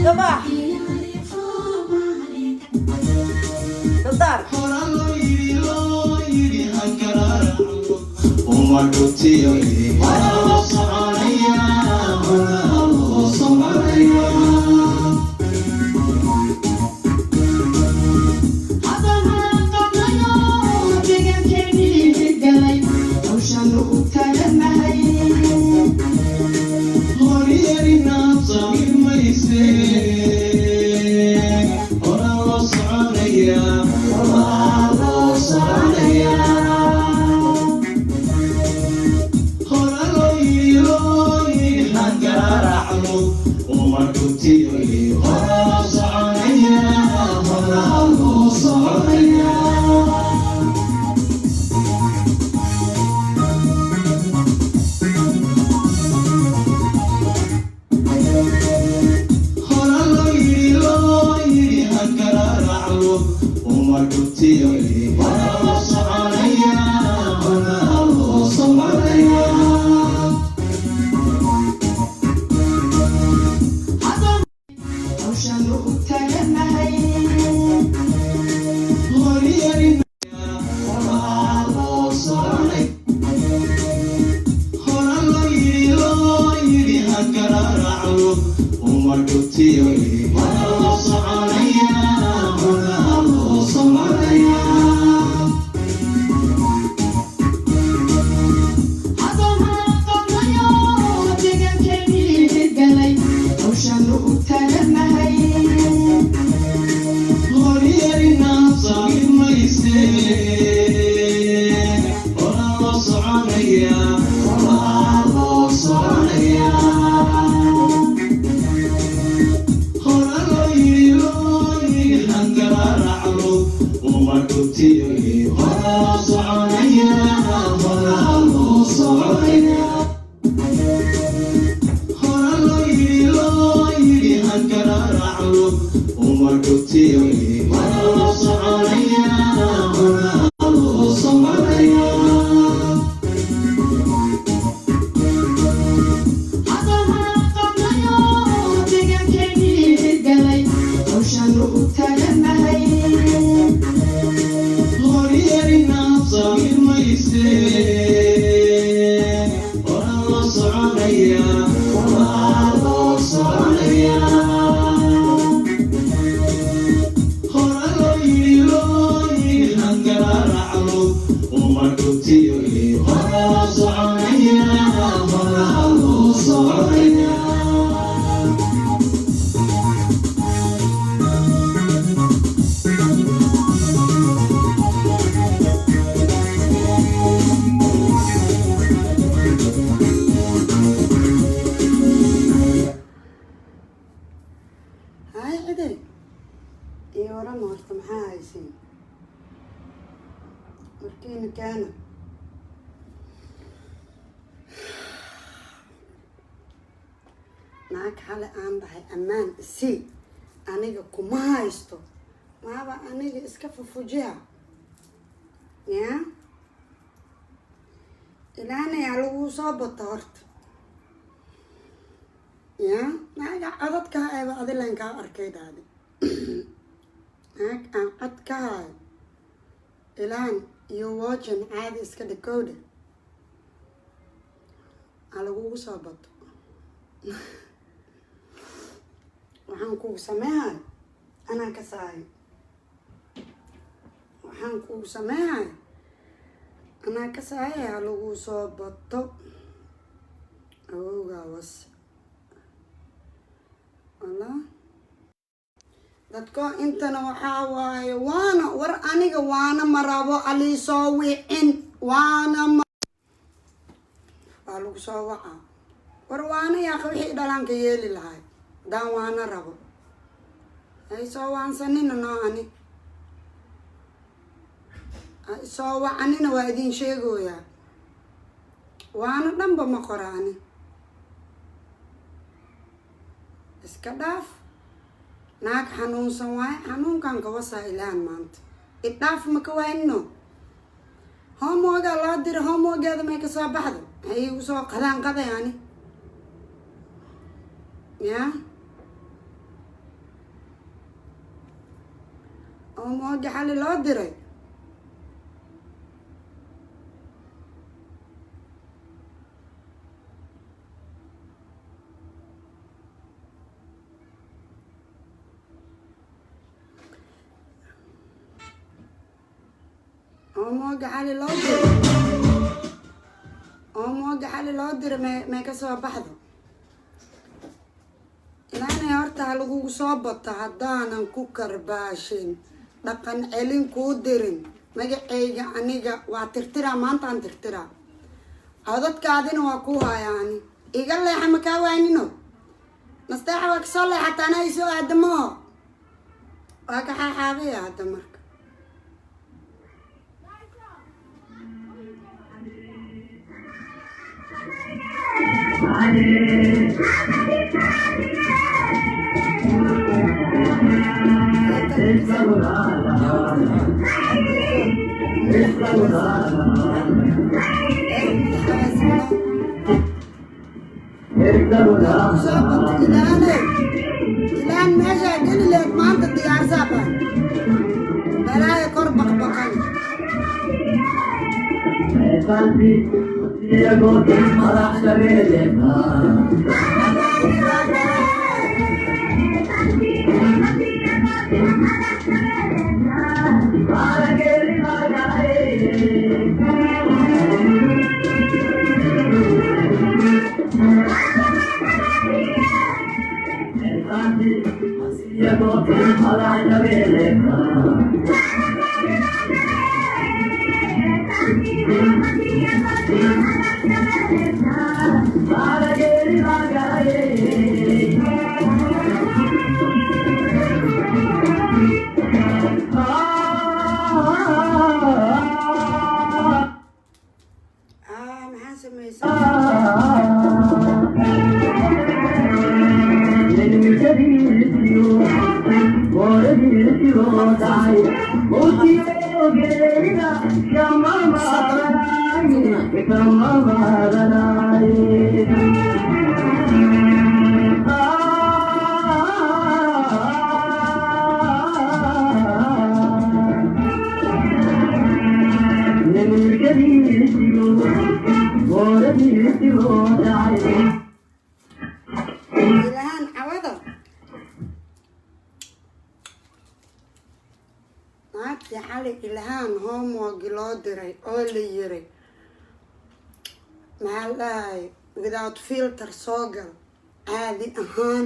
Gabax dadaar. Hay ciday iyo warama horta, maxaa haysiin warkiina keena? Naag xale aan dhahay ammaan isii, aniga kuma haysto, maaba aniga iska fufujiha ya ilaanayaa laguu soo bato horta ya. Naaga codad ka hayba adilan kaa arkay dhahde, naag aan cod ka hayo ilaan iyo watchin caadi iska dhikowdhe ha lagugu soo bato. Waxaan kugu sameehayo anaa ka saayo, waxaan kugu sameehayo anaa ka saaya, ha lagu soo bato. Awowgaa was wala dadko intana waxaa waaye waana war aniga waana marabo aliisoo wicin waana ma waa lagu soo wacaa. War waana yaaqa wixii dhalaanka yeeli lahay haddaan waana rabo hay soo waansanina noo ani ha isoo wacanina, waa idin sheegoyaa, waana dhanba ma qora ani. Iska dhaaf, naag xanuunsan waaye, xanuunkan kawasaa ilaan maanta idhaaf ma ka waanino. Homeworkaa loo dira, homeworkeeda may kasoo baxdo? Maxay iigu soo qadaan qaday ani ya? Homeworka xali loo diray. Homeworka xali loo diray, homeworka xali loo diray, may kasoo baxdo? Ilaanay horta ha lagugu soo bato. Haddaanan ku karbaashin, dhaqan celin kuu dirin, magacayga aniga waa tirtiraa. Maantaan tirtiraa, codadkaadina waa kuu hayaa. Ani iga leexa, ma kaa waynino. Nasteexa waa kasoo leexata, anaa isoo aadamaho waa ka xaaxaabaya hadda marka. Soo bato ilaaney, ilaan meeshaa geli leed maanta diyaarsaa baan balaaya kor baqbaqan. Ah, maxaa samaysan? Ilahaan cawada naagtii xali Ilhaan homeworki loo diray oo la yiray, maxaa la dhahay, without filter soo gal, caadi ahaan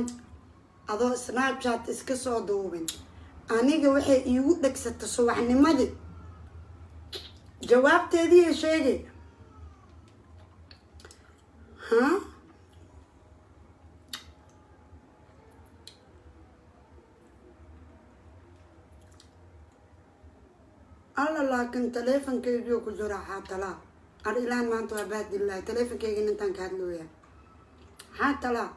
adoo Snapchat iska soo duubin. Aniga waxay iigu dhegsata subaxnimadii jawaabteedii sheegay ha. Alla, laakiin taleefonkeygiio ku jira xaatalaa ar. Ilaan maanta waa baahdillahi. Taleefonkeygin intaan ka hadlooya xaatalaa.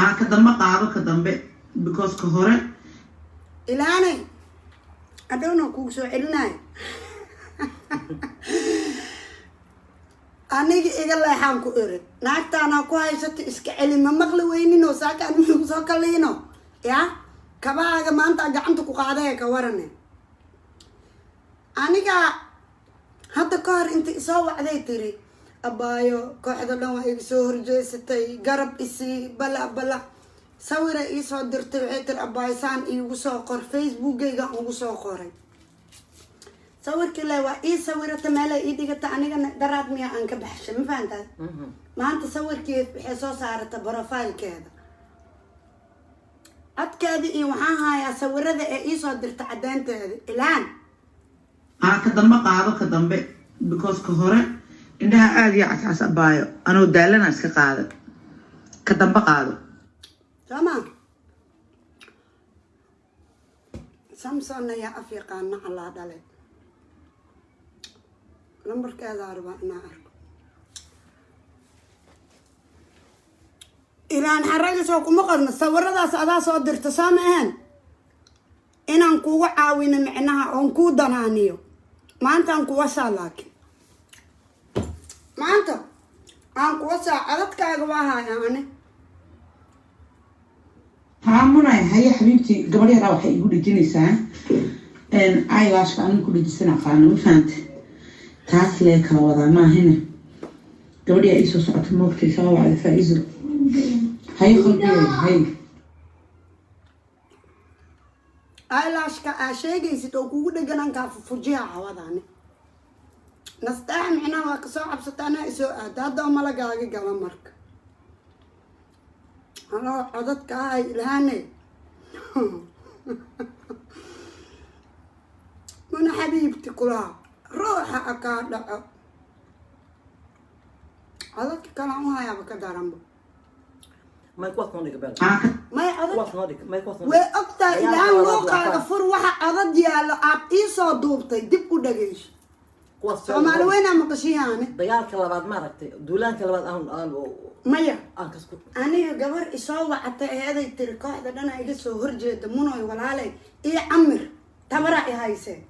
Aa, ka dambe qaado, ka dambe, because ka hore. Ilaanay adhowna kugu soo celinayo. Aniga iga leexaan ku iri, naagtaanaa ku haysato iska celi. Ma maqli weyninoo saakaan migu soo kaliino ya kabahaaga maanta gacanta ku qaadaya ka warane. Aniga hadda ka hor inta isoo wacday tiri, "Abaayo, kooxda dhan waa iga soo horjeesatay, garab isii," bala bala. Sawira iisoo dirtay, waxay tiri, "Abaayo, saan iigu soo qor Facebookgayga." Ugu soo qoray sawirkii le, waa ii sawirata, meelay ii dhigata. Anigana daraad miya aan ka baxshay, ma fahantaad? Maanta sawirkii waxay soo saarata profilekeeda, codkeeda iyo waxaan hayaa sawirada ee iisoo dirta caddeynteeda ilaan. Aa, ka dambe qaado, ka dambe, because ka hore indhaha aada iyo cascas. Abaayo, anoo daalana iska qaada, ka dambe qaado. Sooma Samson ayaa af yaqaana allaa dhale. Lambarkeeda arbaa inaa arko. Ilaan xaraga soo kuma qorno sawiradaas adaa soo dirta, soo ma ahayn? Inaan kugu caawino micnaha oon kuu danaaniyo. Maantaan kuwasaa, laakiin maanta aan kuwasaa codadkaaga waa haya ani. Haa Munay, haye xabiibtii, gabadh yaraa waxay igu dhejinaysaa eyelashka. Aniga ku dhejisan aqaano, ma fahante? Taas lee kala wadaa maahine. Gabadh yaa iisoo socota, moogtay? Soo wacda Faa-izo. Haye qalbigeeda, haye. Eyelashka aa sheegaysid oo kugu dheganaan kaa fujiha cawadaani. Nasteex micnaha waa kasoo cabsata, anaa isoo aada hadda oo malagaaga gala. Marka anoo codadka ahay Ilhaane, Muna xabiibti kulaha ruuxa akaa dhaco, codadka kalaan u hayaaba ka daranba. May, kuwaas noo dhig beel. Haa ka May codad Kuwaas noo dhig, may, kuwaas noo Way dhig. ogtahay. Dagaalka Ilhaan labaad waa luuqaaga kaas. fur. Waxa codad yaallo aad iisoo duubtay dib u dhagayso. Kuwaas. Soomaali weynaa maqashiyaane. Dagaalka labaad, maaragtay, duulaanka labaad aan Maya. aan kasku Aniga gabar isoo wacatay eeday tiri kooxda dhana iga soo horjeeda, Munoy walaaley iyo camir tabara i haysee.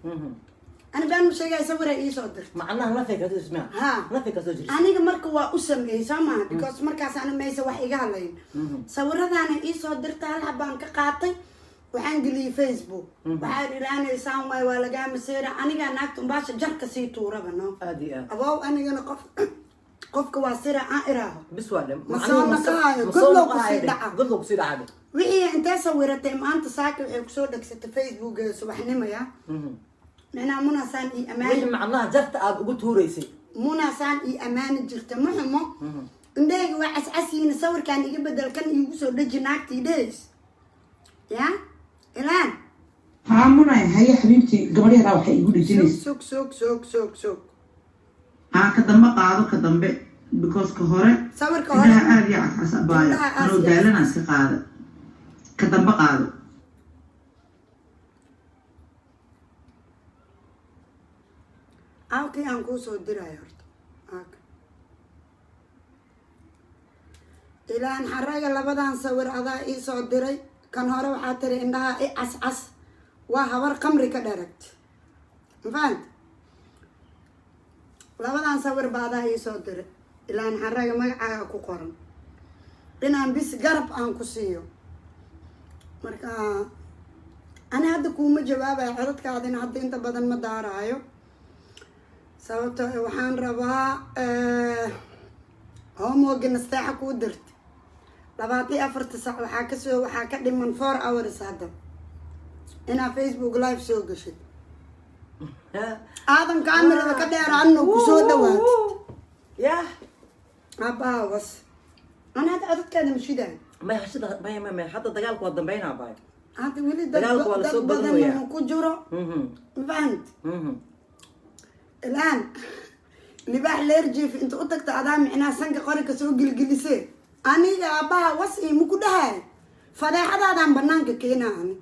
Ani baan ma sheegaya, sawira iisoo dirtay. Macnaha nafay kasoo ismaa Ha. nafay kasoo jirta. Aniga marka waa u sameeyey, soo maha? Because markaas ana maysa wax iga hadlayn. Sawiradaana iisoo dirtay, hal xabaan ka qaatay, waxaan geliyey Facebook. Waxaa idhaanaysaan waay, waa lagaa maseera. Anigaa naagta umbaasha jarka sii tuuraba no. Aad iyo aad. Abow, anigana qof qofka waa sira aan iraaho. Bis waa dhim. Ma soo naqaayo, godlow kusii dhaca. Godlow kusii dhaca. Wixii intee sawiratay maanta saaka waxay kusoo dhegsatay Facebook subaxnimaya, micnaha Munasaan iyo Wixii amaani. Macnaha jarta aad ugu tuuraysay. Munasaan iyo amaani jirta, ma xumo, indhahayga waa cascasiina, sawirkaan iga bedel, kan iigu soo dheji. Naagtii dheys ya Ilaan. Haa Munay, haye xabiibtii, gabadh yaraa waxay igu dhejinaysaa Sug, sug, sug, sug, sug. Haa, ka dambe qaado, ka dambe, because ka hore Sawirka hore indhaha aada iyo cascas, abaayo. Indhaha aas Anoo iyo daalana iska qaada, ka dambe qaado. Aawkii aan kuu soo dirayo horta. Aak. Ilaan xaraga, labadan sawir adaa ii soo diray. Kan hore waxaa tiri indhaha i cascas, waa habar qamri ka dharagta, mafahant? Labadan sawir ba adaa ii soo diray, Ilaan xaraga, magacaaga ku qoran inaan bis garab aan ku siiyo. Marka ani hadda kuuma jawaabayo, codadkaadina hadda inta badan ma daaraayo, sababto waxaan rabaa homeworka Nasteexa kuu dirta 24-ta sac waxaa kasoo waxaa ka dhiman 4 hours hadda inaa Facebook live soo gashid, aadan kaamirada ka dheeraanno kusoo dhawaatid. Yah. Aabbaha was, ani hadda codadkaada ma shidaayo. May hashida, may, may, may, hadda dagaalku waa dambeynaa baay. Hadda weli dad Dagaalku waa dad lasoo badan badanayaa. ma ku jiro, ma fahant? Ilaan libaax leerjiif inta u tagta adaa micnaha sanka qorinka soo gelgelisee. Aniga aabbaha was imu ku dhahay, fadeexadaadaan banaanka keenaa. Ani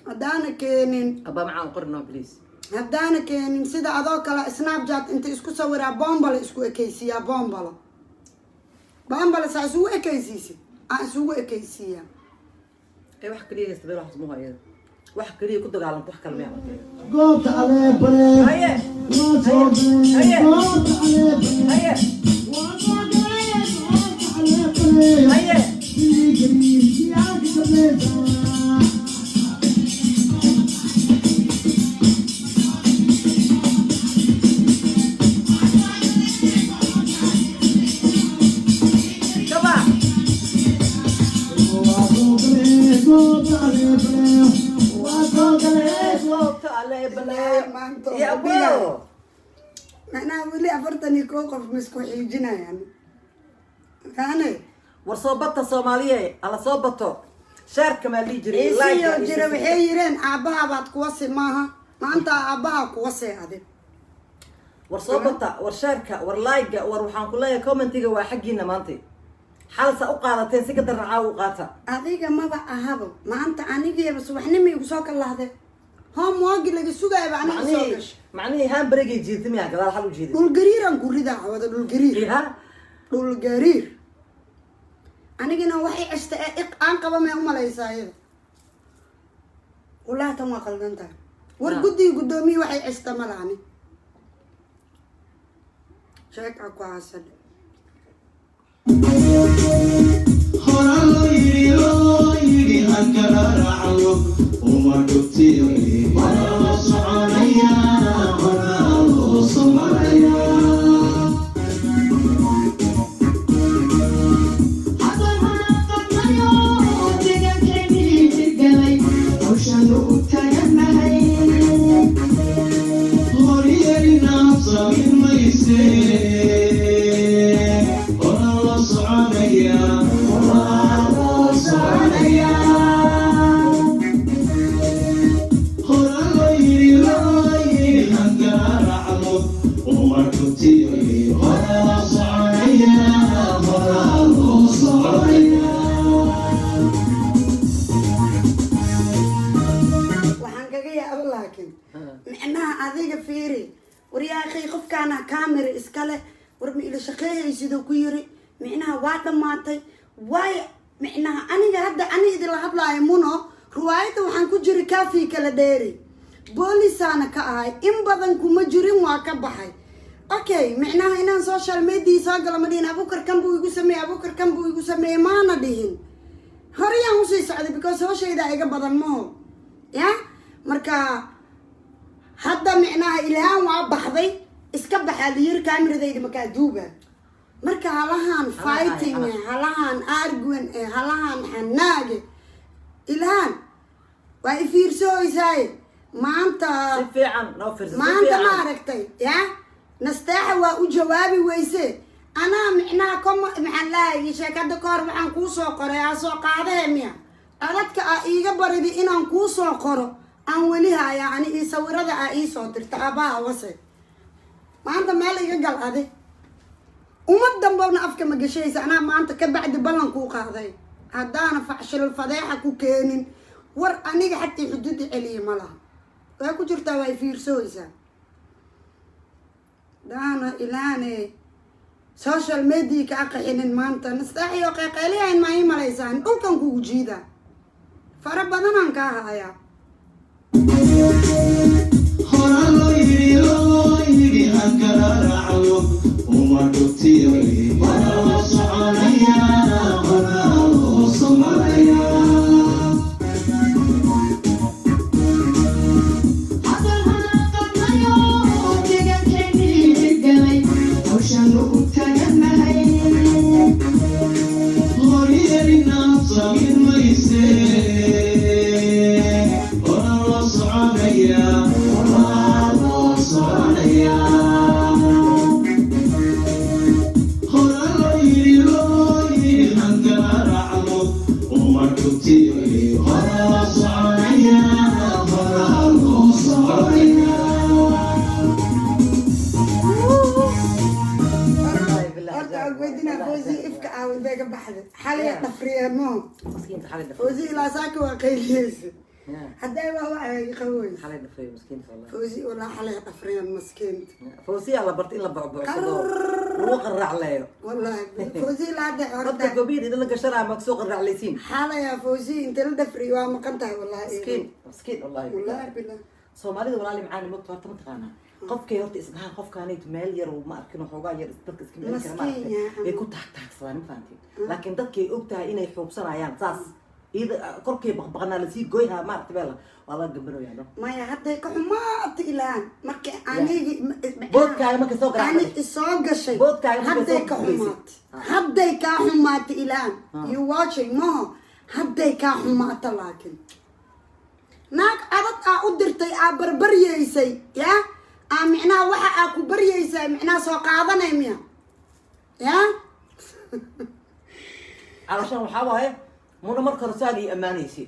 haddaana keenin Abaa macaan, qorino please. Haddaana keenin sida adoo kale Snapchat inta isku sawiraa bombalo isku ekaysiiyaa, bombalo bombalo saa isugu ekaysiisid aan isugu ekaysiiyaa. Ee wax kaliya haysta beel wax ismuhu ayada wax kaliya ku dagaalamto, wax kale miyaa? Goobta aleebare. Haye. Waa soo galay. Haye. Goobta aleebare. Haye. Waa soo galay goobta aleebare. Haye. Siyaasi samaysa. Kaba. Waa soo galay goobta aleebare. Waa soo galay. Goobta aleebale. Maanta Ya abo. Macnaha weli 41 qof ma isku xiijinayaan kaane. War soo bata Soomaaliye, alla soo bato, shareka maa lii jiray. Ciisiyo jira waxay yireen aabbaha baad kuwasi maaha, maanta aabbaha kuwasee adig. War soo bata, war shareka, war like, war waxaan ku leeyahay commentiga waa xaggiina maanta. Xalsa u qaadateen si ka daran caawa u qaata. Adiga maba ahabo, maanta anigiiba subaxnimo igu soo kalahde, homeworki laga sugaayaba aniga soo Macnihii gashay. Macnihii handbrakegay jiidtay miyaa gadaal xal u jiiday? Dhulgariiraan ku ridaa cawada, dhulgariir. Ya. Dhulgariir anigina waxay ceshta ee iq aan qaba may umalaysaa iyada. Wallahi tan waa qaldan tahay. War guddiga guddoomiye waxay cista ma lahani, sheeka ku hasan. Horaa loo yidhi, loo yidhi, hankala raacdo uma dhugtiyo. Horaa loo soconayaa, horaa loo soconayaa. Haddaan hanaaqadnayo deegaankeenii hirgalay, hawshaanu u taaganahay. Horyarina samayn mayse, horaa loo soconayaa, horaa loo soconayaa. Horaa loo yidhi, loo yidhi, hankala raacdo uma dhugtiyo. Horaa loo soconayaa, horaa loo soconayaa. Waxaan kaga yaabo laakiin micnaha adiga fiiri, war yaa akhay, qofkaana camera iskale, war ma ila shaqeeyay siduu ku yiri, micnaha waa dhammaatay. Waayo micnaha aniga hadda ani idinla hadlaayo muno, riwaayadda waxaan ku jiri Kaafii Kala Dheeri, boolisaana ka ahay. In badan kuma jirin, waa ka baxay. Okay, micnaha inaan social media soo galo ma dhihin Abuukar kan buu igu sameeyey, Abuukar kan buu igu sameeyey, maana dhihin. Horeyaan usii socday because hawshayda iga badan maho ya. Marka hadda micnaha Ilhaan waa baxday, iska baxaa layiri, kaamiradayda makaa duuba. Marka halahan fighting eh, halahan arguing eh, halahan xanaage, Ilhaan waa i fiirsooysaaye maanta. Si fiican noo fiirsa, si Maanta ma fiican. aragtay ya Nasteexa waa u jawaabi weyse. Anaa micnaha koma maxaan lahay, sheekada ka hor waxaan kuu soo qoray aa soo qaadahe miya, codadka aa iiga baridi inaan kuu soo qoro aan weli hayaa ani, io sawirada aa ii soo dirta aabbaha wase. Maanta meel iga gal adi, ummad dambowna afka ma gashaysa. Anaa maanta ka bacdi ballan kuu qaaday haddaana facshilal fadeexa ku keenin. War aniga xatii xuduudi celiya ma laha, waa ku jirtaa, waa i fiirsooysaa daana ilaane social media ka aqaxinin. Maanta Nastaaxiyo qeeqeeliyahan maa ii malaysaan? Dhulkan kugu jiida fara badanaan kaa hayaa. Horaa loo yidhi, loo yidhi, hankala raacdo uma dhugtiyo. Horaa loo soconayaa, horaa loo soconayaa. Haddaan hanaaqadnayo deegaankeenii hirgalay, hawshaanu u taaganahay. Horyarina samayn mayse, horaa loo soconayaa, horaa loo soconayaa. Horaa loo yidhi, loo yidhi, hankala raacdo uma dhugtiyo. Horaa loo soconayaa, horaa loo soconayaa. Wallaahi billahi. Horta aan weydinaa, Fawzi ifka aaw intee ka baxday? Xalay dhafriyeen maho? Miskiinta xalay dhafriye. Fawzi ilaa saaka waa qayliyeysa. Hadday waa waxay qaboysa. Xalay dhafriye miskiinta, wallahi. Fawzi walaa xalay dhafriyeen maskiinta. Fawziya la bartay in la bocbocsado, lagu qarraacleeyo. Wallahi Fawzi ilaa hadda Dadka horta gobiyada idinla gashanaya ma kasoo qarraacleysiin? Xalaya Fawzi inta la dhafriyo waa maqan tahay wallahi. Miskiin, miskiin, wallahi. Wallahi billah. Soomaalida walaali macaani mogta, horta mataqaanaa qofkay horta isdhahaan qofkaanaytu meel yar ma arkin, waxoogaa yar dadka iska meel kara ma Maskiin aragtay yaa. Ay ku taagtaagsadaan, ma fahanteen? Laakiin dadkay og tahay inay xuubsanayaan saas iyada korkay baqbaqnaa lasii goyhaa, maaragta, beela waa laga gambanayaa, no. Maya, hadday ka xumaata Ilaan markii anigi Boodkaaga markay soo garaacday. ani isoo gashay. Boodkaaga markay Hadday soo ka guulaysay. xumaatay, hadday kaa xumaatay Ilaan, you watching maho, hadday kaa xumaata. Laakiin naag adag aa u dirtay, aa barbaryeysay ya, aa micnaha waxa aa ku baryaysaa micnaha soo qaadanay miya ya? Calashaan waxaa waaye muna marka hore saan ii ammaanaysay.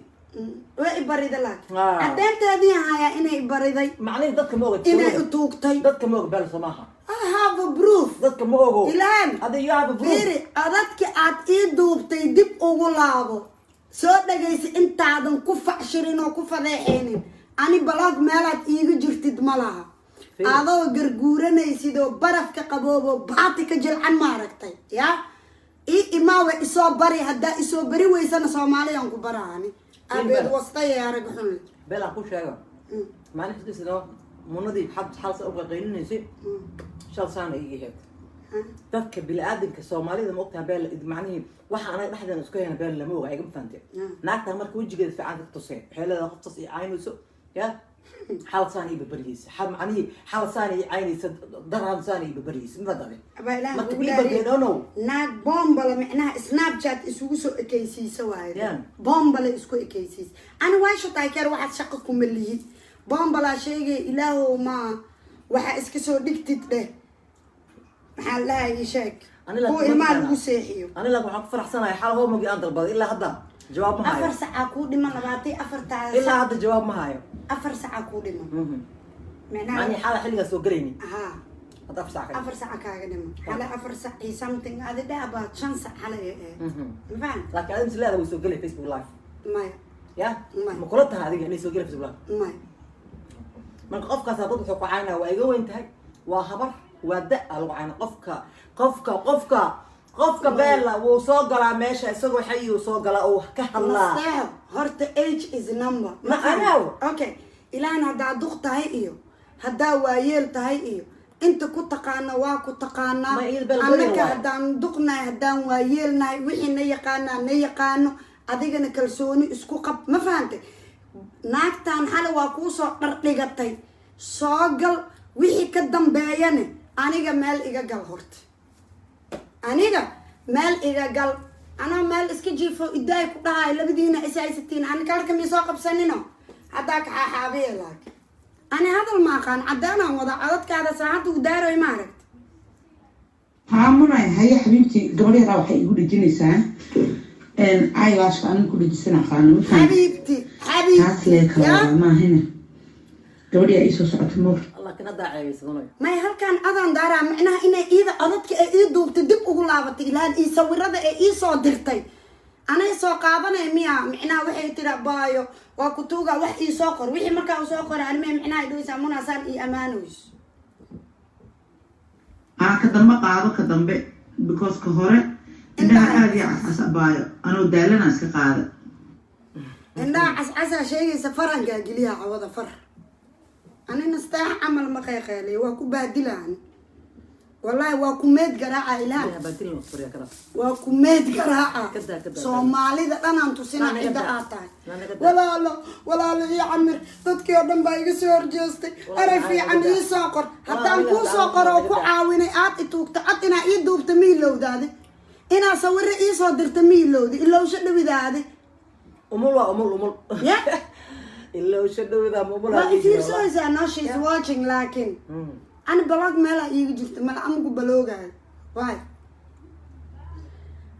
Way i barida laakiin caddeynteedii hayaa inay i bariday. Macnihi dadka ma oga. Inay i tuugtay. Dadka ma oga beel, soo maaha? I have a proof. Dadka ma ogo. Ilhaan. Hada you have a proof. Fiiri, codadka aad ii duubtay dib ugu laabo, soo dhagaysa intaadan ku facshirin oo ku fadeexaynin. Ani block meelaad iiga jirtid ma laha. Fiiri. Adoo garguuranaysid oo barafka qaboobo, baati ka jilcan, maaragtay ya, ii imaawe, isoo bari. Haddaa isoo bari weysana Soomaaliyaan ku baraani. Aabeed wastay arag xun. Beel aan ku sheego, maalin xisbiisino munadii xalsa uga qaylinaysay shal saana iga ahayd. Dadka bini-aadamka Soomaalida, ma ogtaha beel, macnihii waxa anaga dhexdeena isku hayna beel lama oga, igama fahante. Naagtaa marka wejigeeda fiican ka tuseen, waxay leedahay qoftaas i caynayso ya xal saan ii babaryeysa, macnihii xal saan ii caynaysa, daraan saan ii babaryeysa, ma fahante? Abaa Ilaah Marka kugu people, dhaariye. they don't know. Naag bombala micnaha Snapchat isugu soo ekaysiisa waaye. Bombala isku ekaysiisa. Ani waa shataay keer, waxaad shaqo kuma lihi. Bombalaa sheegay, Ilaahow maa waxaa iska soo dhigtid dheh. Maxaa la dhahay, ii sheeg. Ani laakiin Kuwa ma ilmaha taqaanaa. lagu seexiyo. Ani laakiin waxaan ku faraxsanahay xal hoomogii aan dalbaday ilaa hadda jawaab ma hayo. 4 sacaa kuu dhiman, 24-taa. Ilaa hadda jawaab ma hayo. 4 sacaa kuu dhiman. Micnaha Macnihii xala xilligaas soo gelayni. Haa. Hadda 4 sac ka. 4 saca kaaga dhiman. Xale 4 sac iyo something adi dheh, about 5 sac xale ee ma fahamta? Laakiin adiga misleeda way soo gelay Facebook Live. Maya. Ya. Maya. Ma kula tahay adiga inay soo gelay Facebook Live? Maya. Marka qofkaas dad wuxuu ku caynaya waa iga weyn tahay, waa habar, waa da aa lagu cayna. Qofka beella wuu soo galaa meesha isagoo xayi uu soo galaa uu ka hadlaa. Nasteexo, horta age is number. Ma anaaw. Okay, ilaan haddaa duq tahay iyo haddaa waayeel tahay iyo inta ku taqaana waa ku taqaanaa. Ma iyada beel goyn Annaka waaye. haddaan duqnahay, haddaan waayeelnahay, wixii na yaqaanaa na yaqaano. Adigana kalsooni isku qab, ma fahantay? Naagtan xale waa kuusoo dhardhigatay, soo gal. Wixii ka dambeeyane aniga meel iga gal, horta aniga meel iga gal. Anaa meel iska jiifo idaay ku dhahaay, labadiina is haysatiin. Ani kalka mi soo qabsanino haddaa kaxaaxaabiya, laakiin ani hadal ma aqaan, caddaanaan wada codadkaada saacadda u daaroy, ma aragta? Haa munay, haye xabiibti, gabadh yaraa waxay igu dhejinaysaa eyelashka aniga ku dhejisan aqaano, ma fahamtay? Xabiibti, xabiibti. Taas lee kala Ya? wadaa maahine, gabadh yaa iisoo socota moog. Laakiin haddaa ceebaysadanayo. May, halkaan adaan daaraa, macnaha inay iida codadka ee ii duubtay dib ugu laabatay ilaan ii sawirada ee ii soo dirtay anay soo qaadanay miya. Micnaha waxay tiri, baayo waa kutuuga, wax ii soo qor. Wixii markaa uu soo qoray anime, micnaha ay dhahaysaa munaasaan ii ammaanayso. Aa, ka dambe qaado, ka dambe, because ka hore indhaha aada iyo cascas abaayo, anoo daalana iska qaada. Indhaha cascasaa sheegaysa, farankaa geliyaa cawada far. Anina steex camal ma qeyqeeliyo, waa ku baadilaan, wallaahi waa ku meed garaaca ilaan. Waa ku meed garaaca. Kadaa, kadaa. Soomaalida dhanaan tusina Naa naga cidda daa. aad tahay. Naa naga daa. Walaalo, walaalo, ii camir, dadkii oo dhan baa iga soo horjeestay. Walaalo, Erey naa fiican naga daa. ii soo qor. Haddaan Walaalo, kuu soo walaalo, qoro oo naga ku daa. caawinay, aad ituugta cod inaa ii duubta ma ilowdaade? Inaa sawiro ii soo dirta ma ilowda? Ilowsho dhawidaade. Umul waa umul, umul. Ya. Ilowsho dhowda umul. Waa ifiirsanaysaa, no, she is watching, laakiin ani block meelaa iiga jirta mala amagu baloogayo waay.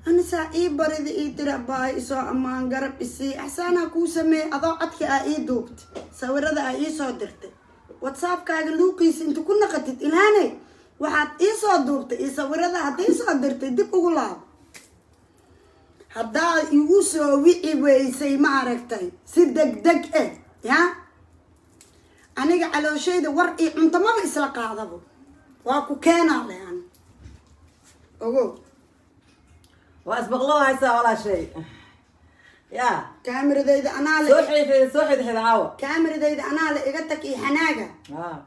Ani saa ii barida, ii tira baay, isoo ammaan, garab isii, axsaanaa kuu sameeyey, adoo codka aa ii duubtay, sawirada aa ii soo dirtay, WhatsAppkaaga luuqiisa inta ku naqatid ilaanay, waxaad ii soo duubtay iyo sawirada hadda ii soo dirtay dib ugu laabo. Haddaa igu soo wici weysay, ma aragtay, si deg deg eh ya aniga calooshayda war iyo cunto maba isla qaadabo, waa ku keenaa leh ani ogow. Waa isbaqloo haysaa walaashay ya. Kaamiradayda anaa Soo le. xidxida, soo xidxida caawa. Kaamiradayda anaa le, iga tag iyo xanaaga. Ah.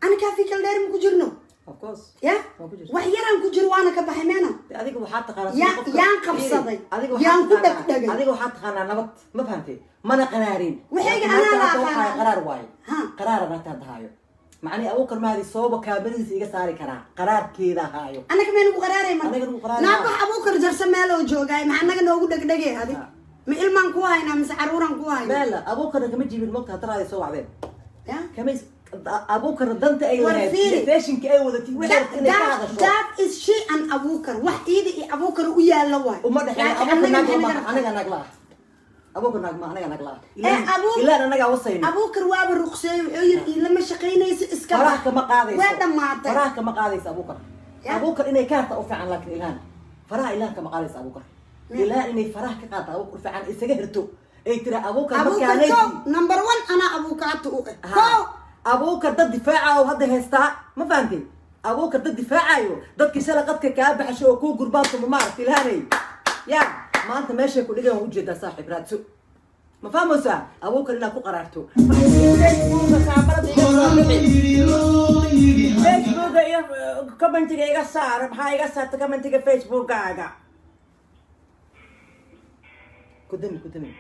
Ani kaafi kal dheer ma ku jirno. Of course. Ya. Waa ku jirta. Wax yaraan ku jiro, waana ka baxay meena. Dee adiga waxaa taqaanaa Yaan qabsaday. Adiga waxaa Yaan ku dhegdhegay. Adiga waxaa taqaanaa nabad, ma fahantay? Mana qaraarin. Waxayga Laakiin anaa la hadda waxaa aqaanaa. Qaraar waaye. Ha. Qaraara naagta hadda haayo, macnihi Abuukar Mahdi sooba kaamiradiisa iga saari karaa, qaraarkeeda haayo. Annaga mee nagu qaraaray marka? Anaga nagu qaraaray. Naabax Abuukar jarse meeloo joogaay, maxaa annaga noogu dhegdhegay adi? Ha. Ma ilmaan ku haynaa mise caruuraan ku haynaa? Meela Abuukarna kama jibin mogta, haddana ay soo wacdeen. Ya. Kama Abuukarna danta ay War lahayd fiiri. iyo fashinka ay wadatay waxay rabtay inay ka hadasho. That is she and Abuukar, wax iida iyo Abuukar u yaalla waay. Uma dhexeeyo. Laakiin Abuukar annaga naag maxay lama naga rabtaa? Anaga naag la ah, Abuukar naag ma, anaga naag la ah. Eh, Ilaan anagaa wasayno. Abuukar waaba ruqseeyey, wuxuu yiri iilama shaqaynaysa, iska Faraha bax. kama qaadayso. Waa dhammaatay. Faraha kama qaadayso Abuukar. Ya. Abuukar inay ka harta u fiican, laakiin Ilhaan faraha, Ilhaan kama qaadayso Abuukar. Ilhaan inay faraha ka qaadta Abuukar u fiican, isaga hirto ay tira Abuukar Abuukar markaanay kow, number one, anaa abuukaata u eh kow. Abuukar dad difaaca oo hadda haystaa, ma fahantay? Abuukar dad difaacayo, dadkii shalay qadka kaa baxasho oo kuu gurbaanto, ma maaragta? Ilhaanay ya maanta meeshay ku dhigan waa ujeedaa, saaxiib, raadso. Ma fahmaysaa? Abuukar inaad ku qaraarto Facebooka, kaamarada iga soo bixi, Facebooka iyo commentiga iga saar. Maxaa iga saarta commentiga Facebookaaga? Kudami, kudami.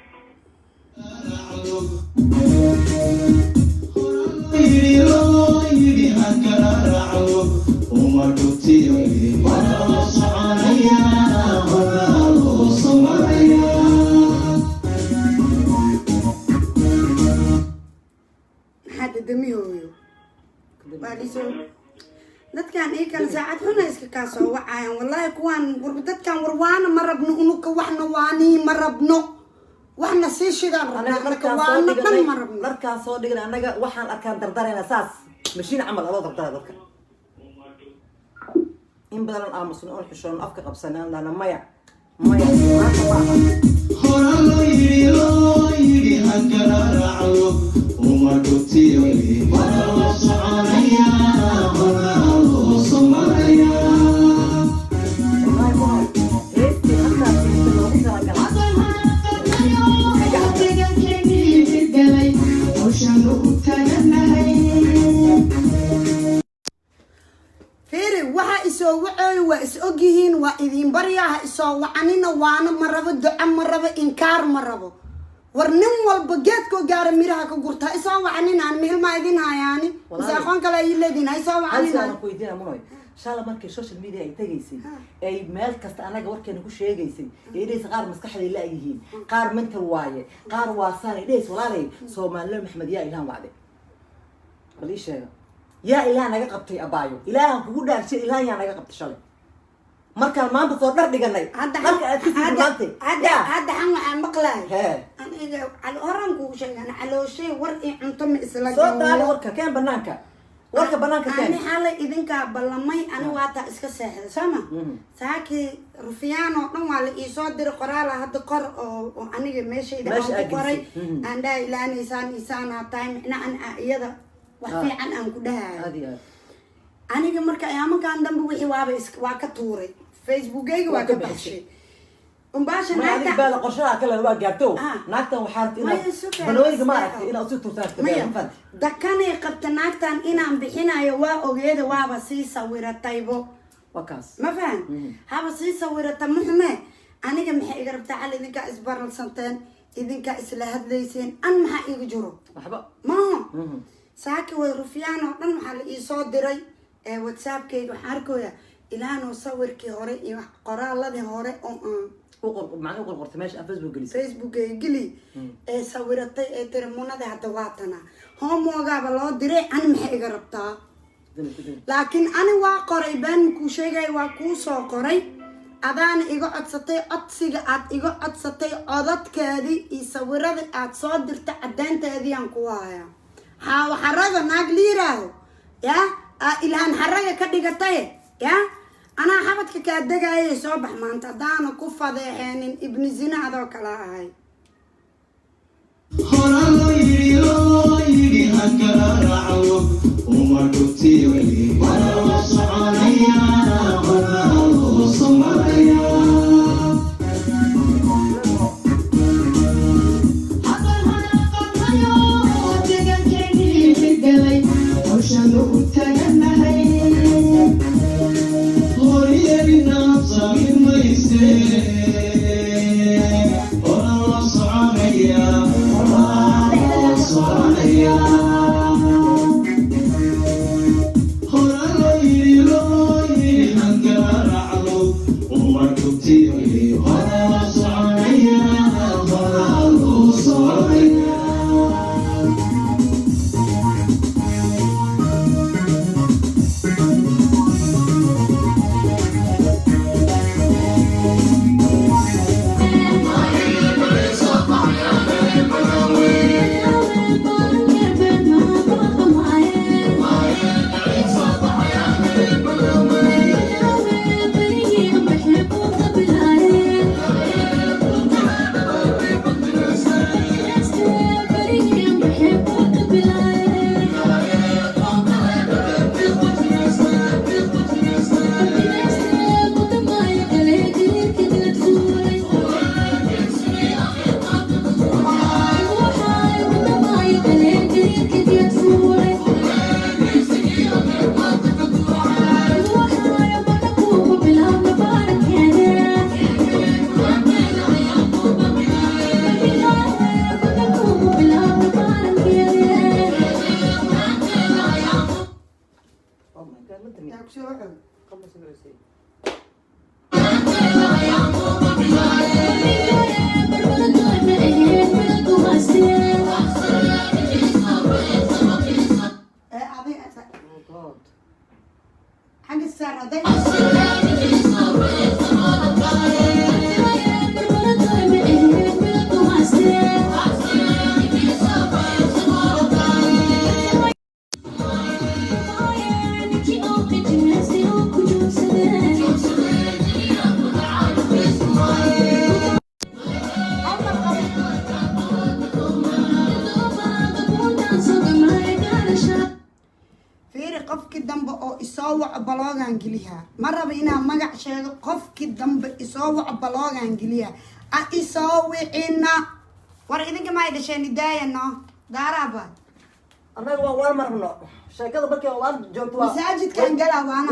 Maxaa dadamihooyo? Waa dhiso dadkan ii kale saacad xuna iska kaa soo wacayaan. Wallaahi kuwaan war, dadkan warwaana ma rabno, unuka waxna waanii ma rabno, waxna sii shidaan rabnaa. Anaga Marka dharkaan soo waana dhan dhiganay, ma rabno. Dharkaan soo dhiganay annaga waxaan arkaan dardarayna, saas mashiin camal aloo dardara dadka. In badan aan aamusno oon xishoono, afka qabsanay, aan dhahna maya, maya, maanta ma aha. Horaa loo yidhi, loo yidhi hagararaacdo uma dhutiyo. Horaa loo soconayaa, horaa loo soconayaa. Wallaahi ma heestii halkaas heesta loogu talagalay. Deegaankeenii hirgalay, hawshaanu u taaganahay. Fiiri, waxa isoo wacooyo waa is ogyihiin, waa idin baryaa, ha isoo wacanina. Waana ma rabo, duco ma rabo, inkaar ma rabo. War nin walba geedkoo gaara miraha ka gurta. Ha isoo wacaninaan, mihilmaa idin hayaani mise Walahi. Aqoon kale ay leediin? Ha isoo Hal wacaninaan. su-aal aan ku weydiina, Munoy. Shala markii social media ay tegaysay, ay meel kasta anaga warkeena ku sheegaysay, ee dhehaysa qaar maskaxday la-yihiin, qaar mental waaye, qaar waasaan, ay dhehaysa, walaalay Soomaalila Maxamed, yaa Ilahan wacday? Bal ii sheega, yaa Ilaah naga qabtay? Abaayo, Ilaahan kugu dhaarshay, Ilahan yaa naga qabtay shalay markaan maanta soo dhar dhiganay? Hadda Dharka aad ku sii hadda maantay. Hadda yaa hadda xan waxaan maqlaay. Hee. Aniga horaan kugu sheegan, calooshay war iyo cunto ma isla Soo daali. galo. Warka keen banaanka, warka banaanka keen. Ani xalay idinkaa ballamay, ani waataa iska seexday sooma. Saakii rufiyaan oo dhan waa la iisoo diray qoraala hadda qor oo aniga meeshayda Meesha aan aad ku qoray. gelisay. Aan dhahay ilaanaysaan isaanaa tahay micna an iyada wax fiican aan ku dhahayo. Aad iyo aad. Aniga marka ayaamankan dambe wixii waaba waa ka tuuray Facebookayga, waa Waa ka ka bixisay. baxshay umbaasha. Ma adiga Naagta baala qorshaha kale waa gaarto. Naagtan waxaa rabta Maya, inaad super. banooniga ma aragtay inaad usii turtaan. Maya. Ma fahanti? Dakanay qabta naagtan inaan bixinayo waa ogeeda, waaba sii sawirataybo. Waa kaas. Ma fahan? Haba sii sawirata muxume, aniga maxay iga rabtaa? Xal idinkaa isbaralsanteen, idinkaa isla hadlayseen, an maxaa iiga jiro? Waxba. Maaha. Saaki way rufyaan oo dhan waxaa la iisoo diray ee WhatsAppkayga. Waxaan arkooya ilaanoo sawirkii hore iyo qoraaladii hore oo aan U qor macna, u qorqortay meesha aan Facebook gelisay. Facebookayga geli ee sawiratay ee tiri munada hadda waatana homeworkaaba loo diray, ani maxay iga rabtaa? Dani ku dani. Laakiin ani waa qoray, been makuu sheegaya, waa kuu soo qoray, adaana iga codsatay. Codsiga aad iga codsatay, codadkeedii iyo sawiradii aad soo dirtay, caddeynteedii aan ku hayaa. Xaawo xaraga naag liiraaho ya aa Ilhaan xaraga ka dhigatay ya anaa xabadka kaa degayay. Soo bax maanta haddaana ku fadeexeenin ibni zina adoo kala ahay. Horaa loo yidhi, loo yidhi hagararaacdo uma dhutiyo. Horaa loo soconayaa, horaa loo soconayaa. Haddaan hana qabnayo, deegaankeenii hirgalay, hawshaanu u taaganahay. Horyarinaad samin mayse. Horaa loo soconayaa, horaa loo soconayaa. Horaa loo yidhi, loo yidhi hagararaacdo uma dhutiyo. Horaa loo soconayaa, horaa loo soconayaa. Timi. Yaa kusoo wacoy? Qamar soo. Ee adiga. Oh God. Xagga saar hadday. Hal mar qabo. Fiiri, qofkii dambe oo isoo waco block-gaan geliyaa. Ma raba inaan magac sheego. Qofkii dambe isoo waco block-gaan geliyaa. A isoo wicina. War idinka maay dhasheen? Idaaya no daaraaba. Annaga waa waan marno sheekada markay waan joogto waa Masaajidkan galaa waana.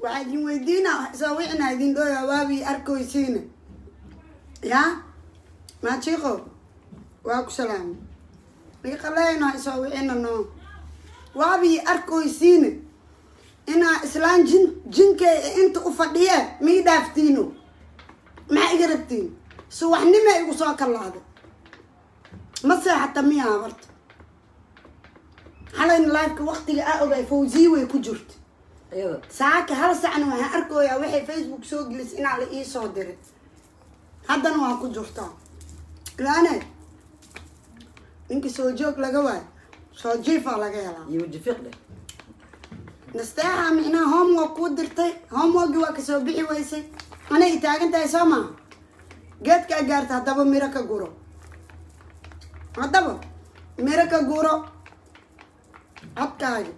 Waxaa idin weydiina, soo wicina idin dhooya, waabii arkoysiina. Yaa maajiiqo, waa ku salaamay. Iqaleyno, isoo wicina no, waabii arkoysiina inaa islaan jin jinkay inta u fadhiye. Mii dhaaftiino? Maxaa iga rabtiin? Subaxnima igu soo kalaahday, ma seexata miyaa? Horta xalayna live-ka waqtiga aa ogaay Fawziyi way ku jirta. Iyada. Saaka hal sacna waxaan arkayaa waxay Facebook soo gelisay inaa la iisoo diray. Haddana waa ku jirtaa ilaane. Ninka soo joog laga waayo, soo jiifaa laga helaa. Iyo wajifiiq dheh. Nasteexa micnaha homework kuu dirtay, homeworkii waa kasoo bixi weysay. Anay taagan tahay soo maha? Geedkaa gaarta haddaba miro ka guro. Haddaba miro ka guro codkaagi,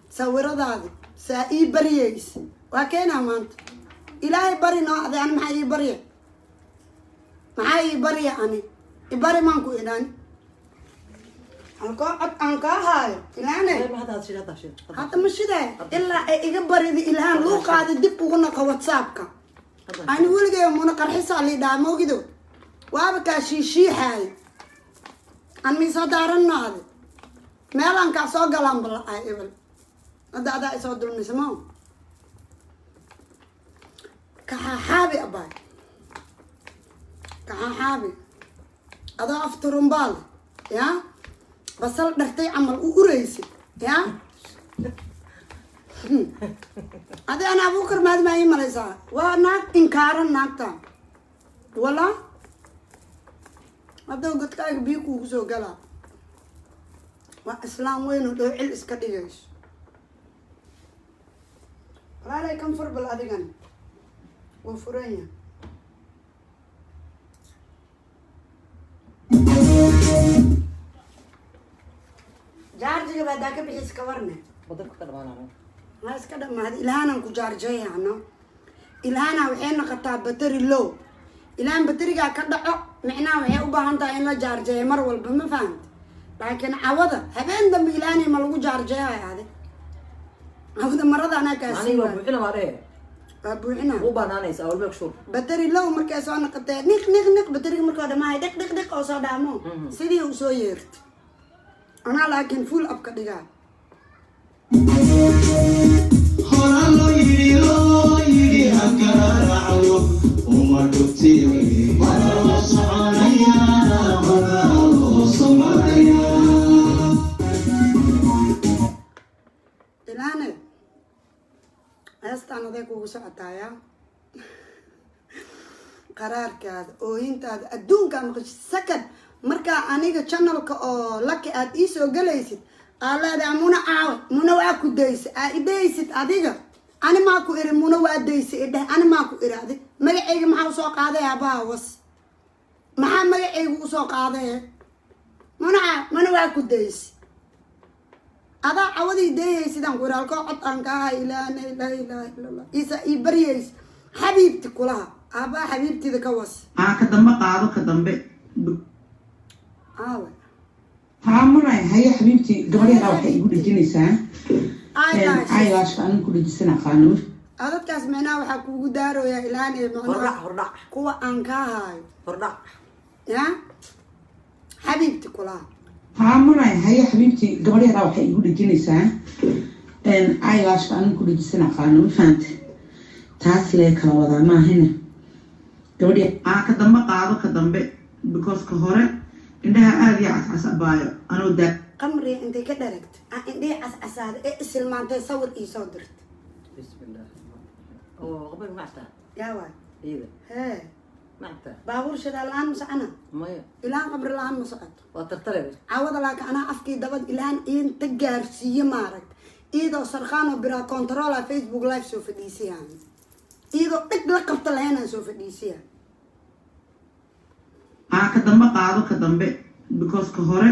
sawiradaadi saa ii baryaysa waa keenaa maanta. Ilaahay bari noo ade. Ani maxaa ii barya? Maxaa ii barya? Ani ibari maan ku idhaan halkoo cod aan kaa haayo ilaane. Hadda shid, hadda shid. Hadda ma shidaay ilaa ay iga barida Ilhaan luuqaada dib ugu naqa WhatsAppka. Ani weligay muna qarxisaa liidhaa moogido, waaba kaa shiishiixaay. An miisoo daaranno ade meelaan kaa soo galaan bala-ay ibal. Hadda adaa isoo dulmisa mo kaxaaxaabi abaay, kaxaaxaabi adoo afturumbaal ya basal dhartay camal u uraysid ya. Adi ana Abuukar maadi maa ii malaysaa? Waa naag inkaaran naagta wala. Hadda godkaaga biyo kuugu soo galaa. Waa islaam weyn oo dhoocil iska dhigayso. Walaalay, kan fur bal adigan, wuu furan yahay. Jaarjiga ba haddaa ka bixis ka warne. Badabka ka dhamaanano. Ha iska dhamaada. Ilaahanaan ku jaarjayano. Ilahana waxay noqotaa battery low. Ilahan batterigaa ka dhaco, micnaha waxay u baahan tahay in la jaarjeeyo mar walba, ma fahamti? Laakiin cawada habeen dambe ilaanay ma lagu jaarjeeyahay. Adi cawada marada anaa kaa Aniga waa siiba. Buuxina waa dhehe. Waa buuxina. U banaanaysa. I will make sure. Battery low markay soo noqotee, niq niq niq, batteriga markoo dhamahay dhiq dhiq dhiq oo soo dhaamo sidii u soo yeerta anaa, laakiin full up ka dhigaa. Horaa loo yidhi hakala raacdo uma dhugti. Waa loo soconayaa, waa loo soconayaa. Ilaane, heestaan aday kugu socotaaya. Qaraarkaada, ooyintaada adduunkaa maqashid sakad. Markaa aniga channelka oo laki aad iisoo galaysid, aa leedahay Muna caawe, Muna waa ku daysa, aa idhaysid adiga. Ani maa ku iri Muna waa daysa? Idheh, ani maa ku iri? Adig magacayga maxaa usoo qaaday? Abaha was, maxaa magacayga usoo qaaday? Muna caawe, Muna waa ku daysa, adaa cawadii dayay sidaan ku iri. Halkoo cod aan ka ahay ilaana, laa ilaaha illa Allah, isa ii baryays xabiibti kulaha. Aabbaha xabiibtida ka was. Aa, ka dambe qaado, ka dambe. Aawe? Haa munay, haye xabiibti, gabadh yaraa waxay igu dhejinaysaa Eyelash. Eyelashka anigu ku dhejisan aqaano. Dadkaas micnaha waxaa kuugu daaroyaa ilaan ee Hordhac. macnaha Hordhac. kuwa aan kaa haayo. Hordhac. Ya xabiibti kulaha. Haa munay, haye xabiibti, gabadh yaraa waxay igu dhejinaysaa eyelashka anigu ku dhejisan aqaano, ma fahante? Taas lee kala wadaa maahine gabadh. Aa, ka dambe qaado, ka dambe, because ka hore indhaha aada iyo cascas abaayo anoo daa. Qamriga intay ka dharagta aa indhihii cascasaada ee isilmaantay sawir iisoo dirta. Bismillah. Oo qabay macta. Yaa waay? Iyada. Hee. Macta. Baabuur shidaal la-aan ma socona. Maya. Ilaan qabri la-aan ma socoto. Waa tartare. Cawada laakiin anaa afkii dabad ilaan inta gaarsiiye maaragta, iyadoo sarqaan oo biraa controla Facebook live soo fadhiisayaan, iyadoo dhig la qabta lahaynaan soo fadhiisaya. Aa, ka dambe qaado, ka dambe, because ka hore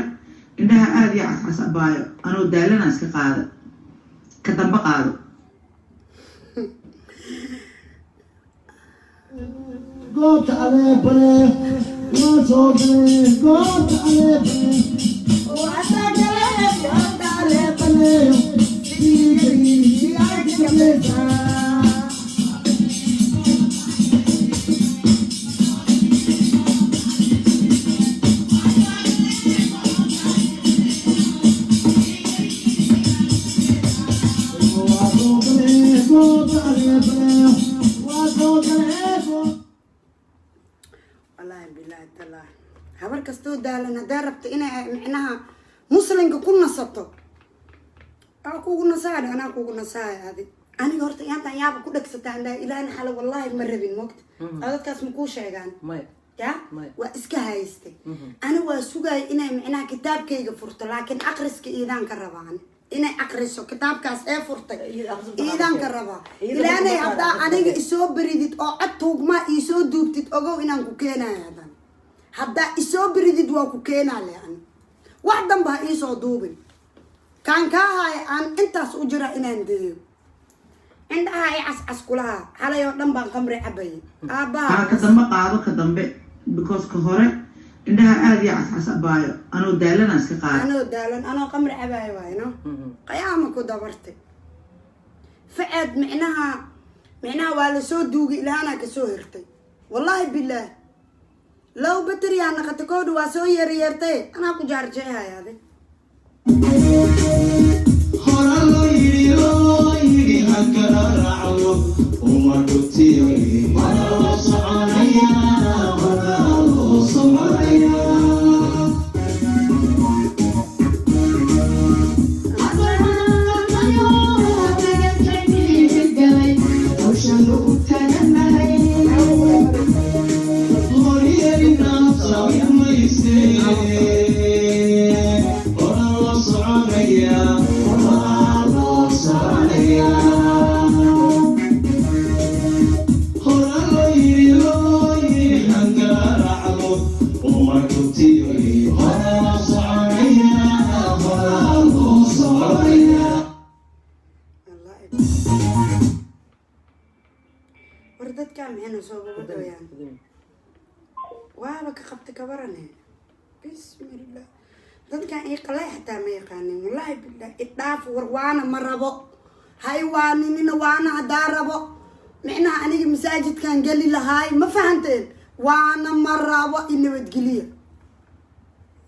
indhaha aada iyo cascas abaayo anoo daalana iska qaada. Ka dambe qaado. Goobta aleebale waa soo galay, goobta aleebale waa soo galay, goobta aleebale dhiigay gableysaa. Waa soo galay goobta aleebale, waa soo galay goobta. Wallaahi bilaahi talaahi, habar kastoo daalan hadday rabto inay micnaha muslimka ku nasato, aa kugu nasaadhe, anaa kugu nasaaya. Adi aniga horta yaantaan yaaba ku dhegsataan dhaa ilaahna xale wallaahi ma rabin mogta. Dadkaas ma kuu sheegaan? Maya. Ya. Maya. Waa iska haystay. Ani waa sugaya inay micnaha kitaabkayga furto, laakiin aqriska iidaan ka rabaan inay aqriso kitaabkaas ee furtay. Iyada aqriso ma Iidaan ka taqaano. rabaa. Iyada Ilaanay ma haddaa taqaano. Aniga isoo beridid oo cod tuugmaa iisoo duubtid, ogow inaan ku keenayo. Hadan haddaa isoo beridid waa ku keenaa le ani. Wax danba ha iisoo duubin. Kaan kaa haaya aan intaas u jira inaan deeyo. Indhaha i cascas kulaha. Xalay oo dhan baan qamri cabayay, aabbaha. Haa, ka dambe qaado, ka dambe, because ka hore indhaha aada iyo cascas, abaayo, anoo daalana iska qaada. Anoo daalan, anoo qamri cabaayo waayo, no qiyaama ku dabartay faceed. Micnaha waa lasoo duugay, ilahanaa kasoo hirtay. Wallaahi bilaah, low bateriyaa naqata koodha, waa soo yeeryeertay, anaa ku jaarjeehaya adig. Hora loo yidhi, loo yidhi, hakala raacdo uma dhutiyo. Hora loo soconaya, hora loo soconaya. Horyarina samayse, hora loo soconaya, hora loo soconaya. Hora loo yidhi, loo yidhi, hakala raacdo uma dhutiyo. Hora loo soconaya, hora loo soconaya. Wallaahi, war dadkaa maxayna soo gabadhooyaan? Waaba ka qabta kabarane. Bismillah, dadkan ii qalay xataa ma yaqaanin. Wallaahi billah, idhaaf. War waana ma rabo, hay waaninina. Waana haddaa rabo, micnaha aniga masaajidkan geli lahaay, ma fahanteen? Waana ma rabo, i nabadgeliya.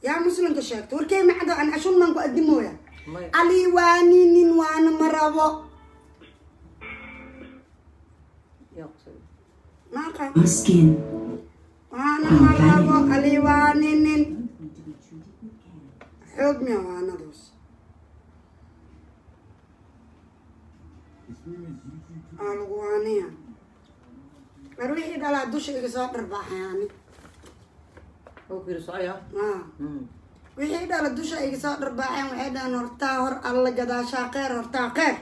Yaa muslimka sheegto warkey macdo an ashun maan ku adimooya. Maya. Ali waaninin, waana ma rabo. Yaa qusay. Maaqa. Skin. Waana ma rabo, ali waaninin. Xoog miya waanadoos aa lagu waaniya? War wixii dhalaa dusha iga soo dharbaaxay ani. Oo ku yiri socaya. Ah. Wixii dhala dusha iga soo dharbaaxeen, waxay dhahaan hortaa hor alla, gadaashaa kheyr, hortaa kheyr.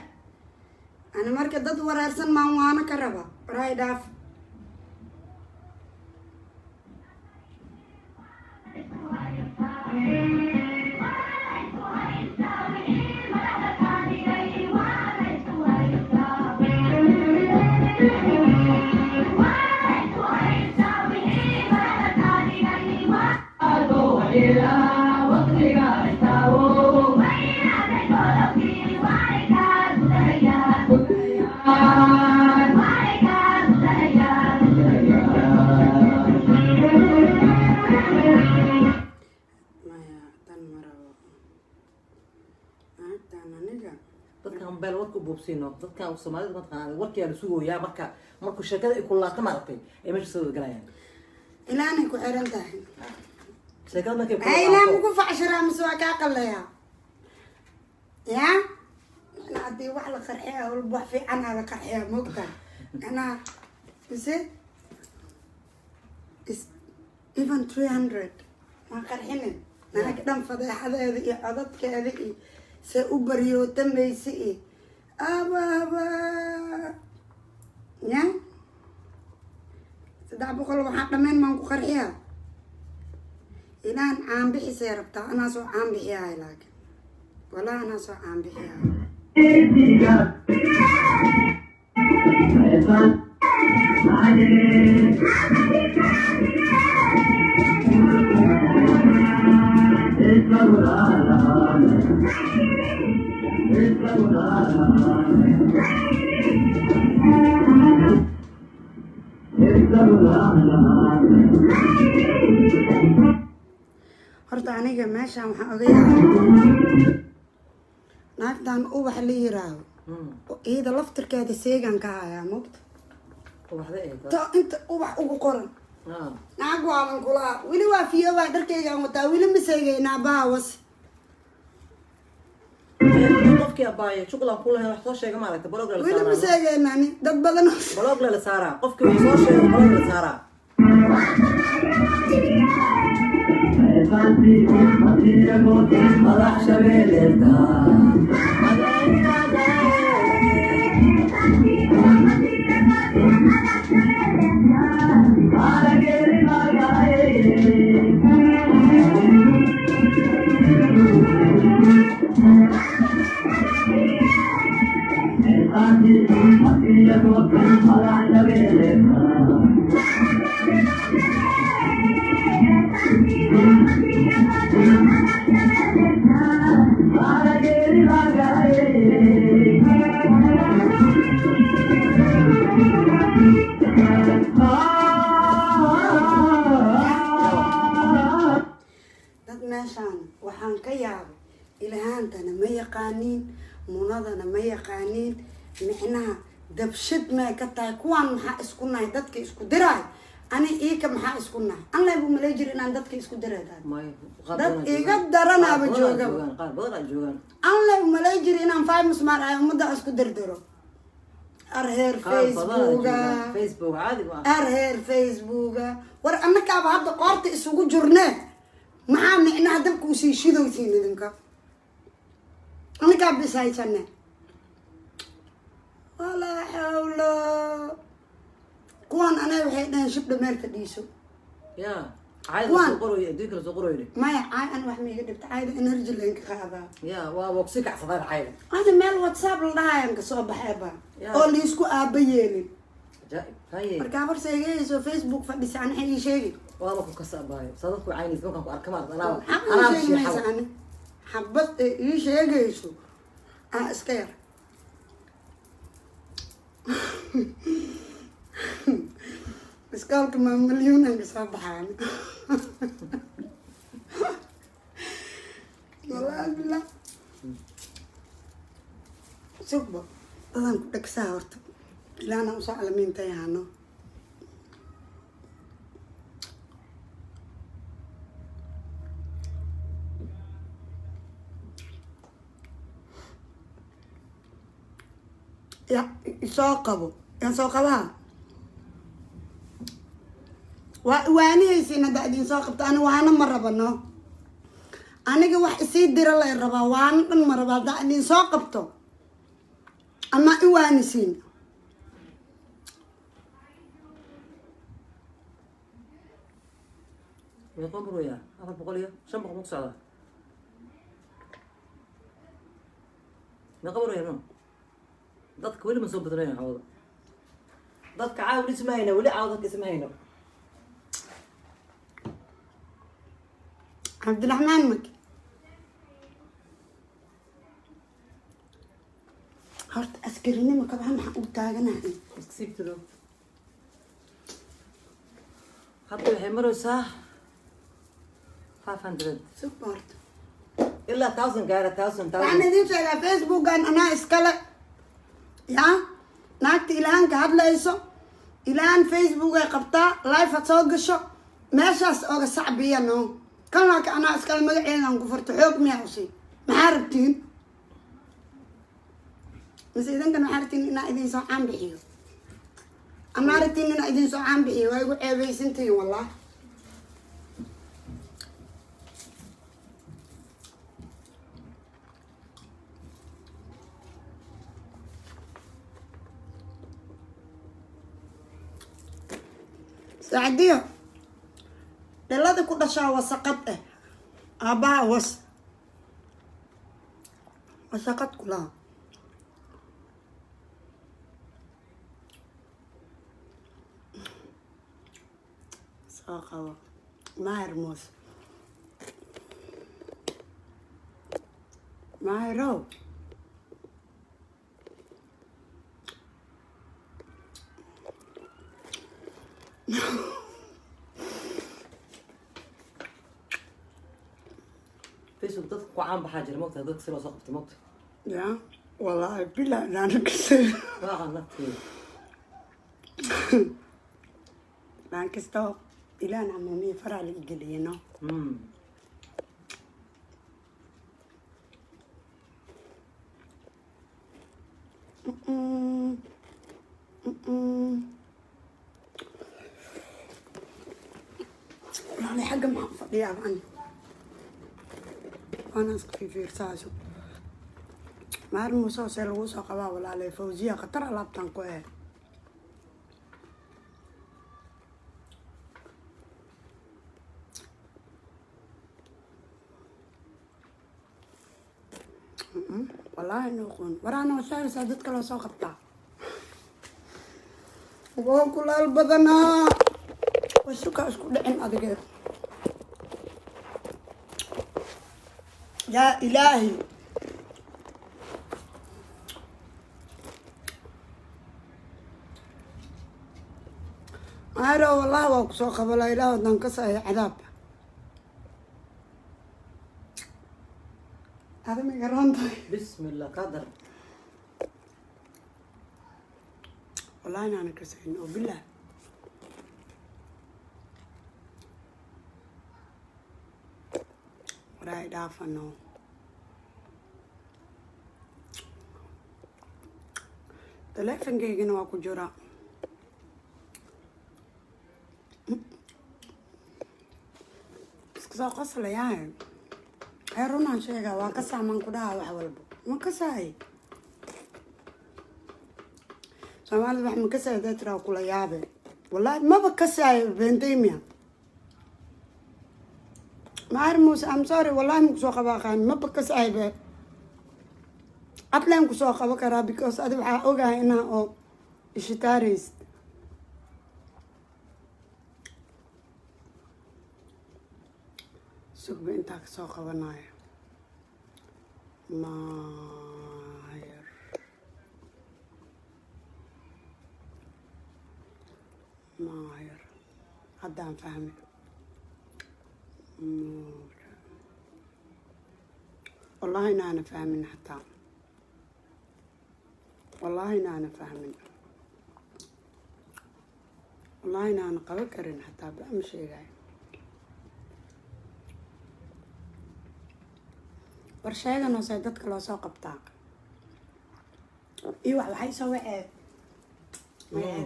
Ani marka dad wareersan maan waano ka raba. Waraay dhaaf. Maya, tan ma rabo naagtan aniga. Dadkan beel warka u boobsiino, dadkan Soomaalida mataqaanaa, warkiyaa la sugoyaa. Marka markuu sheekada ay kulaato, maaragtay, ay meesha soo wada galayaan. Ilaanay ku xiran tahay. Sheekada markay Maxaa ilaan kulaato ugu facshiraa mise waa kaa qaleeyaa? Ya macnaa haddii wax la qarxiya, walba wax fiican aa la qarxiyaa, moogtaa? Macnaha mise is even 300 waan qarxinin. Naag dhan fadeexadeeda iyo codadkeeda iyo see u baryootamaysa iyo aba ya 300 waxaa dhammayn maan ku qarxiyaa. Ilaan caanbixisay rabtaa, anaa soo caanbixiyahay, laakiin walaa anaa soo caanbixiyahay. Horta aniga meeshaan waxaan oga yaabay naagtan Ubax la yiraaho oo iyada laftirkeeda seegan ka hayaa, mogta? Ubaxda eed. Ta inta ubax ugu qoran. Naag waalan kulaa, weli waa fiyoobaa, dharkaygaan wataa, weli ma seegaynaa baawas. Qofkii abaaye shuqlan ku lahayn wax soo sheega, maaragtay, block la Weli ma saaraa. seegaynani dad badan oo Block la saaraa, qofkii wax soo sheega block la saaraa. Madax shabeelta. Dad meeshaan waxaan ka yaabay, Ilhaantana ma yaqaaniin, Munadana ma yaqaaniin. Micnaha dabshid may ka tahay kuwaan? Maxaa isku nahay? Dadka isku diraay ani iika maxaa isku nahay? Anlay buu malay jiri inaan dadka isku diray. May qaar Dad badanaa iga joogaan. daranaaba Qaar badanaa joogaba. joogaan, qaar badanaa joogaan. Anlay umalay jiri inaan famous maar ahay, ummadda isku dirdiro arheer Qaar badanaa Facebooka. joogaan, Facebook caadi ma aha. Arheer Facebooka, war annakaaba hadda qoorta isugu jirne. Maxaa micnaha dabka usii shidowsiin idinka? Annakaa bisaysane, walaa xawla. Kuwan anaga waxay dhaheen shibdha meel fadhiiso. Ya caadi Kuwaan. lasoo qorayo, adduunka lasoo qorayo. Maya, caay an wax maiga dhibta, caayda energy leen ka qaadaa. Ya waa kusii kacsadaan caayda. Ana meel WhatsApp la dhahayaan kasoo baxeeba oo liisku aaba yeelin. Ajaa'ib haye. Marka habar sheegayso Facebook fadhisa, ani ii sheegi. Waaba ku kasabaayo saa dadku caynaysa markaan ku arka maarata anaa Maxaa anaa ii sheegi maysa? shiixaba. Ani xabad ee ii sheegayso aa iska yar. Iskaalka maa milyuunan kasoo baxaan, wallaahi billah. Sugba dadan ku dhegsaa horta ilaana usoo calamiinta yahano. Ya isoo qabo, yaan soo qabaa. Waa iwaanihaysiin haddaa idin soo qabto. Ani waana ma rabano, aniga wax isii dira lay rabaa, waana dhan ma raba. Haddaa idin soo qabto ama iwaanisiin. Meeqoo marooyaa? 400 iyo 500 ma ku socdaa? Meeqa marooyaa? No, dadka weli ma soo badanayo cawada. Dadka caawa weli isma hayno, weli caawa dadka isma hayno. Cabdiraxmaan mak horta askarinimo kabaha maxaa u taaganahay? Iska siibtado. Hadda waxay maraysaa 500. Sugba horta. Ilaa 1000 gaara, thousand. Waxaan Thousand. idin sheegaa, Facebookan anaa iskale. Yaa naagta Ilhaanka hadlayso, Ilhaan Facebook ay qabtaa, live had soo gasho, meeshaas oga sacbiya. No, kan laaka anaa iskale, magaceedan ku furto. Xoog miyaa usii? Maxaa rabtiin? Mise idinkan waxaa rabtiin inaa idin soo caan bixiyo? Amaa rabtiin inaa idin soo caan bixiyo? Waa igu ceebeysantihiin wallah. Sacdiyo dhalada ku dhashaa wasaqad ah, aabbaha was wasaqad kulaha. Soo qabo Maahir Muuse Maahirow. Facebook dadka ku caan baxaa jira, mogta dadka si loo soo qabto, mogta? Ya wallaahi bilaa naana kasay. Waaqa nafteeda. Maan kastoo ilaan camuumiya faraa la igeliyano. Walaalay, xagga maxaan fadhiyaa ani? Waana iska fiirfiirsaaso. Maalin Muuse hoose lagu soo qabaa. Walaalay Fawziya khatar alaabtan ku eh. Wallaahi noqon waraana washaaraysaa, dadka loo soo qabtaa. Waa kulaal badanaa, waa sukaa isku dhicin adigee. Yaa ilaahi. Maaro, wallahi waa kusoo qabala. Ilaah haddaan ka saaya cadaab. Ada ma garan tahay? Bismillah, kaa dar. Wallahi inaana ka sayn oo bilah. Waraa dhaafano. Teleefonkaygana waa ku jira. Iska soo qoslayaa ee runaan sheegaa, waa ka saamaan ku dhahaa. Wax walbo ma kasaay. Soomaalida wax ma kasaay hadaa tiraa, kula yaabe. Wallahi maba kasaayo, beentaymiya. Maar Muuse, I'm sorry, wallahi ma kusoo qaba aqaan, maba kasaay be. Adleen kusoo qabo karaa because adi waxaa ogahay inaa oo ishitaaraysid. Sugba intaa kasoo qabanayo. Maayar, maayar, haddaan fahmay. Wallahi inaana fahmin xataa, wallahi inaana fahmin, wallahi inaana qaban karin xataa. Ba ma sheegayo. War sheegan hoose dadka loo soo qabtaa iyo wax waxay soo wacee. Maya.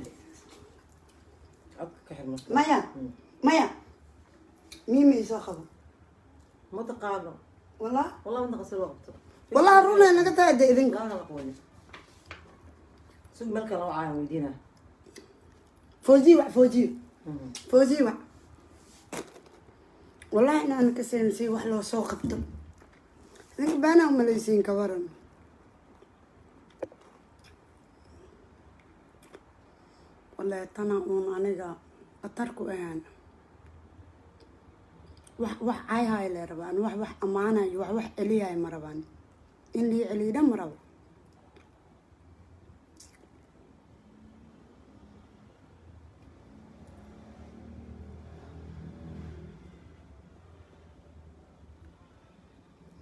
Codka ka xirma. Maya, maya, miima isoo qabo. Ma taqaano. Wallah. Wallah ma taqaan si loo qabto. Wallahi runay naga tahay de idinka. Wallahi la aqoonin. Sug, meel kale oo caan weydiina. Fooziyi wax, fooziyo, fooziyi wax. Wallahi inaan ka seen si wax loo soo qabto. Idinka baanaa umalaysiin, ka waran? Wallahi tana uun aniga khatar ku ahaan. Wax wax cayhaay le rabaan, wax wax ammaanayo, wax wax celiyaay ma rabaan. In lii celiyo dhan ma rabo.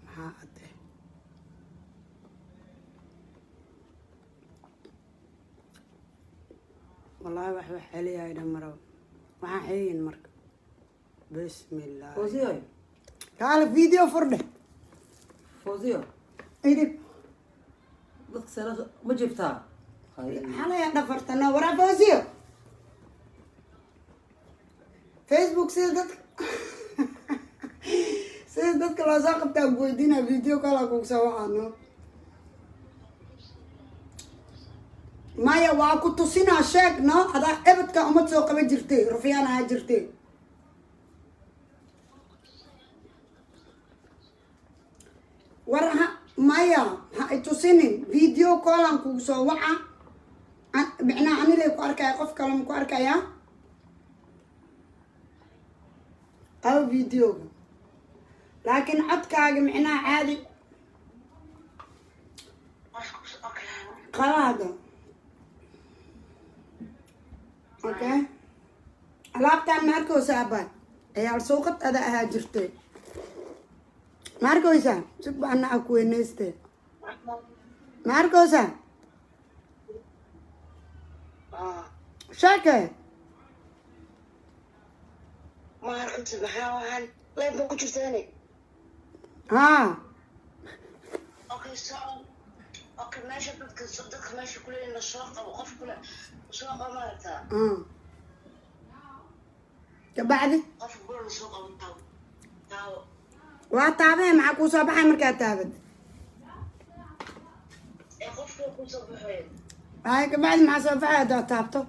Maxaa adde? Wallahi wax wax celiyaay dhan ma rabo. Waxaan xeeyin marka, bismillah. Fawziyo. Kaale video furdhe. Fawziyo. Idib. Dadka sala ma jiftaa? Xalaya dhafartana. Waraa Fawziyo, Facebook sida dadka loo soo qabtaa ku weydiina. Video kala kugu soo wacano. Maya, waa ku tusinaa. Sheeg no, adaa ebadka umad soo qaban jirtay, rufyaan ahaa jirtay. War ha, maya, ha i tusinin. Video callan kugu soo waca. Micnaha anilay ku arkaya, qof kale ma ku arkayaa. Qabo videoga, laakiin codkaaga micnaha caadi qaba hadda. Okay, alaabtaan ma arkaysa? Abaa ciyaal suuqad ada ahaa jirtay, ma arkaysaa? Si baana a ku weynayste, ma arkaysaa? Sheeke. Ma arkaysid? Maxaa waxaan live ba ku jirtaane? Haa. Okay, soco. Okay, meesha dadka meesha kuleeyihin la soo qabo, qof kule soo qabo, maaragtaa? Kabacdi? Qof kule la soo qabo, taawo, taawo. Waa taabee. Maxaa kuu soo baxay markaa taabad? Ee qofka kusoo baxoy. Ay, kabacdi maxaa soo baxay haddaad taabto?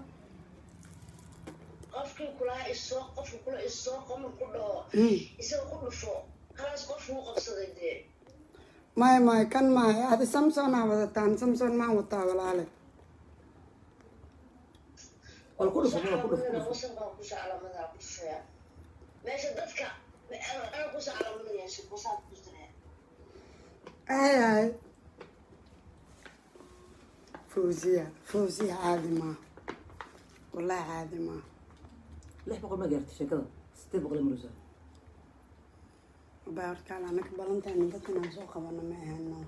Qofkii kulaa isoo, qofka kule isoo qabo ku dhaho, isaga ku dhufo. Khalaas, qofku wuu qabsaday dee. Maya, maya, kan maya. Adi Samson aa wadataan. Samson maan wataa, walaale. Wal ku dhufo, ku dhufo, ku dhufo. Wasan baa kusoo calaamadaa ku tusaya meesha dadka ana kusoo calaamadaya, kusaa ku tusaya. Ay ay, Fawziya, Fawziya caadi maaha, wallahi caadi maaha. 600 ma gaartay sheekada, 800 marusa. Baarkaal anaka balantaana dadkan aan soo qabano ma ahano.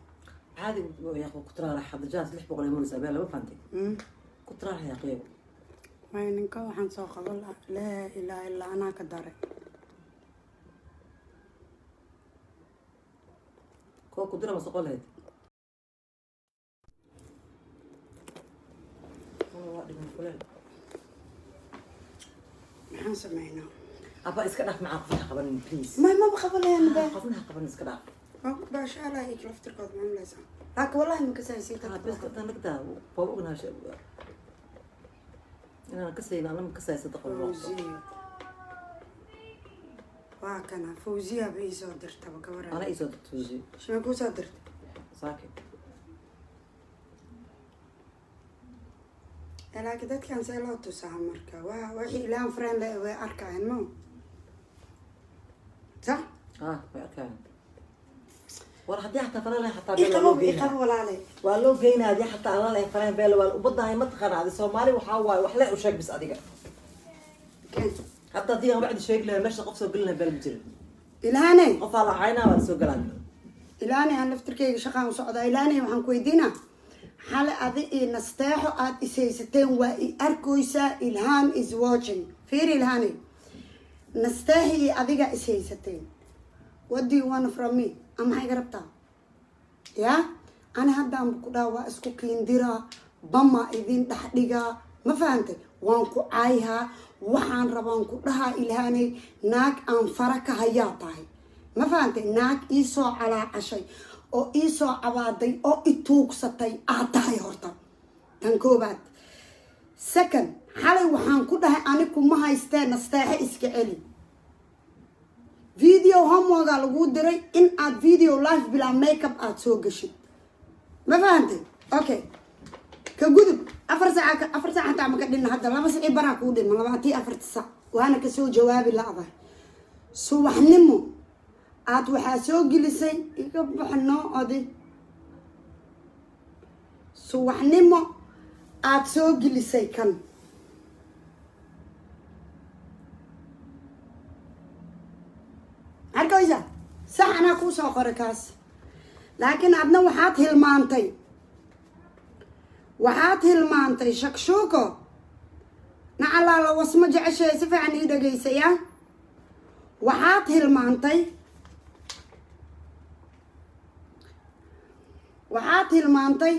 Caadi yaa ku tiraara xadajaas 600 marusa baa lama fahantay. Ku tiraara yaa qeyb. May, ninka waxaan soo qaban lahaa, laa ilaaha illaa anaa ka daray. Koo ku dira ma soqon lahayd. Waa dhiman kuleel. Maxaan sameynaa? Abba, iska dhaaf macaa, qofna ha qabanin, please. May, maba qabanayaan ba. Qofna ha qabanin, iska dhaaf. Waa ku baashaalaa iyo laftirkood maamuleysaa, laakiin wallahi ma kasaysiin dadka. Bes nagtaa waa ognaha inaan kasayna, anama kasay sadaqa. Fawziya waa kana, Fawziya ba iisoo dirtaba gabara. Ana iisoo dirto Fawzi. Shima kuu soo dirtay? Saaki. Laakiin dadkan see loo tusaa marka? Waa wixii ilaan friend le way arkayaan ma sax? Ah, way arkayaan. War haddii xataa fareen lahayn xataa beel waa loo Iqabo. geynaa. Iqabo, walaalay. Waa loo geynaa haddii xataa aan lahayn fareen beel waa ubadahay. Ma taqaana adi Soomaali waxaa waaye, wax le u sheeg bis adiga. Keen. Hadda haddii aan wacdi sheegi lahaa, meesha qof soo gelin lahaa beel ma jirin. Ilaane. Qofaa la caynaa, waa la soo galaan. Ilaane, aan laftirkeyga shaqaan u socdaa. Ilaane, waxaan ku weydiinaa, xale adi iyo Nasteexo aad ishaysateen waa i arkoysaa. Ilhaan is watching. Fiiri Ilhaane, Nasteexi iyo adiga ishaysateen, what do you want from me? Ama maxay iga rabtaa? Ya ani haddaan ku dhaha waa isku kiindiraa, bama idin dhex dhigaa, ma fahantay? Waan ku caayhaa, waxaan rabaan ku dhahaa. Ilhaanay, naag aan fara ka hayaa tahay, ma fahantay? Naag iisoo calaacashay oo iisoo cabaaday oo ituugsatay aad tahay horta, tan koobaad. Second, xalay waxaan ku dhahay ani kuma haystee, Nasteexe iska celi. Video homeworka laguu diray in aad video live bilaa makeup aada soo geshid, ma fahantay? Okay, ka gudub. 4 saaca, 4 saac hataa maka dhinna, hadda 2 saci baraa kuu dhima, 24 sac waana kasoo jawaabi la-dahay. Subaxnimo aad waxaa soo gelisay, iga baxno odi, subaxnimo aad soo gelisay kan. Arkaysa, sax anaa kuu soo qoray kaas, laakiin adna waxaad hilmaantay, waxaad hilmaantay shakshuuko nacalaala wasmo jeceshahay. Si fiican ii dhegaysaya, waxaad hilmaantay, waxaad hilmaantay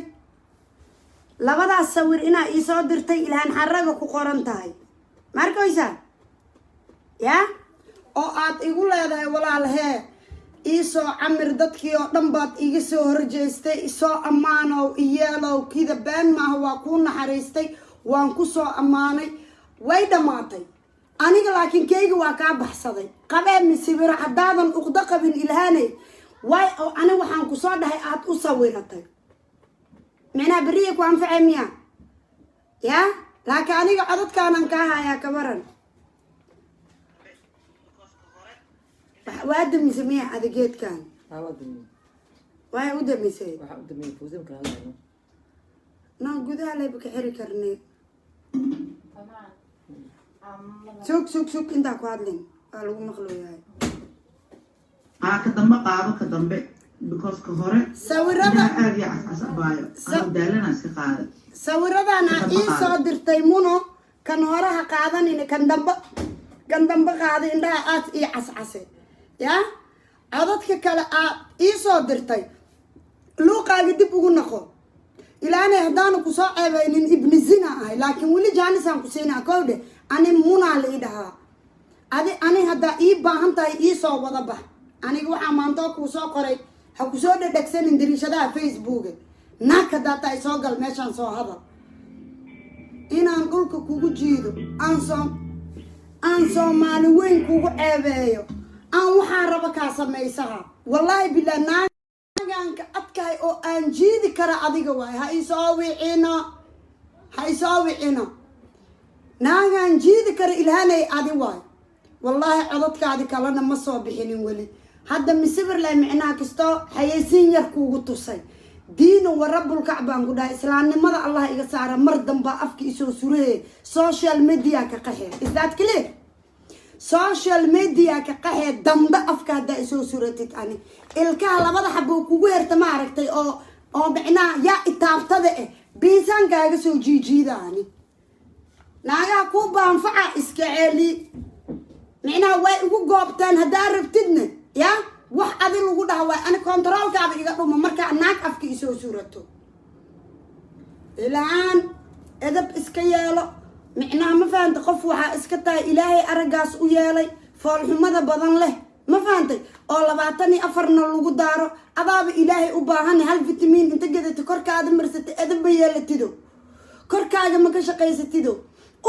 labadaas sawir inaa iisoo dirtay, Ilhaan Xaraga ku qoran tahay. Ma arkaysaa ya oo aad igu leedahay, walaal hee, iisoo camir, dadkii oo dhan baad iiga soo horjeestay, isoo ammaanow, iyeelow kida been maaha, waa kuu naxariistay, waan ku soo ammaanay, way dhammaatay. Aniga laakiin keyga waa kaa baxsaday. Qabee misibiro haddaadan uqdo qabin, Ilhaaney, waay oo ani waxaan kusoo dhahay aad u sawiratay micnaha beriya ku anfacay miya? Ya laakiin aniga codadkaanaan kaa hayaa, kabaran waa damise miya adageedkan? Haa, waa damiyey. Waay u damisay? Waxaa u damiyey Fawzi markaan hadlayno. Naan gudaha layba ka xiri karnay. Sug, sug, sug, intaa ku hadlin, waa lagu maqlooyahay. Aa, ka dambe qaado, ka dambe, because ka hore sawirada indhaha aad iyo cascas abaayo, anuu daalana iska qaada. Sawiradana ii soo dirtay Muno, kan hore ha qaadanina, kan dambe, kan dambe qaada, indhaha aad ii cascase. Ya codadka kale aad ii soo dirtay, luuqaaga dib ugu noqo. Ilaanay, haddaanu kusoo ceebaynin ibni zina ahay, laakiin weli jaanisaan ku siinaa. Kowdhe, ani Munaa la ii dhahaa. Adi ani haddaa ii baahan tahay, ii soo wada bax. Aniga waxaa maantoo kuu soo qoray, ha kusoo dhedhegsanin dariishadaha Facebooka. Naag haddaa tahay, soo gal meeshaan, soo hadal. Inaan dhulka kugu jiido, aan Soomaali weyn kugu ceebeeyo, aan waxaan raba kaa samaysaha, wallaahi bilaa naagaanka adkahay oo aan jiidi kara adiga waay. Ha isoo wicino, ha isoo wicino. Naagaan jiidi kara, Ilhaanay, adi waay. Wallaahi codadkaadi kalena ma soo bixinin weli. Hadda misibirle micnaha kastoo xayeysiin yar kuugu tusay. Diina wa rabbulkac baan ku dhahay, islaamnimada Allah iga saara, mar dambaa afka isoo surahe. Social media ka qaxee. Is that clear? Social media ka qaxee. Dambe afka haddaa isoo suratid, ani ilkaha labada xaboo kugu herta, ma aragtay, oo micnaha yaa itaabtada eh, biisaankaaga soo jiijiida. Ani naagaha kuu baanfaca iska celi. Micnaha way igu goobteen. Haddaa rabtidna ya wax adi lagu dhaha waay. Ani kontaroolkaaba iga dhuma markaa naag afka isoo surato. Ilaan edab iska yeelo, micnaha ma fahantay? Qof waxaa iska tahay Ilaahay araggaas u yeelay, foolxumada badan leh, ma fahantay, oo 24-na lagu daaro. Adaaba Ilaahay u baahan. Hal vitamiin inta gedata korkaada marsata, edabba yeelatido, korkaaga ma ka shaqaysatido,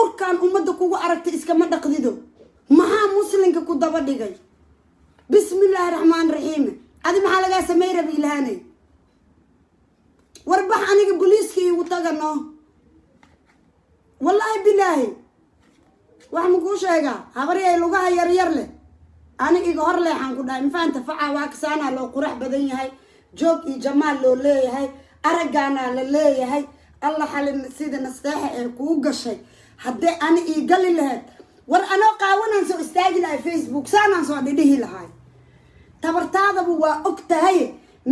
urkaan ummadda kugu aragtay iskama dhaqdido. Maxaa muslimka ku daba dhigay? Bismi illaahi raxmaan raxiim. Adi maxaa lagaa samey raba, Ilhaanay? Warbax, aniga booliiska iigu tagano. Wallaahi bilaahi, wax ma kuu sheegaa? Habaryay lugaha yaryar leh, ani iga hor leexaan ku dhahay. Mafaanta facaa waa kasaanaa loo qurax badan yahay, joog iyo jamaal loo leeyahay, araggaanaa la leeyahay. Alla xalin sida nasteexa ee kuu gashay haddii ani ii gali lahayd, war anoo qaawanaan soo istaagi lahay Facebook, saanaan soo dhidhihi lahay. Tabartaadaba waa og tahay.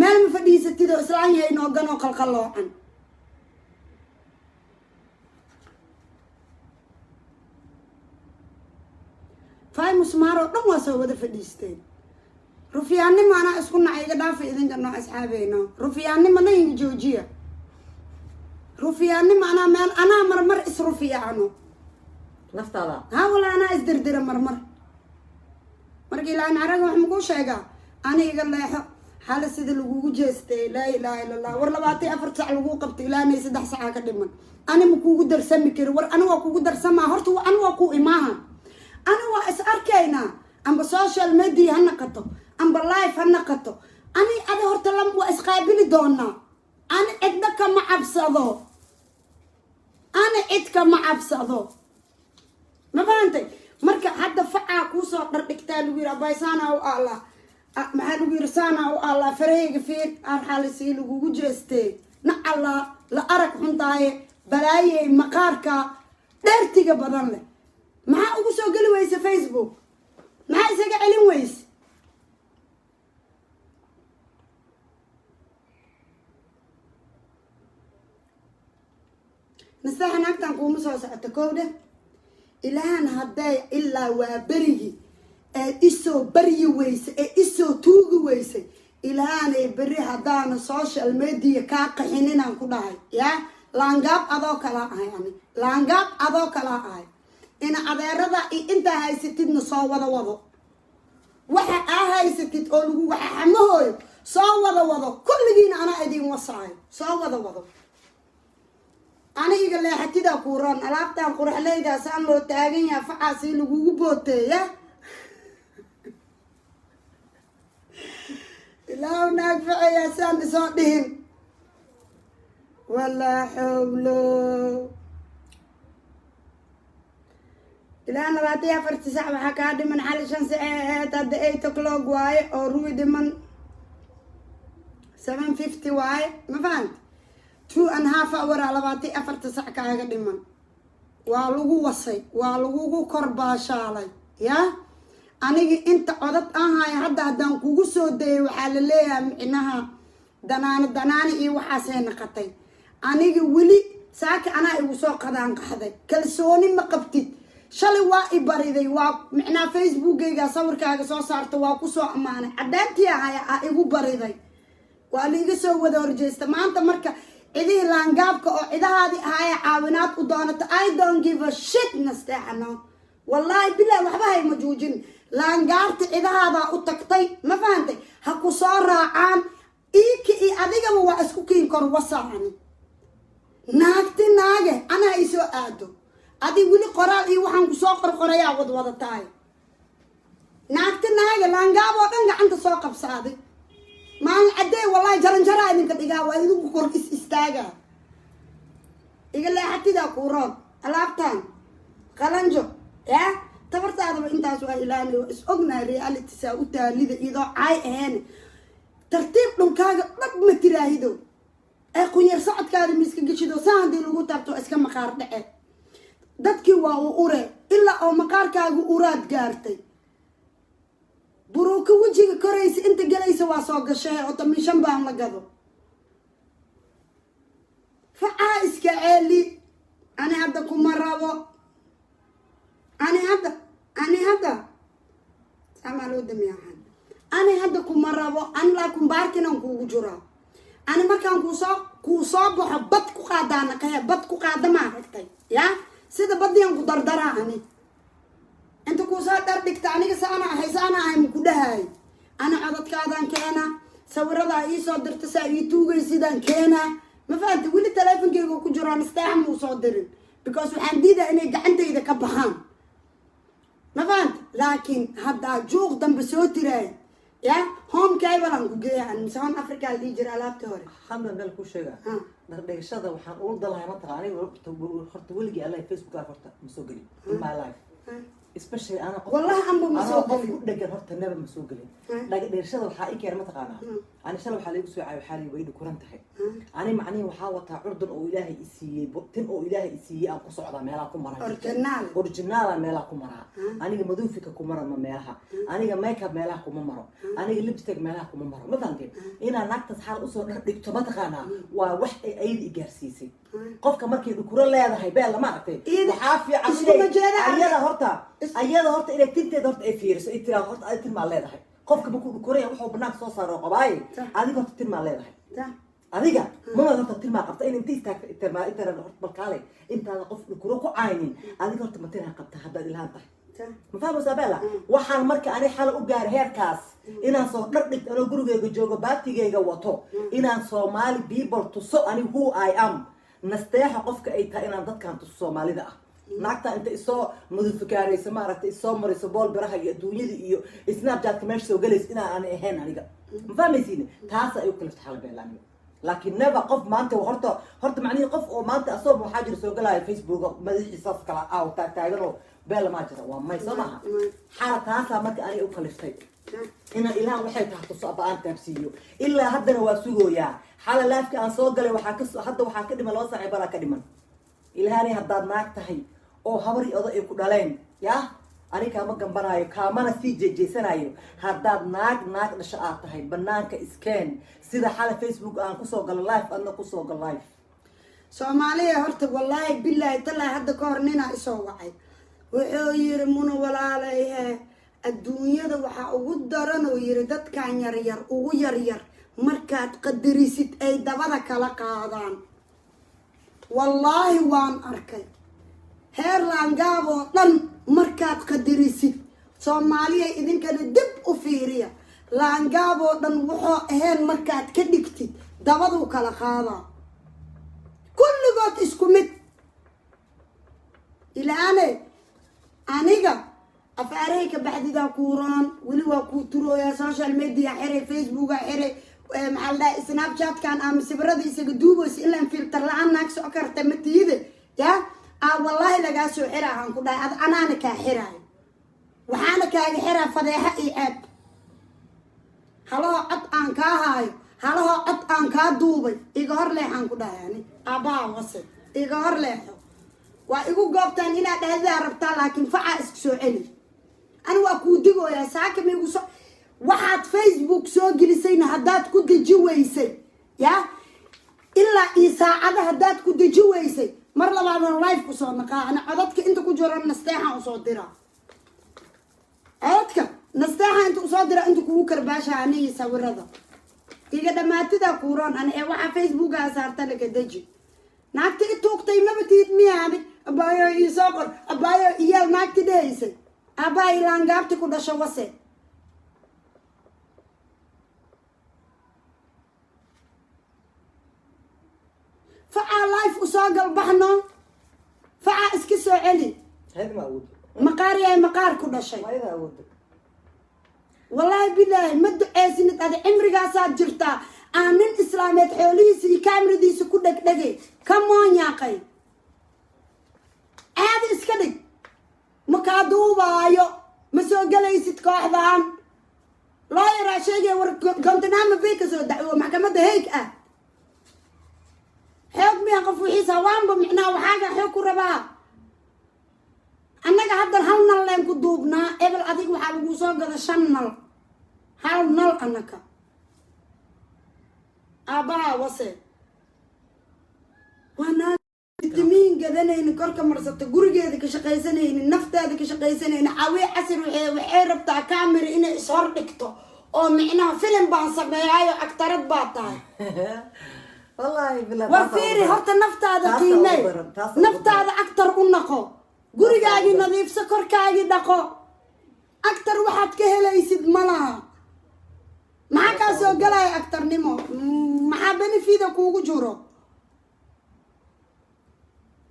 Meel ma fadhiisatid oo islaan yahay nooganoo qalqaloocan. Fay musmaar oo dhan waa soo wada fadhiisteen. Rufyaannimo anaa isku nacay. Iga dhaafa idinka noo asxaabeyno. Rufyaannimona iga joojiya. Rufyaannimo anaa meel anaa marmar isrufiyaano. Naftaada. Ha, walaa anaa isdirdira marmar. Marka Ilaan caraga wax makuu sheegaa? Ani iga leexo. Xala sida lagugu jeestay, laa ilaaha illa Allah. War 24 sac laguu qabtay, ilaanay 3 sacaa ka dhiman. Ani ma kuugu darsami kari. War ani waa kugu darsamaa horta. Ani waa kuu imaaha, ani waa is arkaynaa. Amba social media ha naqato, amba live ha naqato, ani adi horta lam waa isqaabili doonaa. Ani cidna kama cabsado, ani cid kama cabsado, ma fahantay? Marka hadda facaa kuusoo dhardhigtaa lagu yiri, abay saanaa u aalaa. Maxaa lagu yiri? Saanaa u aalaa. Farahayga fiir, arxalisii lagugu jeestee, nacallaa la arag xuntaaye, balaayey maqaarka dheertiga badan leh. Maxaa ugu soo geli weyse Facebook? Maxaa isaga celin weyse? Nasteexa naagtan kuuma soo socoto kowdhe. Ilahan hadday ilaa waa berigii ee isoo baryi weysay ee isoo tuugi weysay, Ilahanay berri haddaana social media kaa qaxin inaan ku dhahay yaa laangaab adoo kalaa ahay. Ani laangaab adoo kalaa ahay. Ina adeerada iyo intaa haysatidna soo wada wado. Waxa aa haysatid oo lagu waxaxamahooyo soo wada wado. Kulligiina anaa idin wasaayo. Soo wada wado. Ani iga leexatidaa kuuroon. Alaabtan quraxleydaa saan loo taagan yaha, facaasii lagugu booteeya. Ilaahu naag facayaa saan isoo dhihin. Walaa xawlo. Ilaa 24-tii sac waxaa kaa dhiman xali 5 sac ee ahayd. Hadda 8 o'clock waaye oo ruwi dhiman, 7:50 waaye, ma fahant? 2.5 hour a 24-ta sac kaaga dhiman. Waa lagu wasay, waa lagugu kor baashaalay. Ya anigi inta codad aan haya hadda haddaan kugu soo dayay, waxaa la leeyahay micnaha danaani danaani iyo waxaasay naqatay. Aniga weli saaka anaa igu soo qadaan qaxday. Kalsooni ma qabtid. Shalay waa i bariday, waa micnaha Facebookayga sawirkaaga soo saarta, waa kusoo ammaanay, caddaantii ahaya aa igu bariday, waa liiga soo wada horjeesta. Maanta marka cidihii laangaabka oo cidahaadii ahaaya caawinaad u doonata, I don't give a shit. Nasteexano, wallaahi bilahi, waxba hayma juujin. Laangaabta cidahaadaa u tagtay, ma fahantay? Ha ku soo raacaan. Iika iyo adigaba waa isku kiin kor wasaacani. Naagti naage anaa isoo aado. Adi weli qoraal iyo waxaan kusoo qorqorayaa wadwadataay. Naagti naage laangaab oo dhan gacanta soo qabsaaday maalin caddee, wallahi jaranjaraa idinka dhigaa, waa idinku kor is istaagaa. Iga leexatidaa kuuroon. Alaabtan qalanjo ya Tabartaadaba intaas waa ilaali, waa is ognahay reality saa u taalida iyadoo caay ahayn. Tartiib dhunkaaga dhab ma tiraahido ee qunyar socodkaada miiska geshido. Saa haddii lagu taabto waa iska maqaar dhece. Dadkii waa uu ure ilaa oo maqaarkaagu uraad gaartay. Buruuka wejiga koraysa inta gelaysa waa soo gashee oo tamishan baan la gado. Facaa iska ceeli. Ani hadda kuma rabo. Ani hadda saamaa loo damiyaxan. Ani hadda kuma rabo. Ani laakin baarkinan kuugu jiraa. Ani markaan kuusoo baxo, bad ku qaadaana qahe, bad ku qaada, ma aragtay? Ya sida badiyan ku dardaraa. Ani inta kuusoo dhar dhigta, aniga saana ahay, saana ahay, maku dhahaay. Ani codadkaadaan keenaa, sawiradaa iisoo dirta, saa ii tuugay sidaan keenaa. Ma fahamta? Weli taleefonkeyga ku jiraan, isteexa ma usoo dirin because waxaan diidaa inay gacantayda ka baxaan. Ma fahanta? Laakiin haddaa juuq dambe soo tiraay, ya home cable aan ku geeya mise Home Africa la dhihi jira alaabtii hore. Hadda meel ku sheega. Dhardhigashada waxaan ugu dalahay mataqaa, aniga horta weligii Allah Facebook live horta ma soo gelin in my life, especially ana qof Wallahi anba ma anoo soo qof gelin. ku dhegan horta never ma soo gelin. Dhagdhigashada waxaa ii keena mataqaanaa, ani shalay waxaa laigu soo caayay, waxaa lii way dhukuran tahay. Ani macnihi waxaa wataa curdun oo Ilaahay i siiyey, tin oo Ilaahay i siiyey aan ku socdaa, meelaha ku maraa. Original. Original meelaha ku maraa. Aniga maduufika ku mara ma meelaha, aniga makeup meelaha kuma maro, aniga lipstick meelaha kuma maro. Ma fahanteen? Inaa naagtaas xaal usoo dhar dhigto mataqaanaa, waa wax ay ayada i gaarsiisay. Qofka markay dhukuro leedahay beel lama aragtay. Waxaa fiican Iskuma inay jeeda. ayada horta inay tinteeda horta ay fiiriso, ay tiraa horta adi tin maa leedahay. Qofka markuu dhukuraya wuxuu banaanka soo saaro qabaaye. Adiga horta tin maa leedahay? Adiga mama horta tilmaa qabta in inta istaagta inta inta horta balkaale intaada qof dhukuro ku caynin, adiga horta ma tinaa qabta haddaad ilhaan tahay? Ma fahmaysaa, Bella? Waxaan marka ani xal u gaaray heerkaas inaan soo dhar dhigto anoo gurigeyga joogo, baatigeyga wato, inaan Soomaali people tuso ani who I am, nasteexa qofka ay tahay, inaan dadkan tuso Soomaalida ah. Naagta inta isoo mudufikaarayso, maaragtay, isoo marayso bool biraha iyo adduunyada iyo Snapchatka meesha soo gelayso, inaan ani ahayn aniga. Ma fahmaysiin? Taasa ay u kalifta xal Bella aniga. Laakiin never qof maanta horta macnihii qof oo maanta asoo waxaa jira soo galaya Facebook madaxiisaas kala aaw taag taagan oo Bella maa jira, waa may soo maaha. Xaala taasaa marka aniga u kaliftay inaan ilaah waxay tahay tuso aba aan taabsiiyo. Ilaa haddana waa sugooyaa. Xala live-ka aan soo galay waxaa ka hadda waxaa ka dhiman 2 saac baraa ka dhiman. Ilaahani haddaad naag tahay oo habari odo ay ku dhaleen, yah, ani kaama gambanaayo, kaamana sii jeejeysanayo. Haddaad naag naag dhasho aad tahay, banaanka iskeen. Sida xala Facebook aan kusoo galo live, adna kusoo galo live. Soomaaliya horta, wallaahi bilaahi talaa, hadda ka hor ninaa isoo wacay. Wuxuu yiri, "Muna walaalayhe, adduunyada waxaa ugu daran," oo yiri, "dadkan yaryar ugu yaryar markaad qadarisid ay dabada kala qaadaan." Wallaahi waan arkay heer laangaab oo dhan markaad qadarisid. Soomaaliya, idinkana dib u fiiriya. Laangaab oo dhan wuxuu ahayn markaad ka dhigtid, dabaduu kala qaadaa. Kulligood isku mid. Ilaane aniga afaarahay ka baxdidaa kuuroon, weli waa kuu turooyaa. Social media xiray, Facebooka xiray, maxaa la dhahay, Snapchatkan ama sawirada isaga duubaysa ilaan filter la-aan naag soco karta ma tiide. Ya aa wallaahi lagaa soo xiraa aan ku dhahay. Ad anaana kaa xiraayo, waxaana kaaga xiraa fadeexa iyo ceeb. Halahoo cod aan kaa haayo, halahoo cod aan kaa duubay, iga hor leexaan ku dhahay. Ani aabbaha wase, iga hor leexo. Waa igu goobtaan inaad dhahdaa rabtaa, laakiin facaa isku soo celi. Ani waa kuu digooyaa. Saaka ma igu soo waxaad Facebook soo gelisayna haddaad ku deji weysay, ya ilaa iyo saacada haddaad ku deji weysay, mar labaadan live kusoo naqaa. Ani codadka inta ku jiro nasteexan usoo diraa. Codadka nasteexa inta usoo dira, inta kugu karbaasha aniga sawirada iga dhamaatidaa kuuroon. Ani ee waxaa Facebookaa saartana ka deji. Naagta i tuugtay maba tiid miyaani? Abaayo ii soo qor, abaayo iyaal, naagti dhehaysay aabaa ilaangaabti ku dhasho wase. Facaa live usoo galbaxno, facaa iska soo celi. Hayad ma awoodo. Maqaar yahay, maqaar ku dhashay. Ayada awoodo. Wallaahi bilaahi ma duceysinid. Adi cimrigaasaad jirtaa aan nin islaameed xoolihiisa iyo kaamiradiisa ku dhegdhegay ka moonyaaqay. Caadi iska dhig. Ma kaa duubaayo, ma soo gelaysid kooxdan. Loo yaraa sheegaya, war Guantanamo Bay ka soo dacwo, maxkamadda Hague ah. Xoog miya qof wixiisa waanba micnaha waxaaga xoog ku rabaa? Annaga hadda hal nal leen ku duubnaa. Ebel adig waxaa lagu soo gada shan nal, hal nal. Annaka aabbaha wase waa naag fitamiin gadanaynin, korka marsata, gurigeeda ka shaqaysanaynin, nafteeda ka shaqaysanaynin. Cawii casir waxay rabtaa camera inay ishor dhigto oo micnaha filim baan sameeyaayo, actorad baa tahay. Wallaahi bilaa. War fiiri horta, naftaada Taasaa qiimey. ugu daran, taasaa ugu. Naftaada actor u naqo, gurigaagii nadiifso, korkaagii dhaqo. Actor waxaad ka helaysid ma laha. Maxaa kaa soo galaya actornimo? Maxaa benefit ah kuugu jiro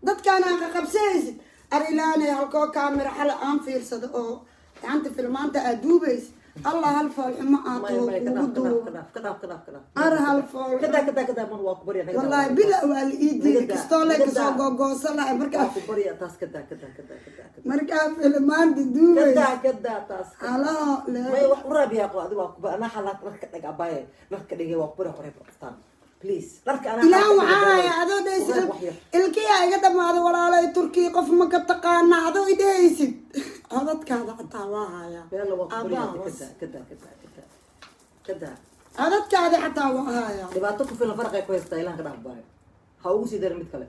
dadkaan aan qaqabsanaysid? Arilaanay, halkoo camera xale aan fiirsado oo gacanta filmaanta aad duubaysid, Allah, hal foolxumo aad Maya, taho maya, ka kugu dhaaf, ka dhaaf, duubo. Ka dhaaf, ka dhaaf, ka dhaaf, ka dhaaf. Ar hal fool. Ka daa, ka daa, ka daa, man waa ku barya, naga daa. Wallaahi bila waa la ii diiday. Naga daa, Kastoo le naga kasoo daa. googoosan lahay markaa. Waa ku barya, taas ka daa, ka daa, ka daa, ka daa, ka daa. Markaa filmaanta Ka duubays. daa, ka daa, taas ka daa. Halaha le. Maya, wax u raab yaa adiga, waa ku anaa xalaa dharka dhig, abaaye, dharka dhigay, waa ku barya, qoreeb qoftaan, please, dharka anaa Ilaan xalaa waxaa dhigay. haya adoo dhehaysid Ureeb wax yar. Ilkiyaa iga dhamaaday, walaalay, Turkiya qof ma ka taqaana, adoo idhehaysid. Codadkaada xataa waa hayaa. Beella, waa ku barya. Aabbaha Ka was. daa, ka daa, ka daa, ka daa, ka daa. Codadkaada xataa waa hayaa. Dhibaato ku filan faraqay ku haystaa, ilaan ka dhaaf baayo, ha ugu sii darin mid kale.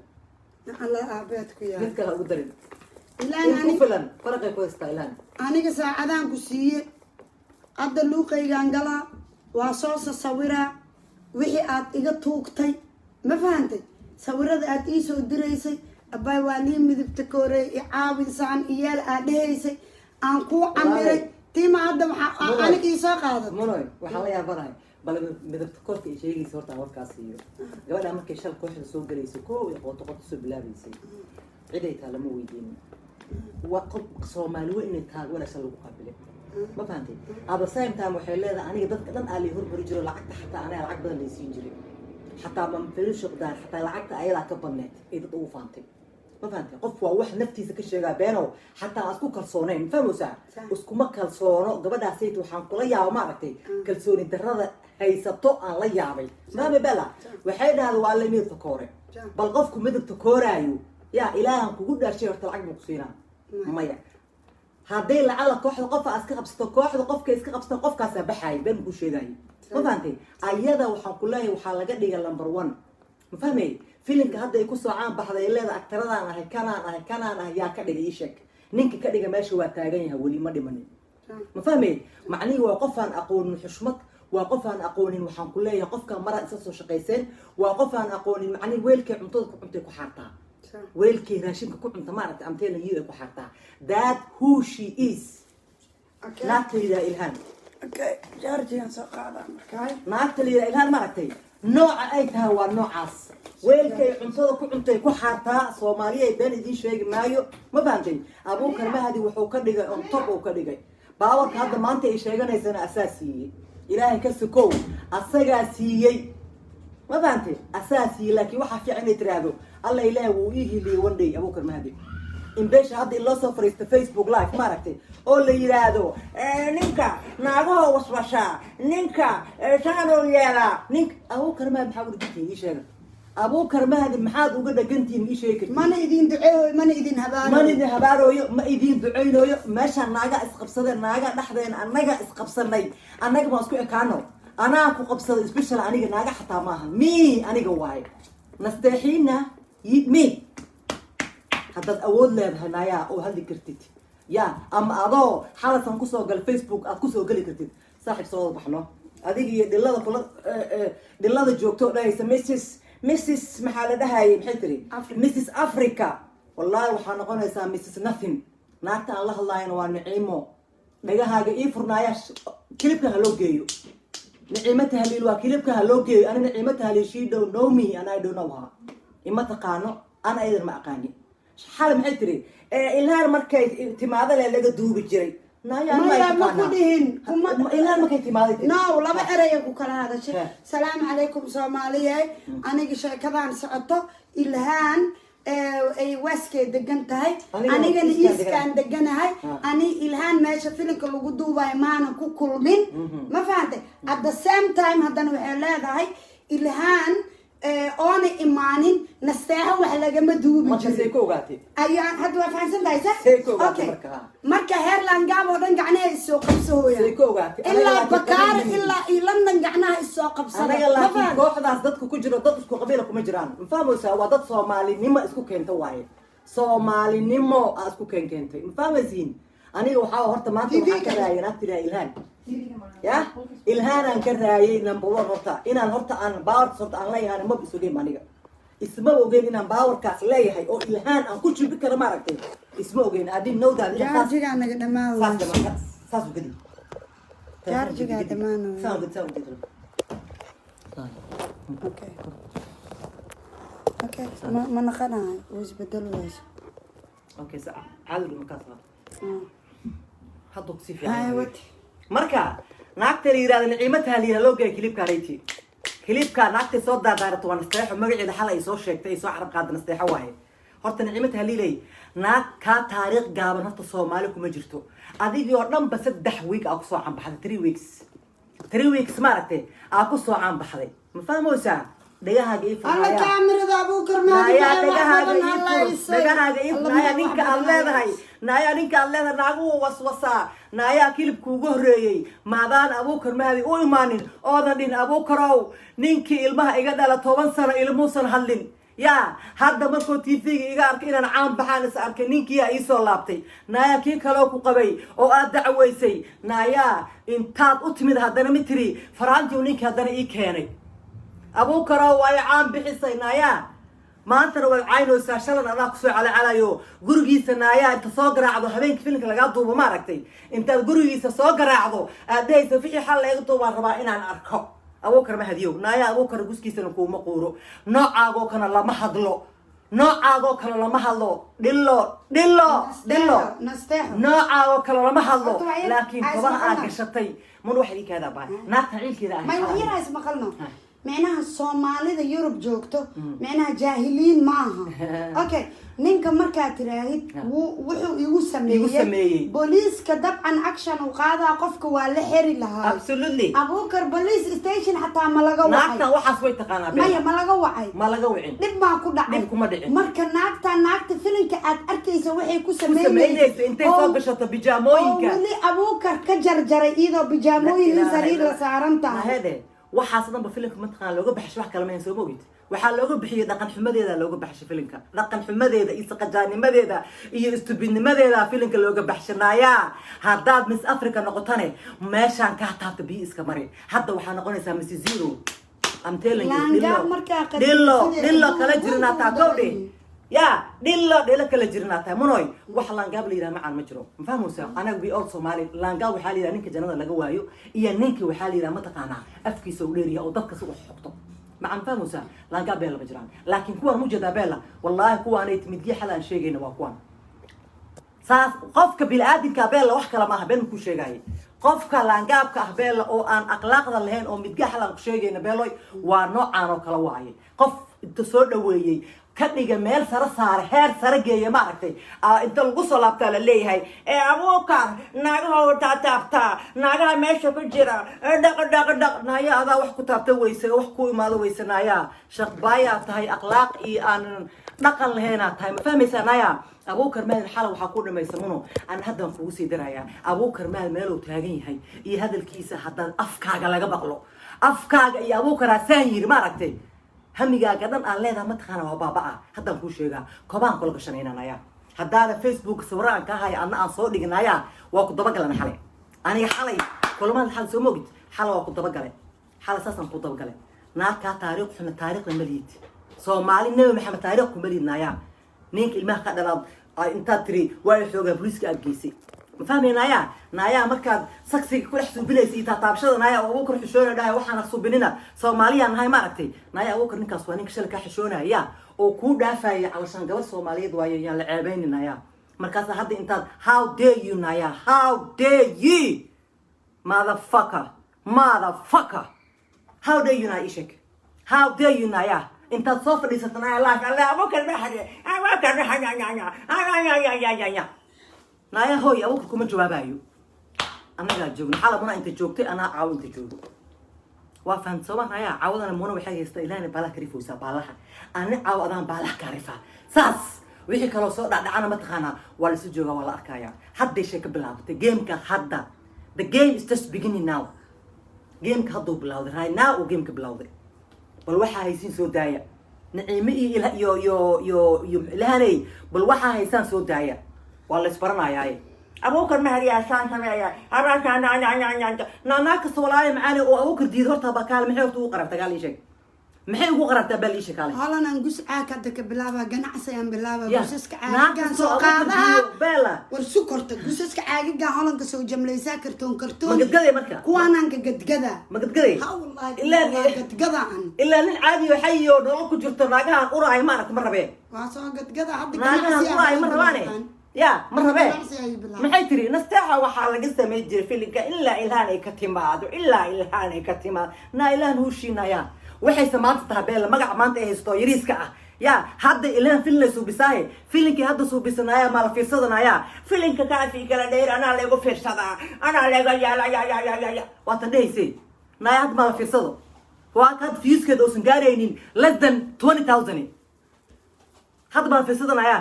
Alla aabeed ku yahay. Mid kale ha ugu darin. Ilaan In ku ani filan faraqay ku haystaa, ilaan. Aniga saacadaan ku siiye, hadda luuqaygaan galaa, waa soo sasawiraa wixii aad iga tuugtay. Ma fahantay? Sawirada aad ii soo diraysay, abbaay, waa lii midibta koorey, i caawinsaan iyeel aad dhehaysay, aan kuu camiray. Tiima hadda waxaa Munoy. aniga ii soo qaadat. Munoy, waxaan la yaabanahay bal midabta korka ay sheegaysa. Horta aan warkaas siiyo gabadha. Markay shal kooxda soo galaysay, koow iyo qoto qoto soo bilaabaysay, ciday taa lama weydiinin. Waa qof Soomaali weyn inay tahay wanaagsan lagu qaabilay. Ma fahantay? At the same time waxay leedahay, aniga dadka dhan aa lay hormari jiro, lacagta xataa aniga lacag badan laysiin jiray, xataa ma xataa lacagta ayadaa ka badneed ay dad ugu faantay. Ma fahantay? Qof waa wax naftiisa ka sheegaa beenow, xataa aan isku kalsoonayn. Ma fahmaysaa? Iskuma kalsoono gabadhaasayt. Waxaan kula yaaba, maaragtay, kalsooni darrada haysato aan la yaabay. Maame Bella waxay dhahda waa la midabta koore. Bal qofku midabta kooraayo, yaa Ilaahan kugu dhaashay, horta lacag buu ku siinaa? Maya. Hadday lacala kooxda qofa iska qabsato, kooxda qofka iska qabsato, qofkaasaa baxaaya, been kuu sheegaayo. Ma fahantay? Ayada waxaan ku leeyahay waxaa laga dhigay number one. Ma fahmay? Filimka hadda ay kusoo caan baxday ay leedahay actoradaan ahay, kanaan ahay, kanaan ahay, yaa ka dhigay? Ii sheeg. Ninka ka dhiga meesha waa taagan yahay, weli ma dhimanin. Ma fahmay? Macnihii waa qofaan aqoonin xushmad, waa qofaan aqoonin, waxaan ku leeyahay, qofka maraa isla soo shaqayseen, waa qofaan aqoonin. Macnihi weelkay cuntada ku cuntay ku xaartaa, weelkay raashinka ku cunta, maaragtay, I'm telling you, ay ku xaartaa. That who she is. Naagta la yidhaha Ilhaan. Okay, jaarjigan soo qaadaa markaay. Naagta la yidhaha Ilhaan, maaragtay, nooca ay tahay waa noocaas. Weelkay cuntada ku cuntay ku xaartaa. Soomaaliya, been idiin sheegi maayo. Ma fahantay? Abuukar Mahdi wuxuu ka dhigay on top uu ka dhigay. Baawarka hadda maanta ay sheeganaysana asaa siiyey. Ilaahay ka sukow asagaa siiyey. Ma fahantay? Asaa siiyey. Laakiin waxaa fiican inay tiraahdo, "Alla, Ilaahay wuu ii hiliyey one day, Abuukar Mahdi." In beesha hadda in loo soo fariisto Facebook live, maaragtay, oo la yidhaahdo, "Ninka naagaha waswashaa, ninka saanoo yeelaa, ninka Abuukar Mahdi." Maxaa uga dhegantihiin? Ii sheega. Abuukar Mahdi maxaad uga dhegantihiin? Ii sheegi kartiin? Mana idin duceehoy, mana idin habaaro. Mana idin habaarooyo, ma idin ducaynooyo. Meeshaan naaga isqabsadeen, naaga dhexdeen, annaga isqabsanay, annaga baan isku ekaano. Anaa ku qabsaday special, aniga naaga xataa maaha, me, aniga waaye nasteexiina me. Haddaad awood leedahay, naayaa, oo hadli kartid ya, ama adoo xalasan kusoo gal Facebook aad kusoo geli kartid, saaxiib, soo wada baxno, adiga iyo dhilada kula dhilada joogto oo dhahaysa Mrs maxaa la dhahayay, maxay tiri? Africa. Mrs Africa. Wallahi waxaa noqonaysaa Mrs Nothing. Naagta aan la hadlaayana waa Niciimo. Dhagahaaga ii furnaaya, clipka ha loo geeyo Niciimo Tahliil. Waa clipka ha loo geeyo. Ani Niciimo Tahliil, she don't know me and I don't know her. Ima taqaano, ana ayadan ma aqaani. Xal maxay tiri? Ilhaan markay timaado le laga duubi jiray. Naya, ma Maya, ma ku taqaanaa. dhihin. Kuma- Ilhaan markay timaaday tiri. No, laba eraya ku kala hadashay. He. Salaamu calaykum Soomaaliye, aniga sheekadaan socoto Ilhaan. Ay Westkay degan tahay. Anigana Anigana Eastkaan Eastkaan deganahay. Ani Ilhaan meesha filimka lagu duubayo maanan ku kulmin, ma fahantay? At the same time haddana waxay leedahay Ilhaan oona imaanin Nasteexo wax lagama duubi Marka say jirin. ku ogaatay? Ayaan hadda waa fahansan tahay, sax? Say ku ogaatay. Okay. Marka, ha. Marka heer Laangaab oo dhan gacnaha isoo qabsahooyaan. Say ku ogaatay? Anaga Ilaa laakiin Bakaara qabiil ilaa iyo London gacnaha isoo qabsada. Anaga Ma laakiin fahanti? kooxdaas dadka ku jiro dad isku qabiila kuma jiraan, ma fahmaysaa? Waa dad Soomaalinimo isku keenta waaye, Soomaalinimo aa isku keentay, ma fahmaysiin? Aniga waxaa horta maanta waxaan ka raayay naagta ilaa Ilhaan ya Ilhaanaan ka raayay. Number one, horta inaan horta aan powerkaas horta aan leeyahay maba is ogeyn. Aniga isma ogeyn inaan powerkaas leeyahay oo Ilhaan aan ku jibi karo, maaragtay? Isma ogeyn. I didn't know that inaan saas Charge-igaa naga dhammaan. Saas dhamaan, saas u gedi. Charge-igaa dhammaanaya. Saan u gedi, saan u gedi. Okay, ma naqanayo, wuu isbedel wayso. Okay, sa caadi markaas waa hadda si Hay fiican. Wati. Marka naagta la yirahdo Naciimo Tahliila loo geeyay clipka reyti, clipka naagtay soo daadaarato waa Nasteexo. Magaceeda xal ay soo sheegtay, ay soo carab qaada, Nasteexo waaye. Horta Naciimo Tahliilay, naag kaa taariikh gaaban horta Soomaali kuma jirto. Adigii oo dhanba 3 week aa kusoo caanbaxday, 3 weeks, 3 weeks, maaragtay, aa kusoo caanbaxday, ma fahmaysaa? Dhagahaaga ii Alla furnaaya. Kaamirada Abuukar. Naayaa, Maadi dhagahaaga wax ii badan fur. halaysay. Dhagahaaga ii fur. Alla Naayaa, wax ninka aad badan leedahay, halaysay. naayaa, ninka aad leedahay naaguhu waswasaa. Naayaa, clipka ugu horreeyey maadaan Abuukar Mahdi u imaanin oodan dhihin, "Abuukarow, ninkii ilmaha iga dhala 10 sano ilmuusan hadlin yaa, hadda markuu TV-ga iga arkay inaan caan baxaan is arkay, ninkiyaa iisoo laabtay." Naayaa, kii kaloo ku qabay oo aad dacwaysay, naayaa, intaad u timid haddana mi tiri faraantii ninkii haddana ii keenay, "Abuukarow, way caan bixisay"? Naayaa, maantana waad caynaysaa, shalan adaa kusoo calacalayo gurigiisa. Naayaa, inta soo garaacdo habeenkii filimka lagaa duubo, maaragtay, intaad gurigiisa soo garaacdo aad dhehaysa, "Wixii xal laga duubaan rabaa inaan arko, Abuukar Mahadiyow." Naayaa, Abuukar guskiisana kuuma quuro. Noocaagoo kana lama hadlo, noocaagoo kale lama hadlo. Dhilo, dhilo, dhilo. Nasteexo. Noocaagoo kale lama hadlo. Horta wax yar- Laakiin ha kobaha aad ismaqalna. gashatay mun waxa ii kaadaa bahay naagta ciilkeeda ahay. May, wax yar ha ismaqalno. Micnaha Soomaalida Yurub joogto micnaha jaahiliin ma aha. Okay, ninka markaad tiraahid wuxuu igu Igu sameeyey. sameeyey, booliiska dabcan action uu qaadaa, qofka waa la xeri lahaa. Absolutely. Abuukar police station xataa ma laga wacay? Naagtan waxaas way taqaanaa been. Maya, ma laga wacay? Ma laga wicin. Dhib maa ku dhacay? Dhib kuma dhicin. Marka naagta filinka aad arkaysa waxay ku samaynaysa intay soo gashato bijaamooyinka. Oo weli Abuukar ka jarjaray iyadoo bijaamooyin in sariir la saaran tahay. Mahede, waxaas dhanba filimka mataqaana looga baxshay wax kale mahan, soo mogid? Waxaa looga bixiyey dhaqan xumadeeda looga baxshay filimka, dhaqan xumadeeda iyo saqajaanimadeeda iyo stupidnimadeeda filimka looga baxshanaayaa. Haddaad Miss Africa noqotane, meeshaan kaa taabta biyo iska mari. Hadda waxaa noqonaysaa Miss Zero, I'm telling you. Laangaab Dhilo markaa qadin dhilo sidee dhilo kala adduunka jirinaa taa u kowdhe daran. Ya, dhilo dhilo kala jirinaa tahay. Munoy, wax laangaab la yidhaha macaan ma jiro, ma fahmaysaa? Anaga we all Somali. Laangaab waxaa la yidhaha ninka jannada laga waayo iyo ninka waxaa la yidhaha mataqaanaa afkiisa u dheeryahay oo dadka si wax xogto macaan, ma fahmaysaa? Laangaab beella ma jiraan, laakiin kuwaan mujeedaa beella, wallaahi kuwaanay timidgii xal aan sheegayna waa kuwaan. Saas qofka bini-aadinka beella wax kale maaha, been ku sheegaaye. Qofka laangaabka ah beella oo aan akhlaaqda lahayn oo midga xal aan ku sheegayna beeloy waa noocaan oo kale waaye. Qof inta soo dhaweeyey ka dhiga meel sare saare, heer sare geeya, maaragtay, inta lagu soo laabtaa la leeyahay, "Ee Abuukar naagaha taataabtaa, naagaha meesha ku jira ee dhaq dhaq dhaq." Naaya, adaa wax ku taabta weyse, wax ku imaado weyse. Naaya, shaqbaayaa tahay, akhlaaq iyo aan dhaqan lahaynaa tahay, ma fahmaysaa? Naaya, Abuukar Mahdi xala waxaa ku dhamaysa muno aan haddaan kugu sii darayaa. Abuukar Mahdi meeluu taagan yahay iyo hadalkiisa haddaad afkaaga laga maqlo, afkaaga iyo Abuukar asaan yiri, maaragtay, hamigaaga dhan aan leedahay mataqaana waa baaba-a. Haddaan kuu sheegaa, kobaan kula gashanayna haddaana Facebook sawiro aan kaa haya adna aan soo dhignaya, waa ku dabagalana xalay. Aniga xalay kulamada xalay soo mogid, xalay waa ku dabagalay, xalay saasaan ku dabagalay. Naagkaa taariikh xuna, taariikhda malihid. Soomaali Nabi Maxamed taariikh kuma lihid. Naayaa, ninka ilmaha ka dhalaad intaad tiri waa xoogaa, booliiska aad geysay, ma fahmay? Naayaa, naayaa, markaad saksiga ku dhex suubinaysa iyo taataabashada, naaya, oo Abuukar xishoonaya dhahay, "Waxaana suubinina, Soomaaliyaan nahay," maaragtay? Naaya, Abuukar ninkaas waa ninka shalay kaa xishoonaya oo kuu dhaafaya calashaan gabar Soomaaliyeed waayo, yaan la ceebaynin. Naayaa, markaasa hadda intaad, how dare you, naayaa, how dare you, motherfucker, motherfucker, how dare you? Naa, ii sheeg, how dare you, naayaa? Intaad soo fadhiisatan ayaa live alle Abukar maxade, Abukar. Naaya hooy, Abukar kuma jawaabayo. Annagaa joogno. Xala Muna inta joogtay, anaa caawo inta joogo. Waa fahamta sooma? Naya, caawadana Muna waxay haystaa Ilaahna baalaha ka rifaysaa baalaha. Ani caawo adaan baalaha ka rifaa. Saas wixii kaloo soo dhacdhacana, mataqaanaa, waa laisu joogaa, waa la arkayaa. Hadday shay ka bilaabatay gameka hadda. The game is just beginning now. Gameka hadduu bilawday, right now uu gameka bilawday. Bal waxaa haysiin soo daaya, Naciime iyo ila iyo Ilaahaney. Bal waxaa haysaan soo daaya, waa la isbaranayaaye. Abuukar mahariyaa saan sameeya naanaa kasta. Walaaya macaali oo Abuukar diid horta bakaale. Maxay horta ugu qarabtaa? Gaal ii sheeg, maxay ugu qarabtaa? Bal ii sheeg, kaale. Holan aan gus caag hadda ka bilaaba, ganacsi aan bilaaba. Ya, gusaska naag caagagaan kastoo soo Abuukar qaadaha. diido, Bella. War sukorta gusaska caagagaan holanka soo jamlaysaa, kartoon kartoon. Ma gadgaday marka? Kuwaanaan ka gadgada. Ma gadgaday? Ha, wallahi. Ilaa waa gadgada an. Ilaa nin caadi oo xayi oo nolol ku jirto, naagahan uraay maaragta ma rabee. Waa soo gadgada hadda. Naagahan Ganacsi uraay ma ay rabaane. bilaabaan. Ya, ma rabee. Ganacsi ay bilaabaan. Maxay tiri Nasteexa? Waxaa laga samay jiray filimka ilaa Ilhaan ay ka timaado, ilaa Ilhaan ay ka timaado. Naa Ilhaan hushiinaya waxayse maanta tahay Beella magaca maanta ay haysto yariiska ah. Ya, hadda Ilhaan filin suubisaaye, filinkii hadda suubisanaya maa la fiirsadanaya? Filinka kaasi kala dheer anaa laygu fiirsadaa, anaa layga yaala ya ya ya ya ya. Waatan dhehaysay naaya, hadda maa la fiirsado? Waa ka hadda viewskeeda uusan gaaraynin less than 20,000. Hadda maa la fiirsadanaya?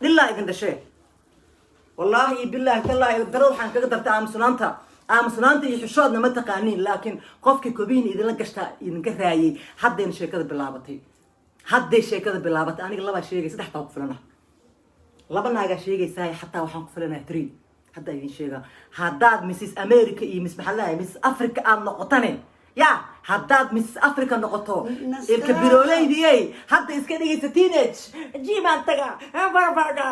Dhilaa idin dhashee, wallaahi bilaahi tallaahi. Darada waxaan kaga dartay aamusnaanta. Aamusnaanta iyo xishoodna ma taqaaniin, laakiin qofkii kobihin idinla gashtaa idinka raayay. Haddayna sheekada bilaabatay, hadday sheekada bilaabatay. Aniga labaa sheegay, saddex baa ku filana. Laba naagaa sheegaysaa, xataa waxaan ku filanaha three. Hadda idin sheegaa, haddaad Mrs America iyo Miss, maxaa lahay, Mrs Africa aad noqotane, ya, haddaad Mrs Africa noqoto, ilka birooleydiyey hadda iska dhigaysa teenage jimaan taga barbarda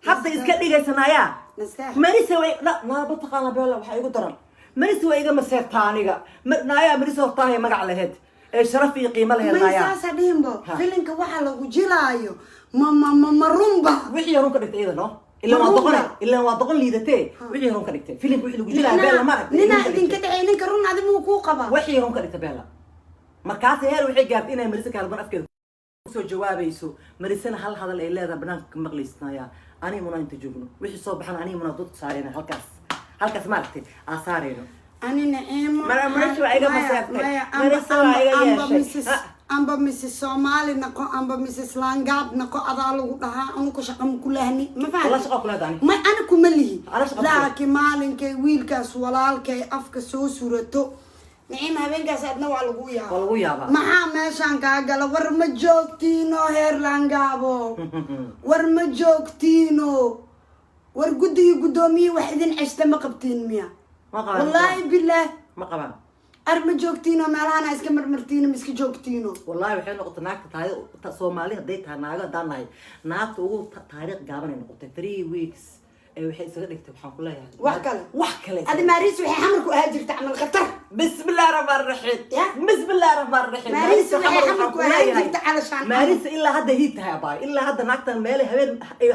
hadda iska dhigaysanaya. Nasteex. Marisa way naaba taqaana. Beela, waxaa igu daran Marisa waa iga maseertaa aniga. Naayaa, Marisa hortaahay magac laheyd ee sharaf iyo qiimo laheyd. May. Naayaa. Saasa dhihinbo. Ha. Filinka waxaa lagu jilaayo ma runba? Wixii run ka dhigtay iyada, no, ilaan waa Ma doqone. runba? Ilaan waa doqon liidatee. Wixii run ka dhigtay filimka, wixii lagu jilaayo, Beella, ma aragtay? Ninaa idinka dhexey, ninka run adimuu kuu qabaa. Wixii run ka dhigtay Beella. Markaas heer waxay gaartay inay Marisa Kaalban afkeeda kusoo jawaabayso. Marisana hal hadal ay leedahay banaanka ka maqlaysnaya. Aniga Muna inta joogno, wixii soo baxana aniga Muna dadku saarayna halkaas, halkaas maaragtay aa saarayno. Ani Naciimo Marisa waa iga maya, maseertay. maya, Marisa waa iga amba yeeshay. Mrs amba Mrs Soomaali noqo, amba Mrs Langaab noqo, adaa lagu dhahaa. Anuka shaqa ma kulahni, ma Wallah fahanti? Shaqa kula hadani. Ma ana kuma lihi. Ana shaqa kuma. Laakiin maalinkay wiilkaas walaalkay afka soo surato, Naciim, habeenkaas adna waa lagu yaaba. Waa lagu yaabaa. Maxaa meeshaan kaa gala? War ma joogtiino heer Langaabo? War ma joogtiino? War guddigii guddoomiye wax idin ceshta ma qabtiin miya? Ma qabaan. Wallaahi bilaah. Ma qabaan. Ar ma joogtiino meelahana iska marmartiino, ma iska joogtiino? Wallahi waxay noqotay naagta taariikh Soomaali hadday tahay, naago haddaan nahay, naagta ugu taariikh gaaban ay noqotay. 3 weeks ee waxay isaga dhigtay, waxaan ku leeyahay Wax kale. Wax kale. Adi Maariis waxay xamarku ahaa jirta camal khatar. بسم الله الرحمن الرحيم. Ya? بسم الله الرحمن الرحيم. Maariis waxay xamar xamarku waxaan ku ahaan leeyahay. jirta calashaan. Maariis ilaa hadda hiid tahay abaay. Ilaa hadda naagtan meel habeen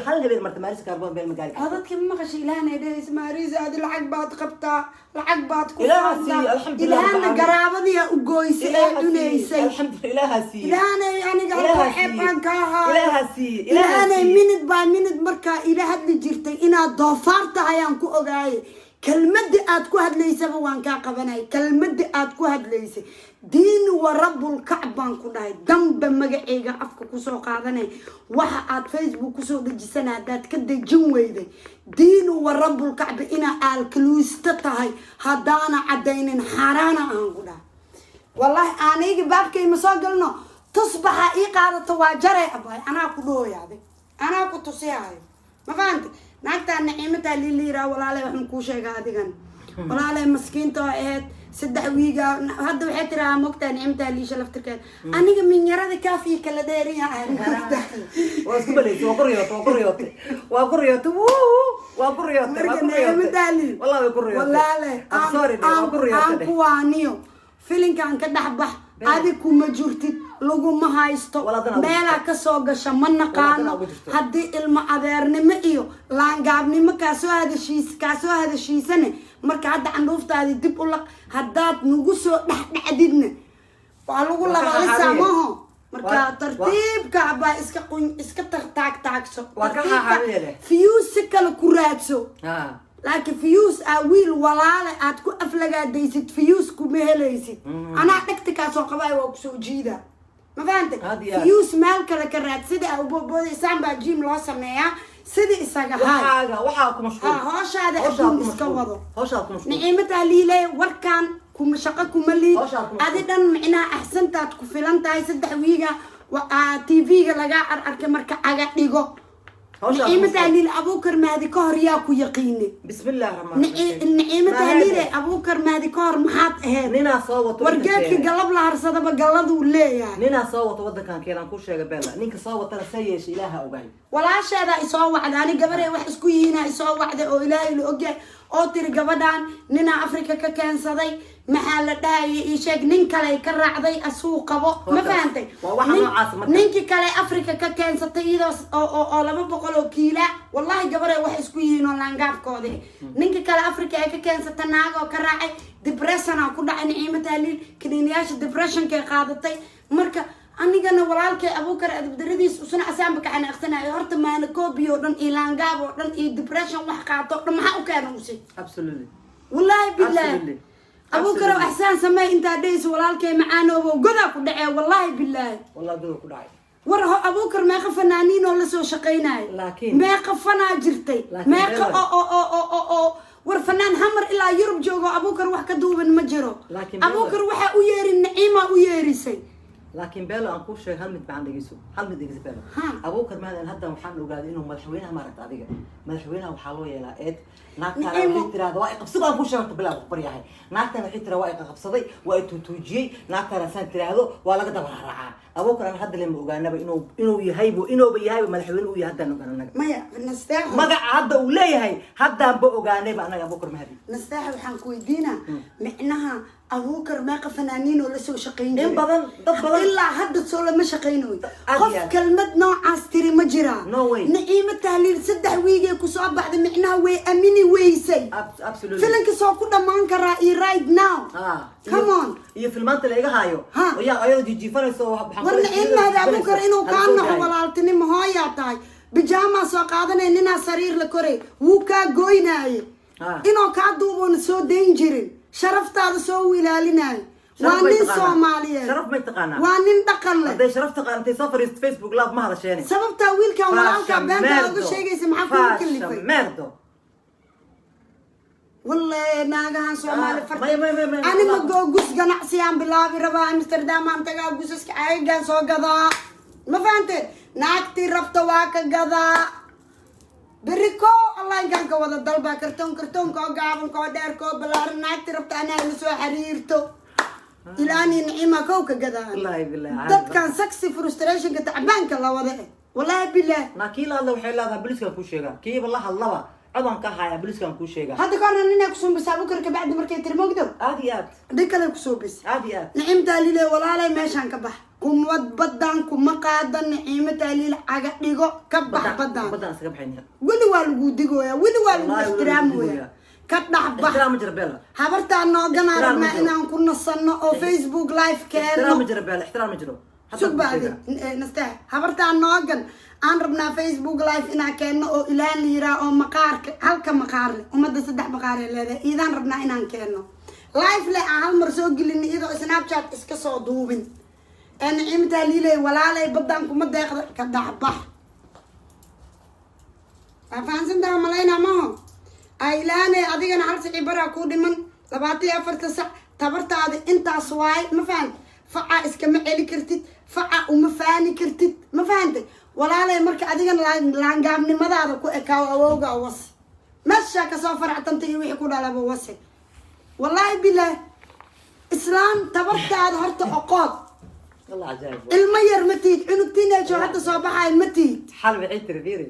hal habeen marta Maariis kaarboon meel ma gaari karto. Dadkii ma maqashay Ilaahna ay dhahaysa Maariis adi lacag baad qabtaa, lacag baad ku Ilaaha faantaa. siiyey, alxamdulillah Ilaahna rabbil caalamiin. garaabadiyaa u gooysay ee Ilaaha siiyey, cunaysay. alxamdulillah, Ilaaha siiyey. Ilaahna aniga Ilaaha halka xeeb siiyey. aan ka ahaayo. Ilaaha siiyey, Ilaaha Ilaahna siiyey. minute by minute markaa ila hadli jirtay inaad doofaar tahay aan ku ogaaye. Kelmadii aad ku hadlaysaba waan kaa qabanay. Kelmadii aad ku hadlaysay, diin wa rabbulkacb baan ku dhahay, damba magaceyga afka kusoo qaadanay. Waxa aad Facebook kusoo dejisana haddaad ka dejin weyday, diin wa rabbulkacbi inaa aalkaluusto tahay haddaana caddaynin xaaraana aan ku dhahay. Wallahi anigi baabkay ma soo galno. Tusbaxa ii qaadato waa jaray abaay. Anaa ku dhooyaaday, anaa ku tusihaayo, ma fahante? Naagtaa Naciimataa liiliiraa. Walaalay, waxaan kuu sheegaa adigan, walaalay, maskiinta oo ahayd 3 wiiga hadda waxay tirahaa, mogtaa Naciimataa liisha laftirkeed aniga minyarada kaafiya kala dheeriya ahay, mogtaa? Waa isku balaysay, waa ku riyootay, waa ku riyootay, waa ku riyootay, wuu waa ku riyootay, waa Marka ku riyootay. Naciimataa lii Wallahi way ku riyootay. Walaale, I'm sorry dheh, waa ku riyootay aan dheh. kuwaaniyo filinkan ka dhex bax. Adi kuma jirtid, laguma haysto. Walaadana ugu Meelaa jirto. kasoo gasha ma naqaano. Walaadana ugu jirto. Haddii ilmo adeernimo iyo laangaabnimo kaasoo hadashiisane, marka hadda candhuuftaadi dib u laq. Haddaad nagu soo dhexdhacdidna Waa lagu Waa ka labalisaa xaxaabiye. maho. Marka tartiibka baa iska qun, iska taag taagso. Waa ka xaxaabiye leh. Views si kale ku raadso, laakiin views aa wiil walaale aad ku aflagaadaysid, views kuma helaysid. Anaa dhegta kaasoo qabaayo, waa kusoo jiida, ma fahantay? Aad iyo aad. Views meel kale ka raad. Sida aa uboobodaysaan baa gym loo sameeyaa, sidii isaga hay. Waxaaga waxaa ku mashquul. Ha, hooshaada Hawshaa adduun ku iska mashquul. wado. Hawshaa ku mashquul. Naciimo Tahliile, warkan kuma shaqo kuma liid. Hawshaa ku mashquul. Adi dhan micnaha axsantaad ku filan tahay. 3 wiiga TV-ga lagaa arkay, marka caga dhigo. Hawshaa ku Naciimo mashquul. Tahliil, Abuukar Mahdi ka hor yaa ku yaqiine? Bismi illaahi raxmaan raxiim. Naciimo Mahade. Tahliile, Abuukar Mahdi ka hor maxaad ahayd? Ninaa soo wato Wargeedka waddankeena. galab la harsadaba galladuu leeyahay. Ninaa soo wato waddankan keenaan ku sheega Bella. Ninka soo watana see yeesha, Ilaaha ogaay. Walaasheedaa isoo wacda, ani gabarey wax isku yihiina isoo wacday oo Ilaahay la ogyahay, oo tiri gabadhan ninaa Afrika ka keensaday, maxaa la dhahayay, ii sheeg, nin kale ka raacday asuu qabo, ma Waa fahantay? Waa waxa noocaas marka. Ninkii kale Afrika ka keensatay iyadoo oo 200 oo kiila, wallahi gabarey wax isku yihiin oo laangaabkoodi, ninkii kale Afrika ay ka keensatay naag oo ka raacay, depression-a ku dhacay Naciimo Tahliil, kaniiniyaasha depression-kay qaadatay. Marka anigana walaalkay Abuukar adabdaradiis usuna asaanba ka xanaaqsanayo. Horta maanakoobi oo dhan iyo laangaab oo dhan iyo depression wax qaato oo dhan maxaa u keena usi? Wallaahi bilaahi. Abuukar ow, axsaan samey intaa dhehaysa, walaalkay macaanoobo, godaa ku dhacee, wallaahi bilaahi. Wallahi godaa ku dhacay. War ho, Abuukar meeqa fanaaniin oo lasoo shaqaynaayo? Meeqa fanaa jirtay? Laakiin Meeqa Bella- oo war fanaan Hamar ilaa Yurub joogo Abuukar wax ka duuban ma jiro. Laakiin Bella- Abuukar waxaa u yeerin Naciima u yeerisay. Laakiin Bello, aan kuu sheegay hal mid baan dhegeyso, hal mid dhegeyso, Bello. Abuukar Maadan hadda waxaan ogaaday inuu madaxweynaha, maaragta adiga, madaxweynaha waxaa loo yeelaa eed. Naagtaana waxay tiraahda waa iqabsado. Aan kuu sheegay horta bilaa baryahay, naagtaana waxay tiraa waa iqabsaday, waa ituutuujiyey. Naagtaana saan tiraahdo waa laga daba raacaa. Abuukar aan hadda lema ogaanaba inuu yahaybo, inuuba yahayba madaxweyne uu yahay. Haddaan ogaan anaga. Maya, Nasteexo. Magaca hadda uu leeyahay haddaanba ogaanayba anaga Abuukar Mahdi. Nasteexo, waxaan ku weydiinaa, micnaha Abuukar meeqa fanaaniin oo lasoo shaqayn In jiray? badan, dad badan. Ilaa hadda soo lama shaqaynayo. Aad Qof iyo aad. kelmad noocaas tiri ma jiraa? No way. Naciimo Tahliil 3 wiigay kusoo baxday, micnaha way amini weysay. Absolutely. Filinka soo ku dhammaan karaa iyo right now. Come on. Iyo filmaanta la iga haayo. Ayaa ayadoo jiijiifanayso waxaan War kula Naciim Mahdi, Abuukar inuu kaa hala soo naxo daayo. Walaaltinimo hooyaa tahay, bijaamaa soo qaadanaya, ninaa sariir la koray wuu kaa goynaaye, inuu kaa duuboona soo dayn jirin, sharaftaada soo u ilaalinaayo. Sharaf Waa may nin taqaanaa. Soomaaliyeed. Sharaf may taqaanaa. Waa nin dhaqan leh. Hadday sharaf taqaan, intay soo fariisto Facebook live ma hadasheene. Sababtaa wiilkan walaalkaa beenta oga sheegaysa maxaa kugu kalifay? Merdo. Wallahi naagahan Soomaali farta. May, may, may, may, Ani ma may. googus ganacsiyaan bilaabi rabaa. Amsterdam aan tagaa, gusaska caagagaan soo gadaa, ma fahanteen? Naagtii rabta waa ka gadaa. Berri ko onlinekan ka wada dalbaa, kartoon kartoonka oo gaaban, koo dheer, koo balaaran. Naagtii rabta anaa ila soo xiriirto. Ilaani Nicima kow ka gadaa. Wallaahi billahi. Dadkan saxi frustrationka tacbaanka la wada eh, wallaahi billaah. Naa kii la hadla waxay leedahay booliiskan kuu sheegaa. Kiiba la hadlaba codaan ka haya, booliiskan kuu sheegaa. Hadda ka horna ninaa kusuubisa Abuukar kabacdi markay tiri mogdo. Aad iyo aad. Dhin kale kusuubis. Aad iyo aad. Naciim Taaliile, walaalay, meeshaan ka bax, kuma baddaan kuma qaadan. Naciimo Taaliile, caga dhigo, ka bax baddaan. Baddaan iskaga baxayna. Weli waa lagu digooyaa, weli waa lagu Wallaahi weli waa lagu ixtiraamoyaa. digoyaa. Ka dhex bax. Ixtiraam ma jira, Bella. Habartaa nooganaa Ixtiraam ma rabnaa jiro. inaan ku nasanno oo Facebook live Ixtiraam keenno. ma jiro, Bella, ixtiraam ma jiro. Hadda Sug kuu bacdi sheegaa. Nasteex, habartaa noogan aan rabnaa Facebook live inaan keenno oo ilaan la yiraa oo maqaarka halka maqaar leh, ummadda saddex maqaar ay leedahay, iidaan rabnaa inaan keenno live leh, aan hal mar soo gelin iyadoo Snapchat iska soo duubin. Ee Naciimtaa liiley, walaalay, baddaan kuma deeqda, ka dhacbax. Waa fahansantaha malaynaa maho? Aylaanay, adigana hal sici baraa kuu dhiman, 24-ta sac tabartaada intaas waaye, ma fahanta? Faca iskama celi kartid, faca uma faani kartid, ma fahantay walaalay? Marka adigana laangaabnimadaada ku ekaaw, awowga wase, meeshaa kasoo faractanta iyo wixii ku dhalaba wase. Wallaahi bilaah, islaam tabartaada horta oqood. Wallah cajaa'ib. Ilmo yar ma tihid, cunug teenage oo hadda soo baxayo ma tihid. Xal waxay tiri, fiiri,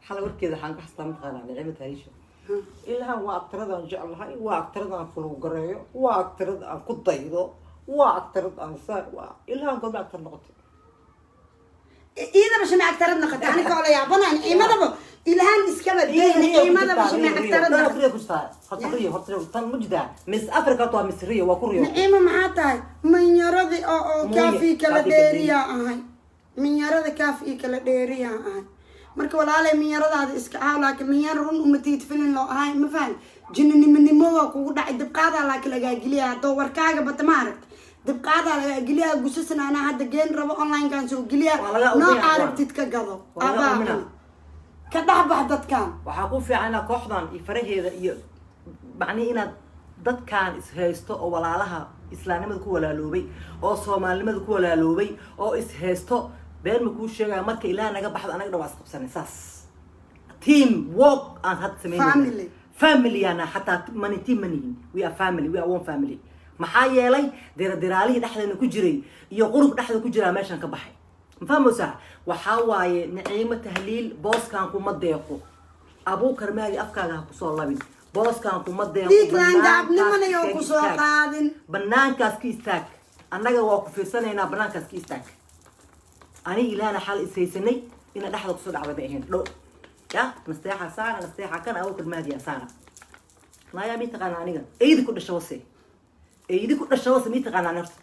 xal warkeeda waxaan ka xastaa, mataqaanaa, Nicimo Taariisha ilahan waa aktaradaan jeclahay, waa aktaradaan fulowgareeyo, waa aktarad aan ku daydo, waa aktarad aan saa, waa ilahan goorma aktar noqotay? Iidaba shame agtarad noqotay, ani koola yaabana Niciimadaba. Ilhaan iskaba day, Naciimadaba shimay agtarada. Riyo ku jirtaa horta, riyo horta tan mujdaa Miss Africa waa Miss Rio, waa ku riyo. Naciimo maxaa tahay? Minyaradii oo Muuye, kaafii kala kaafii kala dheeriyaa ahay, minyarada kaafii kala dheeriyaa ahay. Marka walaalay, minyaradaada iska aaw, laakiin minyar run umatiid filin loo ahay, ma fahan? Jininimo waa kugu dhacay, dibqaadaa laakiin lagaa geliya. Haddoo warkaaga bata, ma aragta, dibqaadaa lagaa geliya. Gusasan anaa hadda geen rabo, onlinekan soo geliya. Waa laga uminaa noocaa kuwan. Rabtid ka gado. Waa laga abaa uminaa. Ka dhexbax dadkan. Waxaa ku fiican inaad kooxdan iyo faraheeda iyo macnihi inaad dadkan ishaysto oo walaalaha islaamnimada ku walaaloobay oo soomaalinimada ku walaaloobay oo ishaysto. Been ma kuu sheegaya? Marka Ilaah naga baxdo, anaga dhan waa isqabsanay, saas team work aan hadda samaynayna. Family. Family ana xataa mani team manihin, we are family, we are one family. Maxaa yeelay diradiraalihii dhexdeena ku jiray iyo qurub dhexda ku jiraa meeshan ka baxay, ma fahmaysaa? Waxaa waaye, Naciimo Tahliil, booskan kuma deeqo. Abuukar Maagi, afkaaga ha kusoo labin, booskan kuma deeqo. Dhiig laangaabnimana yoo Banaankaas kusoo istaag. qaadin. Banaankaas ka istaag, annaga waa ku fiirsanaynaa, banaankaas ka istaag. Aniga Ilaahna xal ishaysanay ina dhexda kusoo dhacda ma ahayn dho ya nasteexa saara, nasteexa kan Abuukar Maadiya saara. Naayaa, mii taqaana aniga? Eydi ku dhasha wase, eydi ku dhasha wase, mii taqaanaa horta?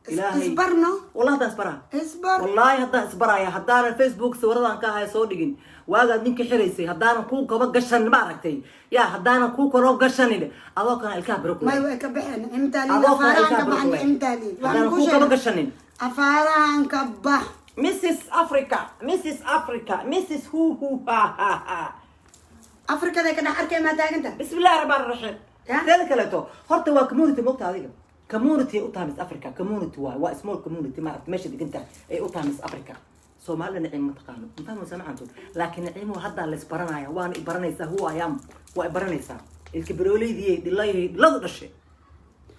Ilaahay. Isbarno. Wallahi haddaan isbaraa. Isbar. Wallaahi haddaan isbaraya, haddaanan Facebook sawiradan ka haya soo dhigin waagaad ninka xiraysay, haddaanan kuu kaba gashan, ma aragtay ya, haddaanan kuu kaba gashanin, adoo kana ilkaha biro may kule. Way ka baxeen Nicimtaaliil. Adoo kana Afaarahan ilkaha ka biro bax. kule. Nicimtaaliil, waxaan Haddaanan kuu kuu kaba sheegay gashanin. Afaarahan ka bax. Mrs Africa, Mrs Africa, Mrs hu hu ha ha ha. Afrikada ka dhex arkay maa taaganta? Bismi illahi raxmaan raxiim. Ya? Teeda kaleeto horta waa community, mogta adiga community ay u tahay Miss Africa, community waay, waa small community, maaragta, meesha degan tahay ay u tahay Miss Africa. Soomaalida Naciim ma taqaano, ma fahmaysaa macanto? Laakiin Naciimo haddaa la isbaranaya, waana ibaranaysaa. Who I am waa ibaranaysaa. Ilka barooleydii dhilay dhiladu dhashay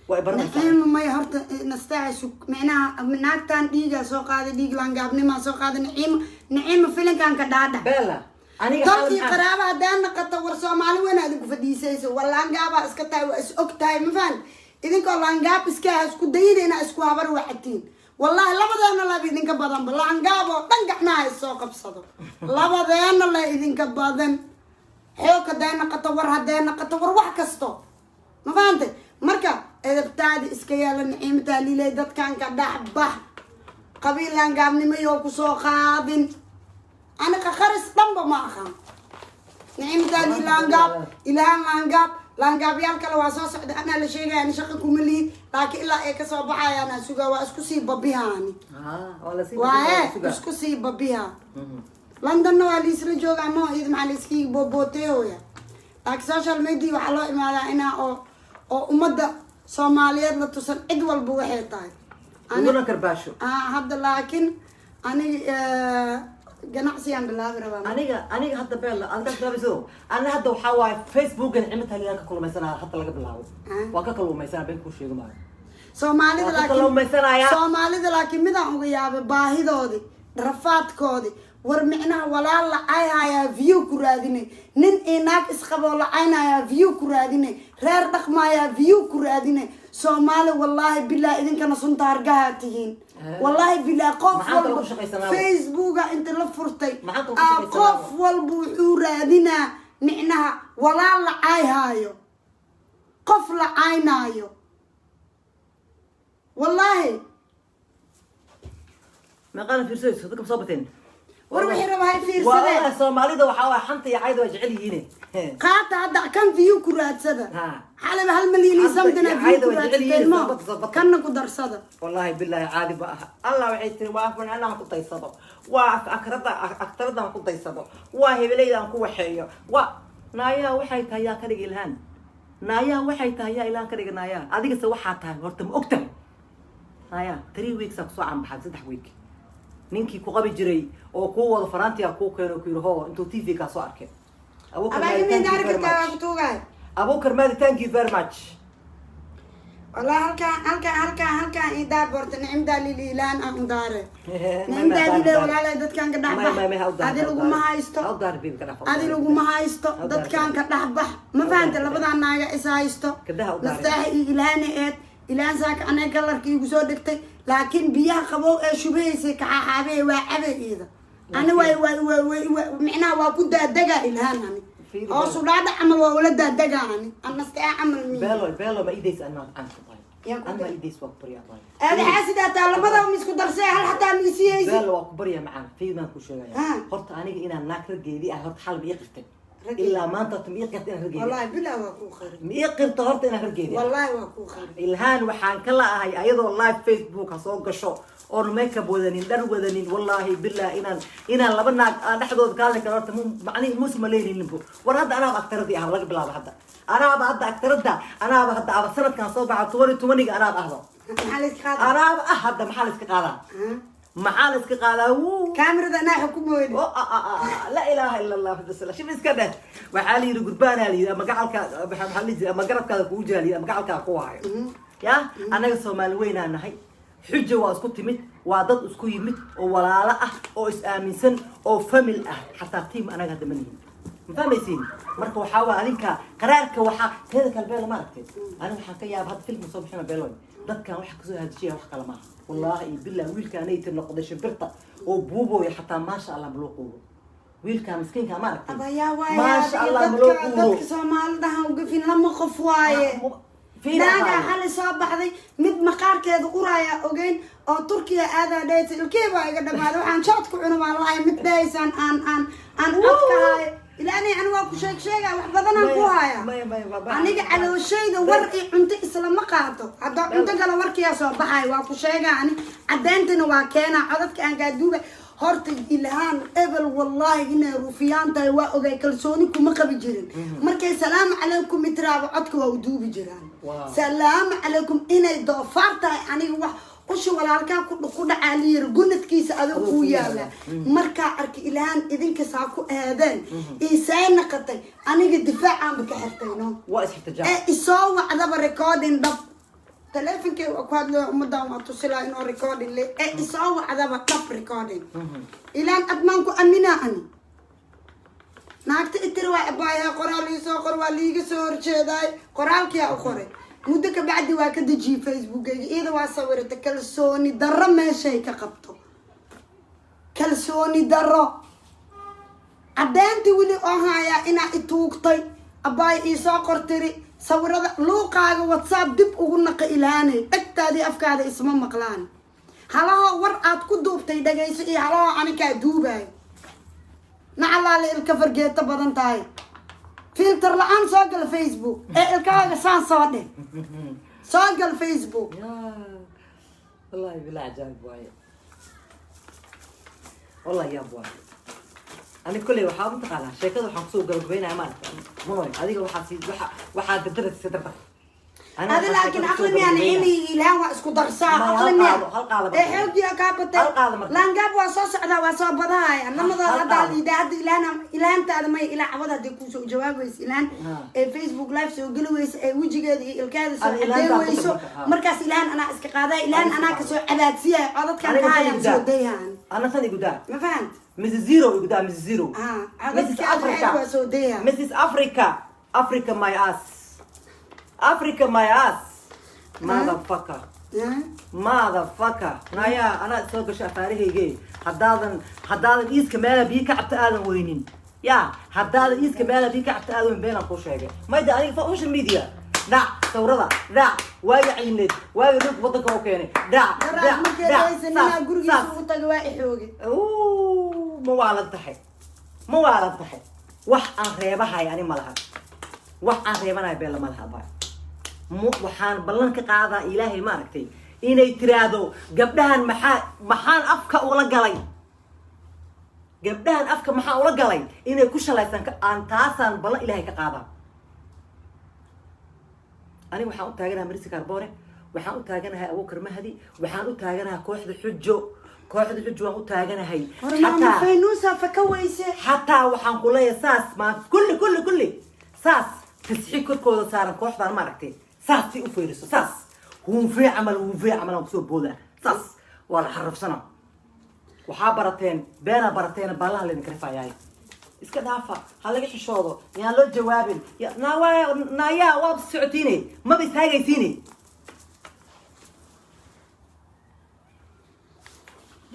waa ibaranaysaa. Naciimo, may horta nastaaci sug. Micnaha naagtan dhiigaa soo qaaday, dhiig laangaabnimaa soo qaaday. Naciimo, Naciimo, filinkan ka dhaadhac. Bella, aniga tolkii xaal qaraaba haddaan naqato, war Soomaali weyn adinku fadhiisayso, war laangaabaa iska tahay, waa is og tahay, ma fahan? Idinkoo laangaab iska ah, isku dayida inaa isku habar wacatiin. Wallahi labadeena laba idinka badanba, laangaab oo dhan gacmaha is soo qabsado, labadeena la idinka badan. Xoog hadday naqato, war hadday naqato, war wax kasto, ma fahantay? Marka edabtaadi iska yaala. Naciimtaa lilay, dadkan ka dhex bax, qabiil laangaabnimo yoo kusoo qaadin. Aniga qaris dhanba ma aqaan. Naciimtaadi laangaab, Ilahaan laangaab, laangaabyaal kale waa soo socda. Anaa la sheegaya, ani shaqa kuma lihi, laakiin ilaa ay kasoo baxayaan aan sugaa. Waa isku sii babihaani. Waa lasii waa he sugaa. Isku sii babiha. Londonna waa liisla joogaa, mo iyada maxaa layskii boobooteeyoya? Laakiin social media waxaa loo imaadaa inaa oo ummadda Soomaaliyeed la tusan cid walba waxay tahay. Uguna karbaasho. Ah, hadda laakiin aniga ganacsigaan bilaabi rabaa. Aniga hadda Bella adiga bilaabayso, aniga hadda waxaa waaye Facebookan Cimo Tahliilaan ka kulmaysanaa hadda laga bilaabo. Ah. Waa ka kalluumaysanaa, been kuu sheegi maayo. Soomaalida Waa ka laakiin kalluumaysanayaa. Soomaalida laakiin midaan uga yaabay baahidoodii, rafaadkoodii, war micnaha walaal lacayhayaa view ku raadinay, nin iyo naag isqaboo lacaynayaa view ku raadinay, reer dhaqmaayaa view ku raadinay. Soomaali, wallaahi bilah, idinkana sunta hargahaa tihiin. Wallaahi bilah, qof Maxaa walba lagu shaqaysanaaba? Facebooka inta la furtay Maxaa lagu aa shaqaysanaaba? qof walba wuxuu raadinaa micnaha walaal lacayhaayo, qof lacaynaayo, wallaahi. Meeqaana fiirsadayso? Dadka ma soo bateen? War wixii raba hay Waa fiirsadeen. ogahay, Soomaalida waxaa waay xanta iyo cayda waa jecel yihiin. Qaata hadda kan view ku raadsada. Ha. Xalaba 1 milyan iyo Xanta something iyo view cayda ku waa jecel raadsateen yihiin, mo sabad, sabad. Kanna ku darsada. Wallaahi bilaahi caadi ma aha. Allah waxay tiri waa fanaan ku daysado, waa akrada aktaradaan ku daysado, waa hebelaydaan ku waxeeyo, waa naayaa. Waxay tahay yaa ka dhiga Ilhaan? Naayaa, waxay tahay yaa Ilhaan ka dhiga? Naayaa, adigase waxaa tahay horta ma og tahay? Naayaa, 3 weeks aa kusoo caanbaxay, 3 week ninkii ku qabi jiray oo kuu wado faraantiyaa kuu keeno, ku yidhi hoo, intuu TV kaa soo arkay. Abuukar abaaga Maadi, thank miin you very daari kartaa, waa much. ku tuugaay. Abuukar Maadi, thank you very much. Wallahi halkaan, halkaan, halkaan, halkaan ii daar borta. Nicimdaa lili, Ilaan aan u daare. Nicimdaa lile, walaalay, dadkan ka dhexbax. Adi laguma haysto, adi laguma haysto, dadkan ka dhexbax, ma fahanta? Labadaa naaga is haysto. Gabdhaha u daare. Nastaaxa iyo Ilaana eed Ilaan saaka anay kalarka iigu soo dhigtay, laakiin biyaha qabow ee shubahaysay kaxaaxaabee waa cabe iida. Ani way micnaha waa ku daadagaa Ilhaan ani. Fiiri. Hoosu dhaadhac camal waa ula daadagaa ani anastaa camal miyi. Beelo, beelo, ma idays anaa aan ku tahay. Yaa ku An ma day. idays, waa ku baryaa tahay. Aada xaasidaa taa, labadaba ma isku darsee, hal xataa ma isiyeysi. Beelo, waa ku baryaa macaan, fiir baan ku sheegaya. Horta aniga inaan naag raggeedii ah, horta xal ma ii qirtay? Raggeedi. Ilaa maanta horta ma ii qirtay inaan raggeedii? Wallahi bilaa waa kuu qarin. Ma ii qirta horta inaan raggeedii ah? Wallahi waa kuu qarin. Ilhaan waxaan ka la'ahay ayadoo live Facebook ha soo gasho oon makeup wadanin, dhar wadanin, wallaahi billah inaan laba naag aan dhexdooda ka hadli karo horta macnihi muus ma leyninin. War hadda anaaba aktaradii ah, laga bilaabo hadda anaaba hadda aktarada, anaaba hadda aba sanadkan soo baxa 2020-ga anaaba ahba. Maxaa la iska qaadaa? Anaaba ah hadda, maxaa la iska qaadaa? Maxaa la iska qaadaa? Wuu. Kaamirada anaa xukumooyda. Oh, ah, ah, ah, laa ilaaha ila Allah, Muhammad shib iska dheh. Waxaa la yidhi gurbaanaa la yidhi ama gacalka maxaa la yidhi ama garabkaada kugu jira la yidhi ama gacalkaada ku hayo. Ya annaga Soomaali weynaa nahay, Xuja waa isku timid, waa dad isku yimid oo walaalo ah oo is aaminsan oo family ah, xataa team anaga hadda ma nihin, ma fahmaysiin? Marka waxaa waa adinka qaraarka. Waxaa teeda kale, Beelo, ma aragtay, aniga waxaan ka yaaba hadda filmka soo bixina. Beeloy, dadkan waxa kasoo hadishiya wax kale maaha, wallaahi iyo billah, wiilkaanayta noqday shimbirta oo buubooya, xataa maasha Allah ma loo quubo wiilkaa miskiinka, ma aragtay? Abayaa waaye. Maasha Allah ma loo dadka quubo. Dadka Soomaalidahan ugafin lama qof waaye. Fiir. Naagaa Ahaaye. Xali soo baxday mid maqaarkeeda uraya ogeyn oo Turkiya aadaa dhahaysa, ilkii baa iga dhamaaday, waxaan jaad ku cuno baan lahay, mid dhahaysaan aan codka haayo ilaani ani waa ku sheeg sheegaya, wax badanaan ku haya. Maya, maya, Aniga calooshayda war iyo cunto islama qaato. Haddaa cunto kale warkiyaa soo baxay, waa ku sheegaa ani, cadeyntana waa keenaa codadka aan kaa duubay. Horta Ilhaan ebel, wallahi inay rufiyaan tahay waa ogay, kalsooni kuma qabi jirin. Markay salaamu calaykum itiraaba, codka waa u duubi jiraan. Salaamu calaykum inay doofaar tahay, aniga wax usha walaalkaa ku dhacaa layiri gunadkiisa adoo kuu yaala. Markaa arki Ilhaan idinka saa ku aadeen iisee naqatay, aniga difaacaanba ka xirtay no. Waa isxirtijaa. Ee isoo wacdaba recording dhab taleefonkay waa ku hadlaya, ummadan waa tusilaa inoo recording le ee isoo wacdaba dhab recording. Ilaan admaan ku aminaa ani naagta itiri waa abaayaa, qoraal iisoo qor, waa liiga soo horjeedaay, qoraalkiyaa u qoray. Muddo ka bacdi waa ka dejiyey Facebookayga, iyada waa sawirata. Kalsooni darro meeshay ka qabto, kalsooni darro caddeyntii weli oo hayaa inaa ituugtay, abbaay iisoo qortiri sawirada luuqaaga WhatsApp dib ugu naqa. Ilaanay dhegtaadii afkaada isma maqlaan. Halahoo war aad ku duubtay dhagayso iyo halahoo anikaa duubayo nacalaale ilka fargeeto badan tahay. Filter la-aan soo gal Facebook ee ilkahaaga saan soo dheh, soo gal Facebook. Wallahi bilaa cajaa'ib waaye, wallahi yaab waaye. Ani kolley waxaa mataqaanaa sheekada waxaan kusoo gabagabeynaya, maaragta munoy, adiga waxaa si waxa waxaa dardaraysa dardar. Adi laakiin aqli miyaa? Nicimi Ilhaan waa isku darsaa. Maya, aqli hal miyaa? qaado, hal qaado ee marka. Xooggiya kaa batay. Hal qaado marka. Laangaab waa soo socdaa, waa soo badahaya lamadooda. Hal Hadda qaado. Hadda hadda Ilhaan Ilhaantaada may ilaa cabada hadday kuusoo jawaabaysa Ilhaan ee Facebook live soo geli weysa ee wejigeeda iyo ilkaada soo Adi cadeen Ilhaantaa ku weyso. marka, ha. Markaas Ilhaan anaa iska qaadaya, Ilhaan Adiga anaa iska kasoo cabaadsiyayo codadkan Aniga tan kahayaan igu daa. soo dayhaan. Ana tan igu daa. Ma fahant? Mrs Zero igu daa, Mrs Zero. Ah, Mrs codadka Africa. waa soo dayhaan. Mrs Africa, Africa my ass, Africa my ass, motherfucker. Motherfucker, naya anaa soo gasho afaarahayge. Haddaadan iiska meela biyo ka cabta aadan weynin, ya haddaadan iiska meela biyo ka cabta aadan weynin, beenaan kuu sheegay mayda. Aniga social media dhac, sawirada dhac, waaga ciineed, waaga dhulka wadanka oo keenay dhac. Daraad Dhac markay dhac dhaysa ninaa saas, gurigiisa saas. ugu tagay waa ixooge. Uu, ma waalan tahay? Ma waalan tahay? Wax aan reebahay ani ma laha, wax aan reebanahay beella ma laha abaa. Waxaan ballan ka qaadaa Ilaahay, ma aragtay, inay tiraahdo gabdhahan maxaan afka ula galay, gabdhahan afka maxaa ula galay, inay ku shalaysan aan taasaan ballan Ilaahay ka qaadaa. Aniga waxaan u taaganahay Marisi Carbone, waxaan u taaganahay Abuukar Mahdi, waxaan u taaganahay kooxda Xujo, kooxda Xujo waan u taaganahay. Hore maama Faynuusa faka weyse. Xataa waxaan ku leeyahay saas maa kulli kulli kulli saas tasxi korkooda saaran kooxdan, maaragtay, saas si u fiiriso, saas huunfee camal, huunfee camal aan kusoo boodaa, saas waa la xarafsana. Waxaa barateen beenaa barateen, baalaha laydinka rifayaay. Iska dhaafa, ha laga xishoodo, yaan loo jawaabin. Naa naayaa waaba socotiine, maba istaagaysiine.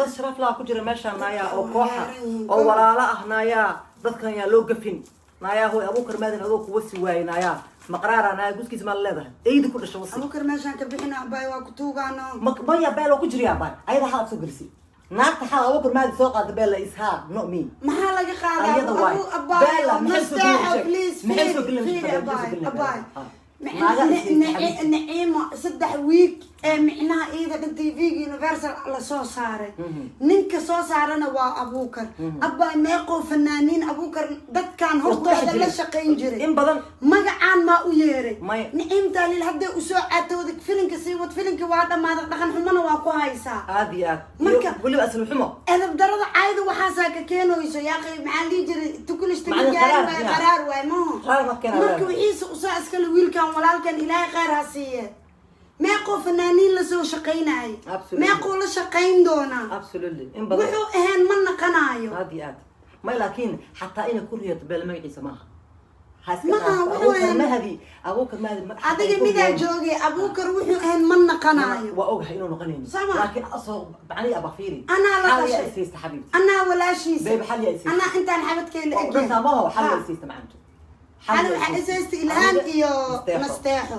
Dad sharaf laa ku jira meeshaan, naayaa, oo Dadka kooxa waa yihiin. Oo walaalo ah, naayaa. Dadkan yaa loo gafin, naayaa. Hooy, Abuukar Maadin adoo kuwa si waayey, naayaa, maqraara, naayaa, guskiisa maa la leedahay, eydi ku dhasho wasi. Abuukar meeshaan ka bixina, abaay, waa ku tuugaano. Maya, beel oo ku jiriyaa baa ayada xaal soo gelisi naagta xaal Abuukar Maadin soo qaada. Beella is her, not me. Maxaa laga qaadaa? Ayada waay. Abu abaay. Bella, maxay soo gelin? Nasteexo, Sheeg. please. Maxay soo gelin? Fiiri. Maxay soo Abaay, gelin? abaay. Ah. Naaga is haysta. Naciimo 3 week ee micnaha iyada dhan TV-ga Universal lasoo saaray, ninka soo saarana waa Abuukar. Abaay, meeqoo fanaaniin Abuukar dadkan Oo ku dhex hortooda la jiray. shaqayn jiray? In badan. Magacaan maa u yeeray? Maya. Naciim Taaliil hadday usoo caatooda, filinka sii wad, filinka waa dhammaaday, dhaqan xumona waa ku haysaa. Aad iyo aad. Marka- Weliba asal xumo. Edab darada caayda waxaasaa ka keenayso, yaaqay, maxaa dhihi jiray, tukulishta Macallin gaari qaraar, waay. miyaa? Qaraar waay, maho? Qaraar ma keenaa? Marka Leedahay. wixiisa usaa iskale wiilkan walaalkan, Ilaahay khayr ha siiye. Meeqoo fanaaniin lasoo shaqaynaayo? Absolutely. Meeqoo la shaqayn doonaa? Absolutely, in badan. Wuxuu ahayn ma naqanaayo. Aad iyo aad. May, laakiin xataa inay ku riyato beel magaciisa maaha. Ha iska Maaha, dhaafto. wuxuu Abuukar ahayn- Mahdi, Abuukar Mahdi xataa Adiga inay ku midaa riyato. joogay, Abuukar wuxuu ahayn ma naqanaayo. Waa ogahay inuu noqonayno. Sama. Laakiin asoo macnihi abaa, fiiri. Anaa la Xal yaa dhashay. isaysta, xabiibti. Anaa walaashiisa. Babe, xal yaa isaysta. Anaa intaan xabadkay la Waa egyahay. dhantaa maho, xal yaa Ha. isaysta macanto. Xal waxaa isaysta Ilhaan iyo Nasteexo.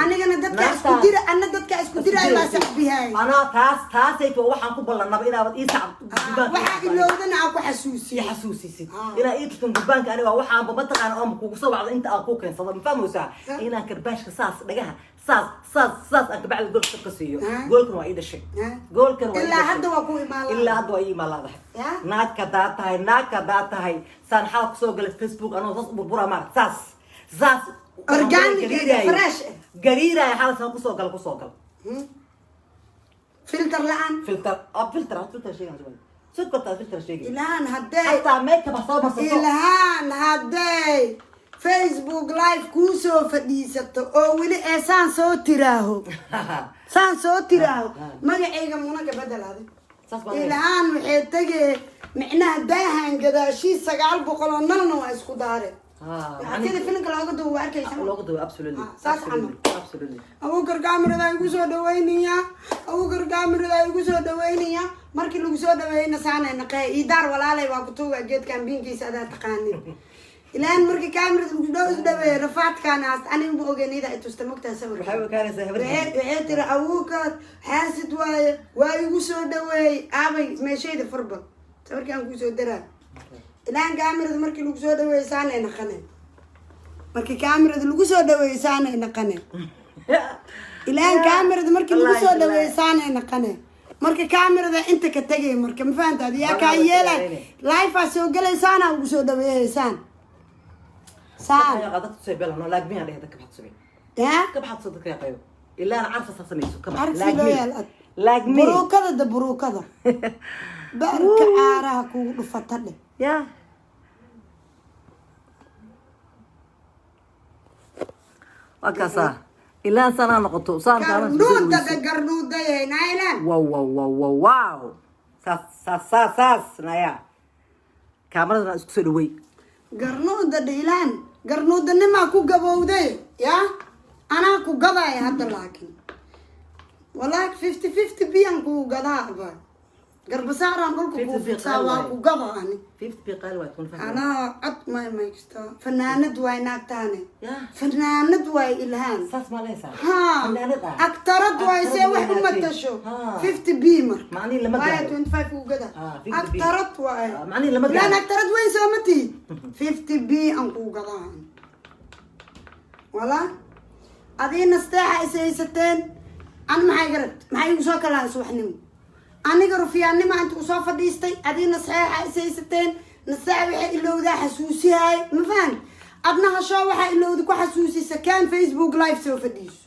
Anigana dadka isku dira, ana dadka isku diraay baa sacbihaay. Anaa taas taasayto waxaan ku ballanaba inaabad ii sacab. Waxaa ilowdana aan ku ii xasuusiyo. Xasuusisid. Ah. Inaa ii tustan gurbaanka, aniga waxaanba mataqaana oonba kugu soo wacdo inta aan kuu keensado, ma fahmaysaa? Ah. Inaan karbaashka saas dhagaha saas saas saas aan kabacdi goolka ka siiyo. Ah. Goolkan waa ii dhashay. Ah. Goolkan waa ii Ilaa dhashay. Hadda waa ku imaan. Ilaa hadda waa ii imaalaadahay. Ya? Naag kadaa tahay, naag kadaa tahay, saan xaal kusoo galay Facebook anoo saas u burbura, maarag, saas saas. Organic iyo Gariiraayo. fresh eh. Gariiraayo xaal saan kusoo gala, kusoo gala. Filter la-aan. Filter, ah, filter, ah, filter sheegan, sokorta filter sheegay. Ilhaan hadday Xataa makeup ha soo marsato. Ilhaan hadday Facebook live kuu soo fadhiisato oo weli ee saan soo tiraaho, saan soo tiraaho, magacayga Muna ka bedel adig. Saas baa leeyahay. Ilhaan waxay tegee micnaha daahan gadaashiis 900 oo nalna waa isku daare. Ah, Waxaa sida filimka looga dubo waa arkaysa. Looga dubo, absolutely. Ah, saas Absolutely, camal. absolutely. Abuukar kaamirada igu soo dhaweynaya, Abuukar kaamirada igu soo dhaweynaya. Markii lagu soo dhaweeyna saanay naqee iidaar, walaalay, waa ku tuuga geedkan biinkiisa adaa taqaanin. Ilaan markii kaamirada lagu dhow dhaweeyay, rafaadkaan haast aniga ma ogeyn, ida i tusta mogtaa sawirka. Waxay u ekaanaysaa habar. Waxay tiri, "Abuukar xaasid waaye, waa igu soo dhaweeyey." Aabay meeshayda furbal sawirkaan kuu soo daraa. Ilaan kaamirada markii lagu soo dhaweeyey saanay naqane, markii kaamirada lagu soo dhaweeyey saanay naqane. Ilaan kaamirada markii lagu soo dhaweeyey saanay naqane. Marka kaamirada inta ka tegay, marka ma fahantaad yaa kaa yeelay, live soo galaysaana ugu soo dhaweeyeysaan saan. Dadka tusay beel no laagmiya dheh, dadka baxad tusay. Ya. Ka baxad tusay dadka yaqayo ilaa ana carfa samayso ka bax. Carfi loo yaal ad. Laagmi. Buruukada da buruukada baarka caaraha kugu dhufata dheh. Ya, waa kaasaa ilaa sanaa noqoto saan kaalan soo Garnuuda dhaweyso. dhe, garnuudayahay nailan. Wow wow wow wow wow, saas saas saas saas, naya, kaamaradana isku soo dhawey. Garnuuda dhe, ilaan garnuudanimaa ku gabowday ya, anaa ku gadaya hadda, laakiin wallahi 50 50 biyan kugu gadaa aba, garbasaaraan dhulka kuu 50 fidsaa, waa ku gada ani. 50 bi qaali waay, 25. Anaa cod may maysto, fanaanad waay naagtaane. Ya. Fanaanad waay Ilhaan. Saas maa lehaysaa? Ha. Fanaanad ah. Aktarad waay, see wax u Aktarad. Matasho. Ha. 50 b marka. Macnihi lama waaya gaaro. 25 kugu gada. Ah, 50 B. Aktarad waay. Ah, macnihi lama Ilaan gaaro. aktarad weyn soo ma tihi, 50 b aan kugu gadaa wala adii nasteexa is haysateen. An maxay garad, maxay igu soo kalaa subaxnimo? Aniga rufiyaannima inta usoo fadhiistay, adii nasteexa is haysateen. Nasteexa waxay ilowdaa xasuusihaay, ma fahan? Adna hashoo waxaa ilowda ku xasuusisa kaan Facebook live soo fadhiiso.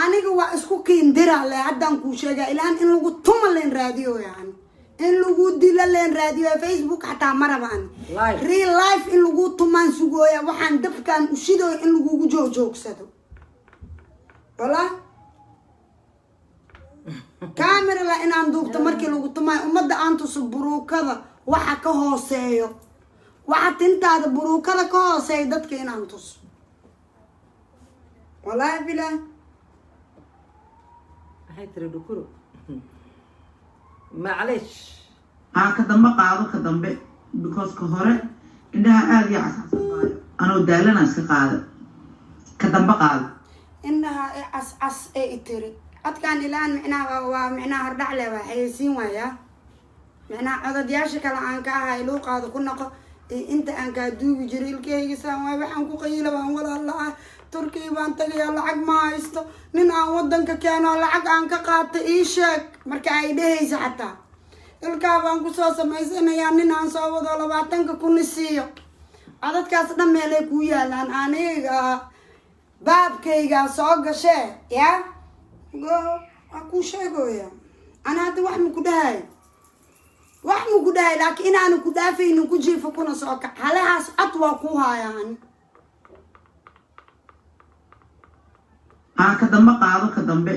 Aniga waa isku kiindira le, haddaan kuu sheegaa, ilaan in lagu tuma leen raadiyo, yani in lagu dilo leen raadiyo. Facebook xataa ma rabaan. Live. Real life in lagu tumaan sugooya, waxaan dabkaan ushidooya in lagugu joojoogsado. Wala camera la inaan duubto markii lagu tumaayo, ummadda aan tuso buruukada waxa ka hooseeyo, waxa tintaada buruukada ka hooseeyo dadka inaan tuso. Wallaahi bilah. Maxay tiri dhukuro? Macleesh. Haa, ka dambe qaado, ka dambe, because ka hore indhaha aada iyo cascasabaayo, anoo daalana iska qaada. Ka dambe qaado. Indhaha ee cas cas ee itiri codkaan ilaan micnaha waa micnaha hordhac leh, waa xayeysiin waaya. Micnaha codadyaasha kale aan ka ahay luuqaada ku noqo iyo inta aan kaa duubi jiray. Ilkahayga saan waay, waxaan ku qayila baan walaal la-ah. Turkiya baan tagayaa, lacag ma haysto. Nin aan wadanka keeno, lacag aan ka qaata ii sheeg. Marka ay dhehaysa xataa ilkaa baan kusoo samaysanayaa, nin aan soo wado 20,000 siiyo. Codadkaas dhan meelay kuu yaalaan. Aniga baabkaygaa soo gashee ya waa kuu sheegoya. Ana hadda wax ma ku dhahay, wax ma ku dhahay, laakiin inaanu ku dhaafaynin ku jiifo kuna soo kac. Halahaas cod waa kuu haaya ani. Haa, ka dambe qaado, ka dambe,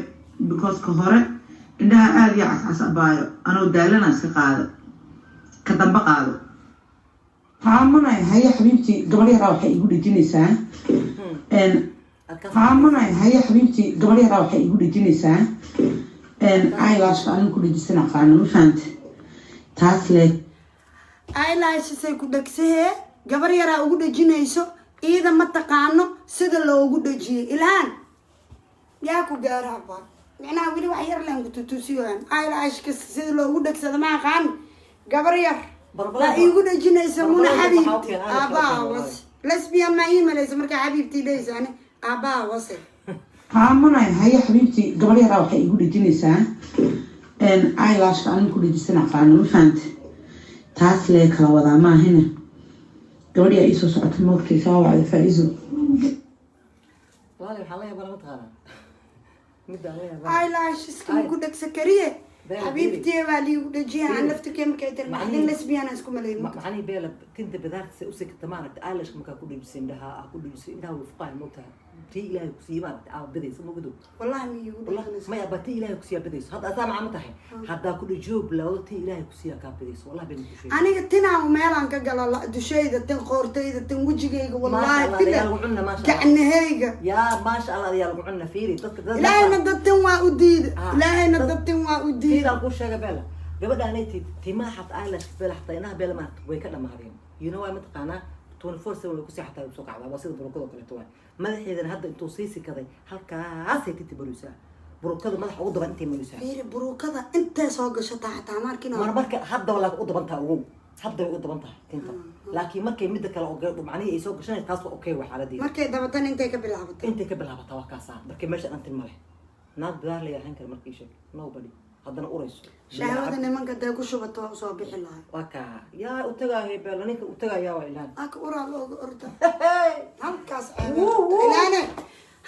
because ka hore indhaha aada iyo cascasabaayo, anoo daalana iska qaada. Ka dambe qaado. Haa munay, haye xabiibtii, gabadh yaraa waxay igu dhejinaysaa. Haa munay, haye xabiibtii, gabadh yaraa waxay igu dhejinaysaa eyelashka anigu ku dhejisan aqaano, ma fahante? Taas le. Eyelashes-ay ku dhegsahee, gabar yaraa ugu dhejinayso. Iida ma taqaano sida loogu dhejiyay. Ilhaan yaa ku gaaraba micnaha weli wax yar leen kututusiyoan. Eyelashka sida loogu dhegsado ma aqaan, gabar yar baa iigu dhejinaysa. Muna xabiibti, aabbaha was lesbian ma ii malaysa markaa xabiibtii dhehaysa ani aabbaha wase. Haa munay, haye xabiibtii, gabadh yaraa waxay igu dhejinaysaa eyelashka anigu ku dhejisan aqaano, ma fahante? Taas lee kala wadaa maahine. Gabadh yaa iisoo socota moogtay, soo wacda Faa-iso. Walaali, waxaan la yaabana mataqaanaa midaan la yaabana? Eyelasheska ma ku dhegsa kariye. Xabiibtii baa liigu dhejiya aan laftirkee markay tiri naxdin lesbian aan isku malay. Macnihi Beela tinta bidaarta se u sikata maaragta, eyelashka markaa ku dhejisay indhaha aa ku dhejisay, indhaha way fuqahay moogtahay. Tii Ilaahay ku siiyey maaragta aa bidaysa mogido. Wallahi ma iigu Wallah dhejinaysa. Maya ba, tii Ilaahay ku siiyaa bidayso. Hadda asaa macama tahay haddaa ku dhejiyo bilowdo, tii Ilaahay ku siiyaa kaa bidayso. Wallahi been ku sheegay. Aniga tinaan meelaan ka gala dushayda, tin qoortayda, tin wejigayga, wallahi. Maasha Allah, bila ayaa lagu cunna, maasha Allah. Gacnahayga. Yaa maasha Allah, ayaa lagu cunna. Fiiri dadka dad Ilaahayna dad tin waa u diida. Ah, Ilaahayna dad tin waa u diida. Fiiraan kuu sheega Beela, gabadhaanay timaha xataa eyelash Beela xataa indhaha Beela maaragta way ka dhamaadeen. You know why? Mataqaanaa, 24/7 way kusii xataa soo kacdaa. Waa sida burukadoo kaleeto waay. Madaxeedana hadda intuu sii sikaday halkaasay tinti maraysaa, burukada madaxa ugu daban intay maraysaa. Fiiri, buruukada intay soo gashataa xataa maarkin. Mar marka hadda laakiin u daban tahay, ogow, hadda way u daban tahay tinta, laakiin markay midda kale oo macnihii ay soo gashanaysa, taas waa okay, waa xaaladeeda. Markay dabatan intay ka bilaabatay. Intay ka bilaabataa waa kaasaa. Markay meesha dhan tin male, naag bidaar la yahan kara markii sheeg nobody haddana urayso. Shahwada nimanka dee ku shubato waa usoo bixi lahay. Waa kaa yaa u tagaahe Beela, ninka u tagayaa waa Ilaan. Aka uraa looga orda halkaas ceebaa qabta ilaane,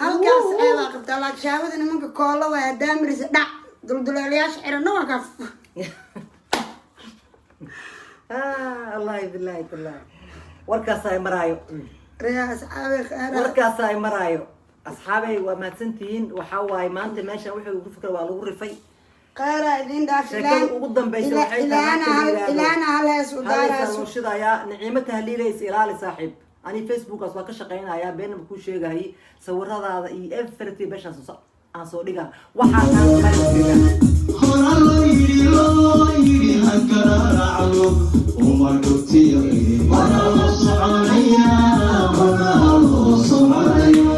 halkaas ceebaa qabtaa, laakiin shahwada nimanka koola waa hadaamirisa dhac dulduleelayaasha xirana waa kaaf. Wallahi billahi tallahi, warkaas ay maraayo. Reer asxaabi khayra. Warkaas ay maraayo, asxaabay, waa mahadsantihiin. Waxaa waaye maanta meeshan wixii ugu fikra waa lagu rifay. Khayra idin dhaaf. Sheekada ugu dambaysa waxay tahay Ilaana marka la yiraahdo, ilaana hal hees u halaysaa daaraasu. Loo shidayaa Niciimo Tahliila. Is ilaali saaxiib. Ani Facebookaas waa ka shaqaynayaa, beenaba kuu sheegayay. Sawiradaada iyo everything meeshaas aan soo dhigaa, waxaa kaan sheegaa. Hora loo yidhi, loo yidhi hakala raacdo uma dhugtiyo. Hora loo soconaya, hora loo soconaya.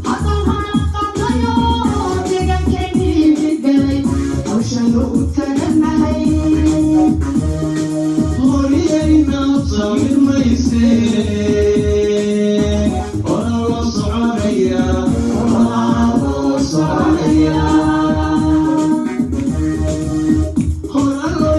Haddaan qadnayo deegaankeenii galay, hawshanu u taganahay. Horyayna sawir mayse, hora loo soconaya, hora loo soconaya. Hora loo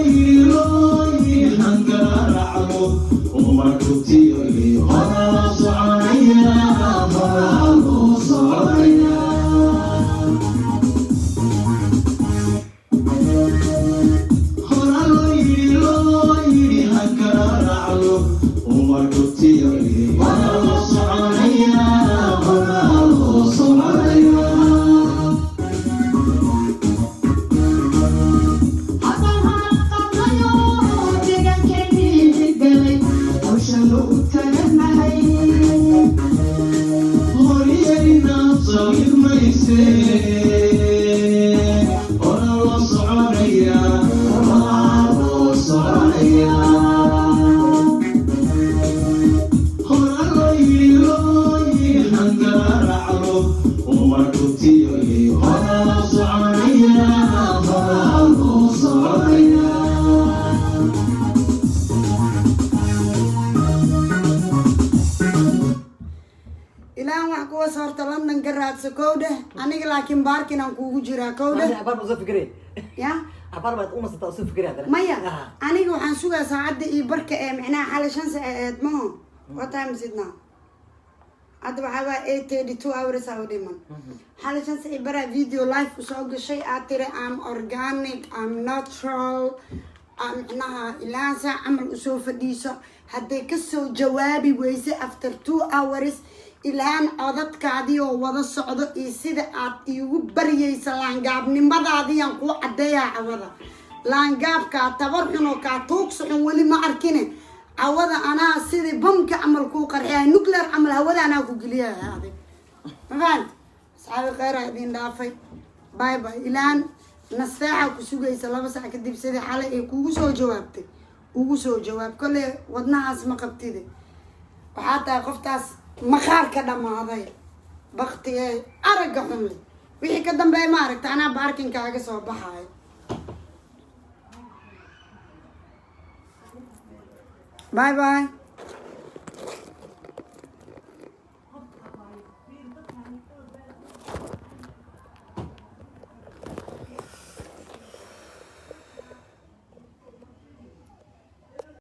Ilaan wax kuwas horta London ka raadso, kow dheh. Aniga laakiin parking aan kuugu jiraa, kow dheh. Abaar baa usoo fikirey. Ya. Abaar baad unasataa, usoo fikirey haddana. Maya. Ah. Aniga waxaan sugaa saacadda iyo barka ee micnaha xalay 5 sac eed maho. What time is it now? Hadda waxaa waa 8:32 hours aa u dhiman. Xalay 5 sac iyo baraa video live usoo gashay, aad tiri, "I'm organic, I'm natural." Aa micnaha ilaan saac camal usoo fadhiiso. Hadday kasoo jawaabi weyse after 2 hours, ilaan codadkaadii oo wada socdo iyo sida aad iigu baryaysa laangaabnimadaadiyaan kuu caddeeyaa. Cawada laangaabkaa tabar xun oo kaa tuugsa xun weli ma arkine. Cawada anaa sidii bamka camal kuu qarxiya, nuclear camal hawada anaa ku geliyaya adig. Ma fahant? Asxaabi, kheyraa idin dhaafay. Bye bye. Ilaan nasteexa ku sugaysa 2 sac kadib. Sidii xalay ay kugu soo jawaabtay ugu soo jawaab. Kolley wadnahaas ma qabtide, waxaa tahay qoftaas maqaarka dhammaaday, baktigee aragga xunle. Wixii ka dambeeya ma aragta, anaa parking-kaaga soo baxaayo. Bye bye.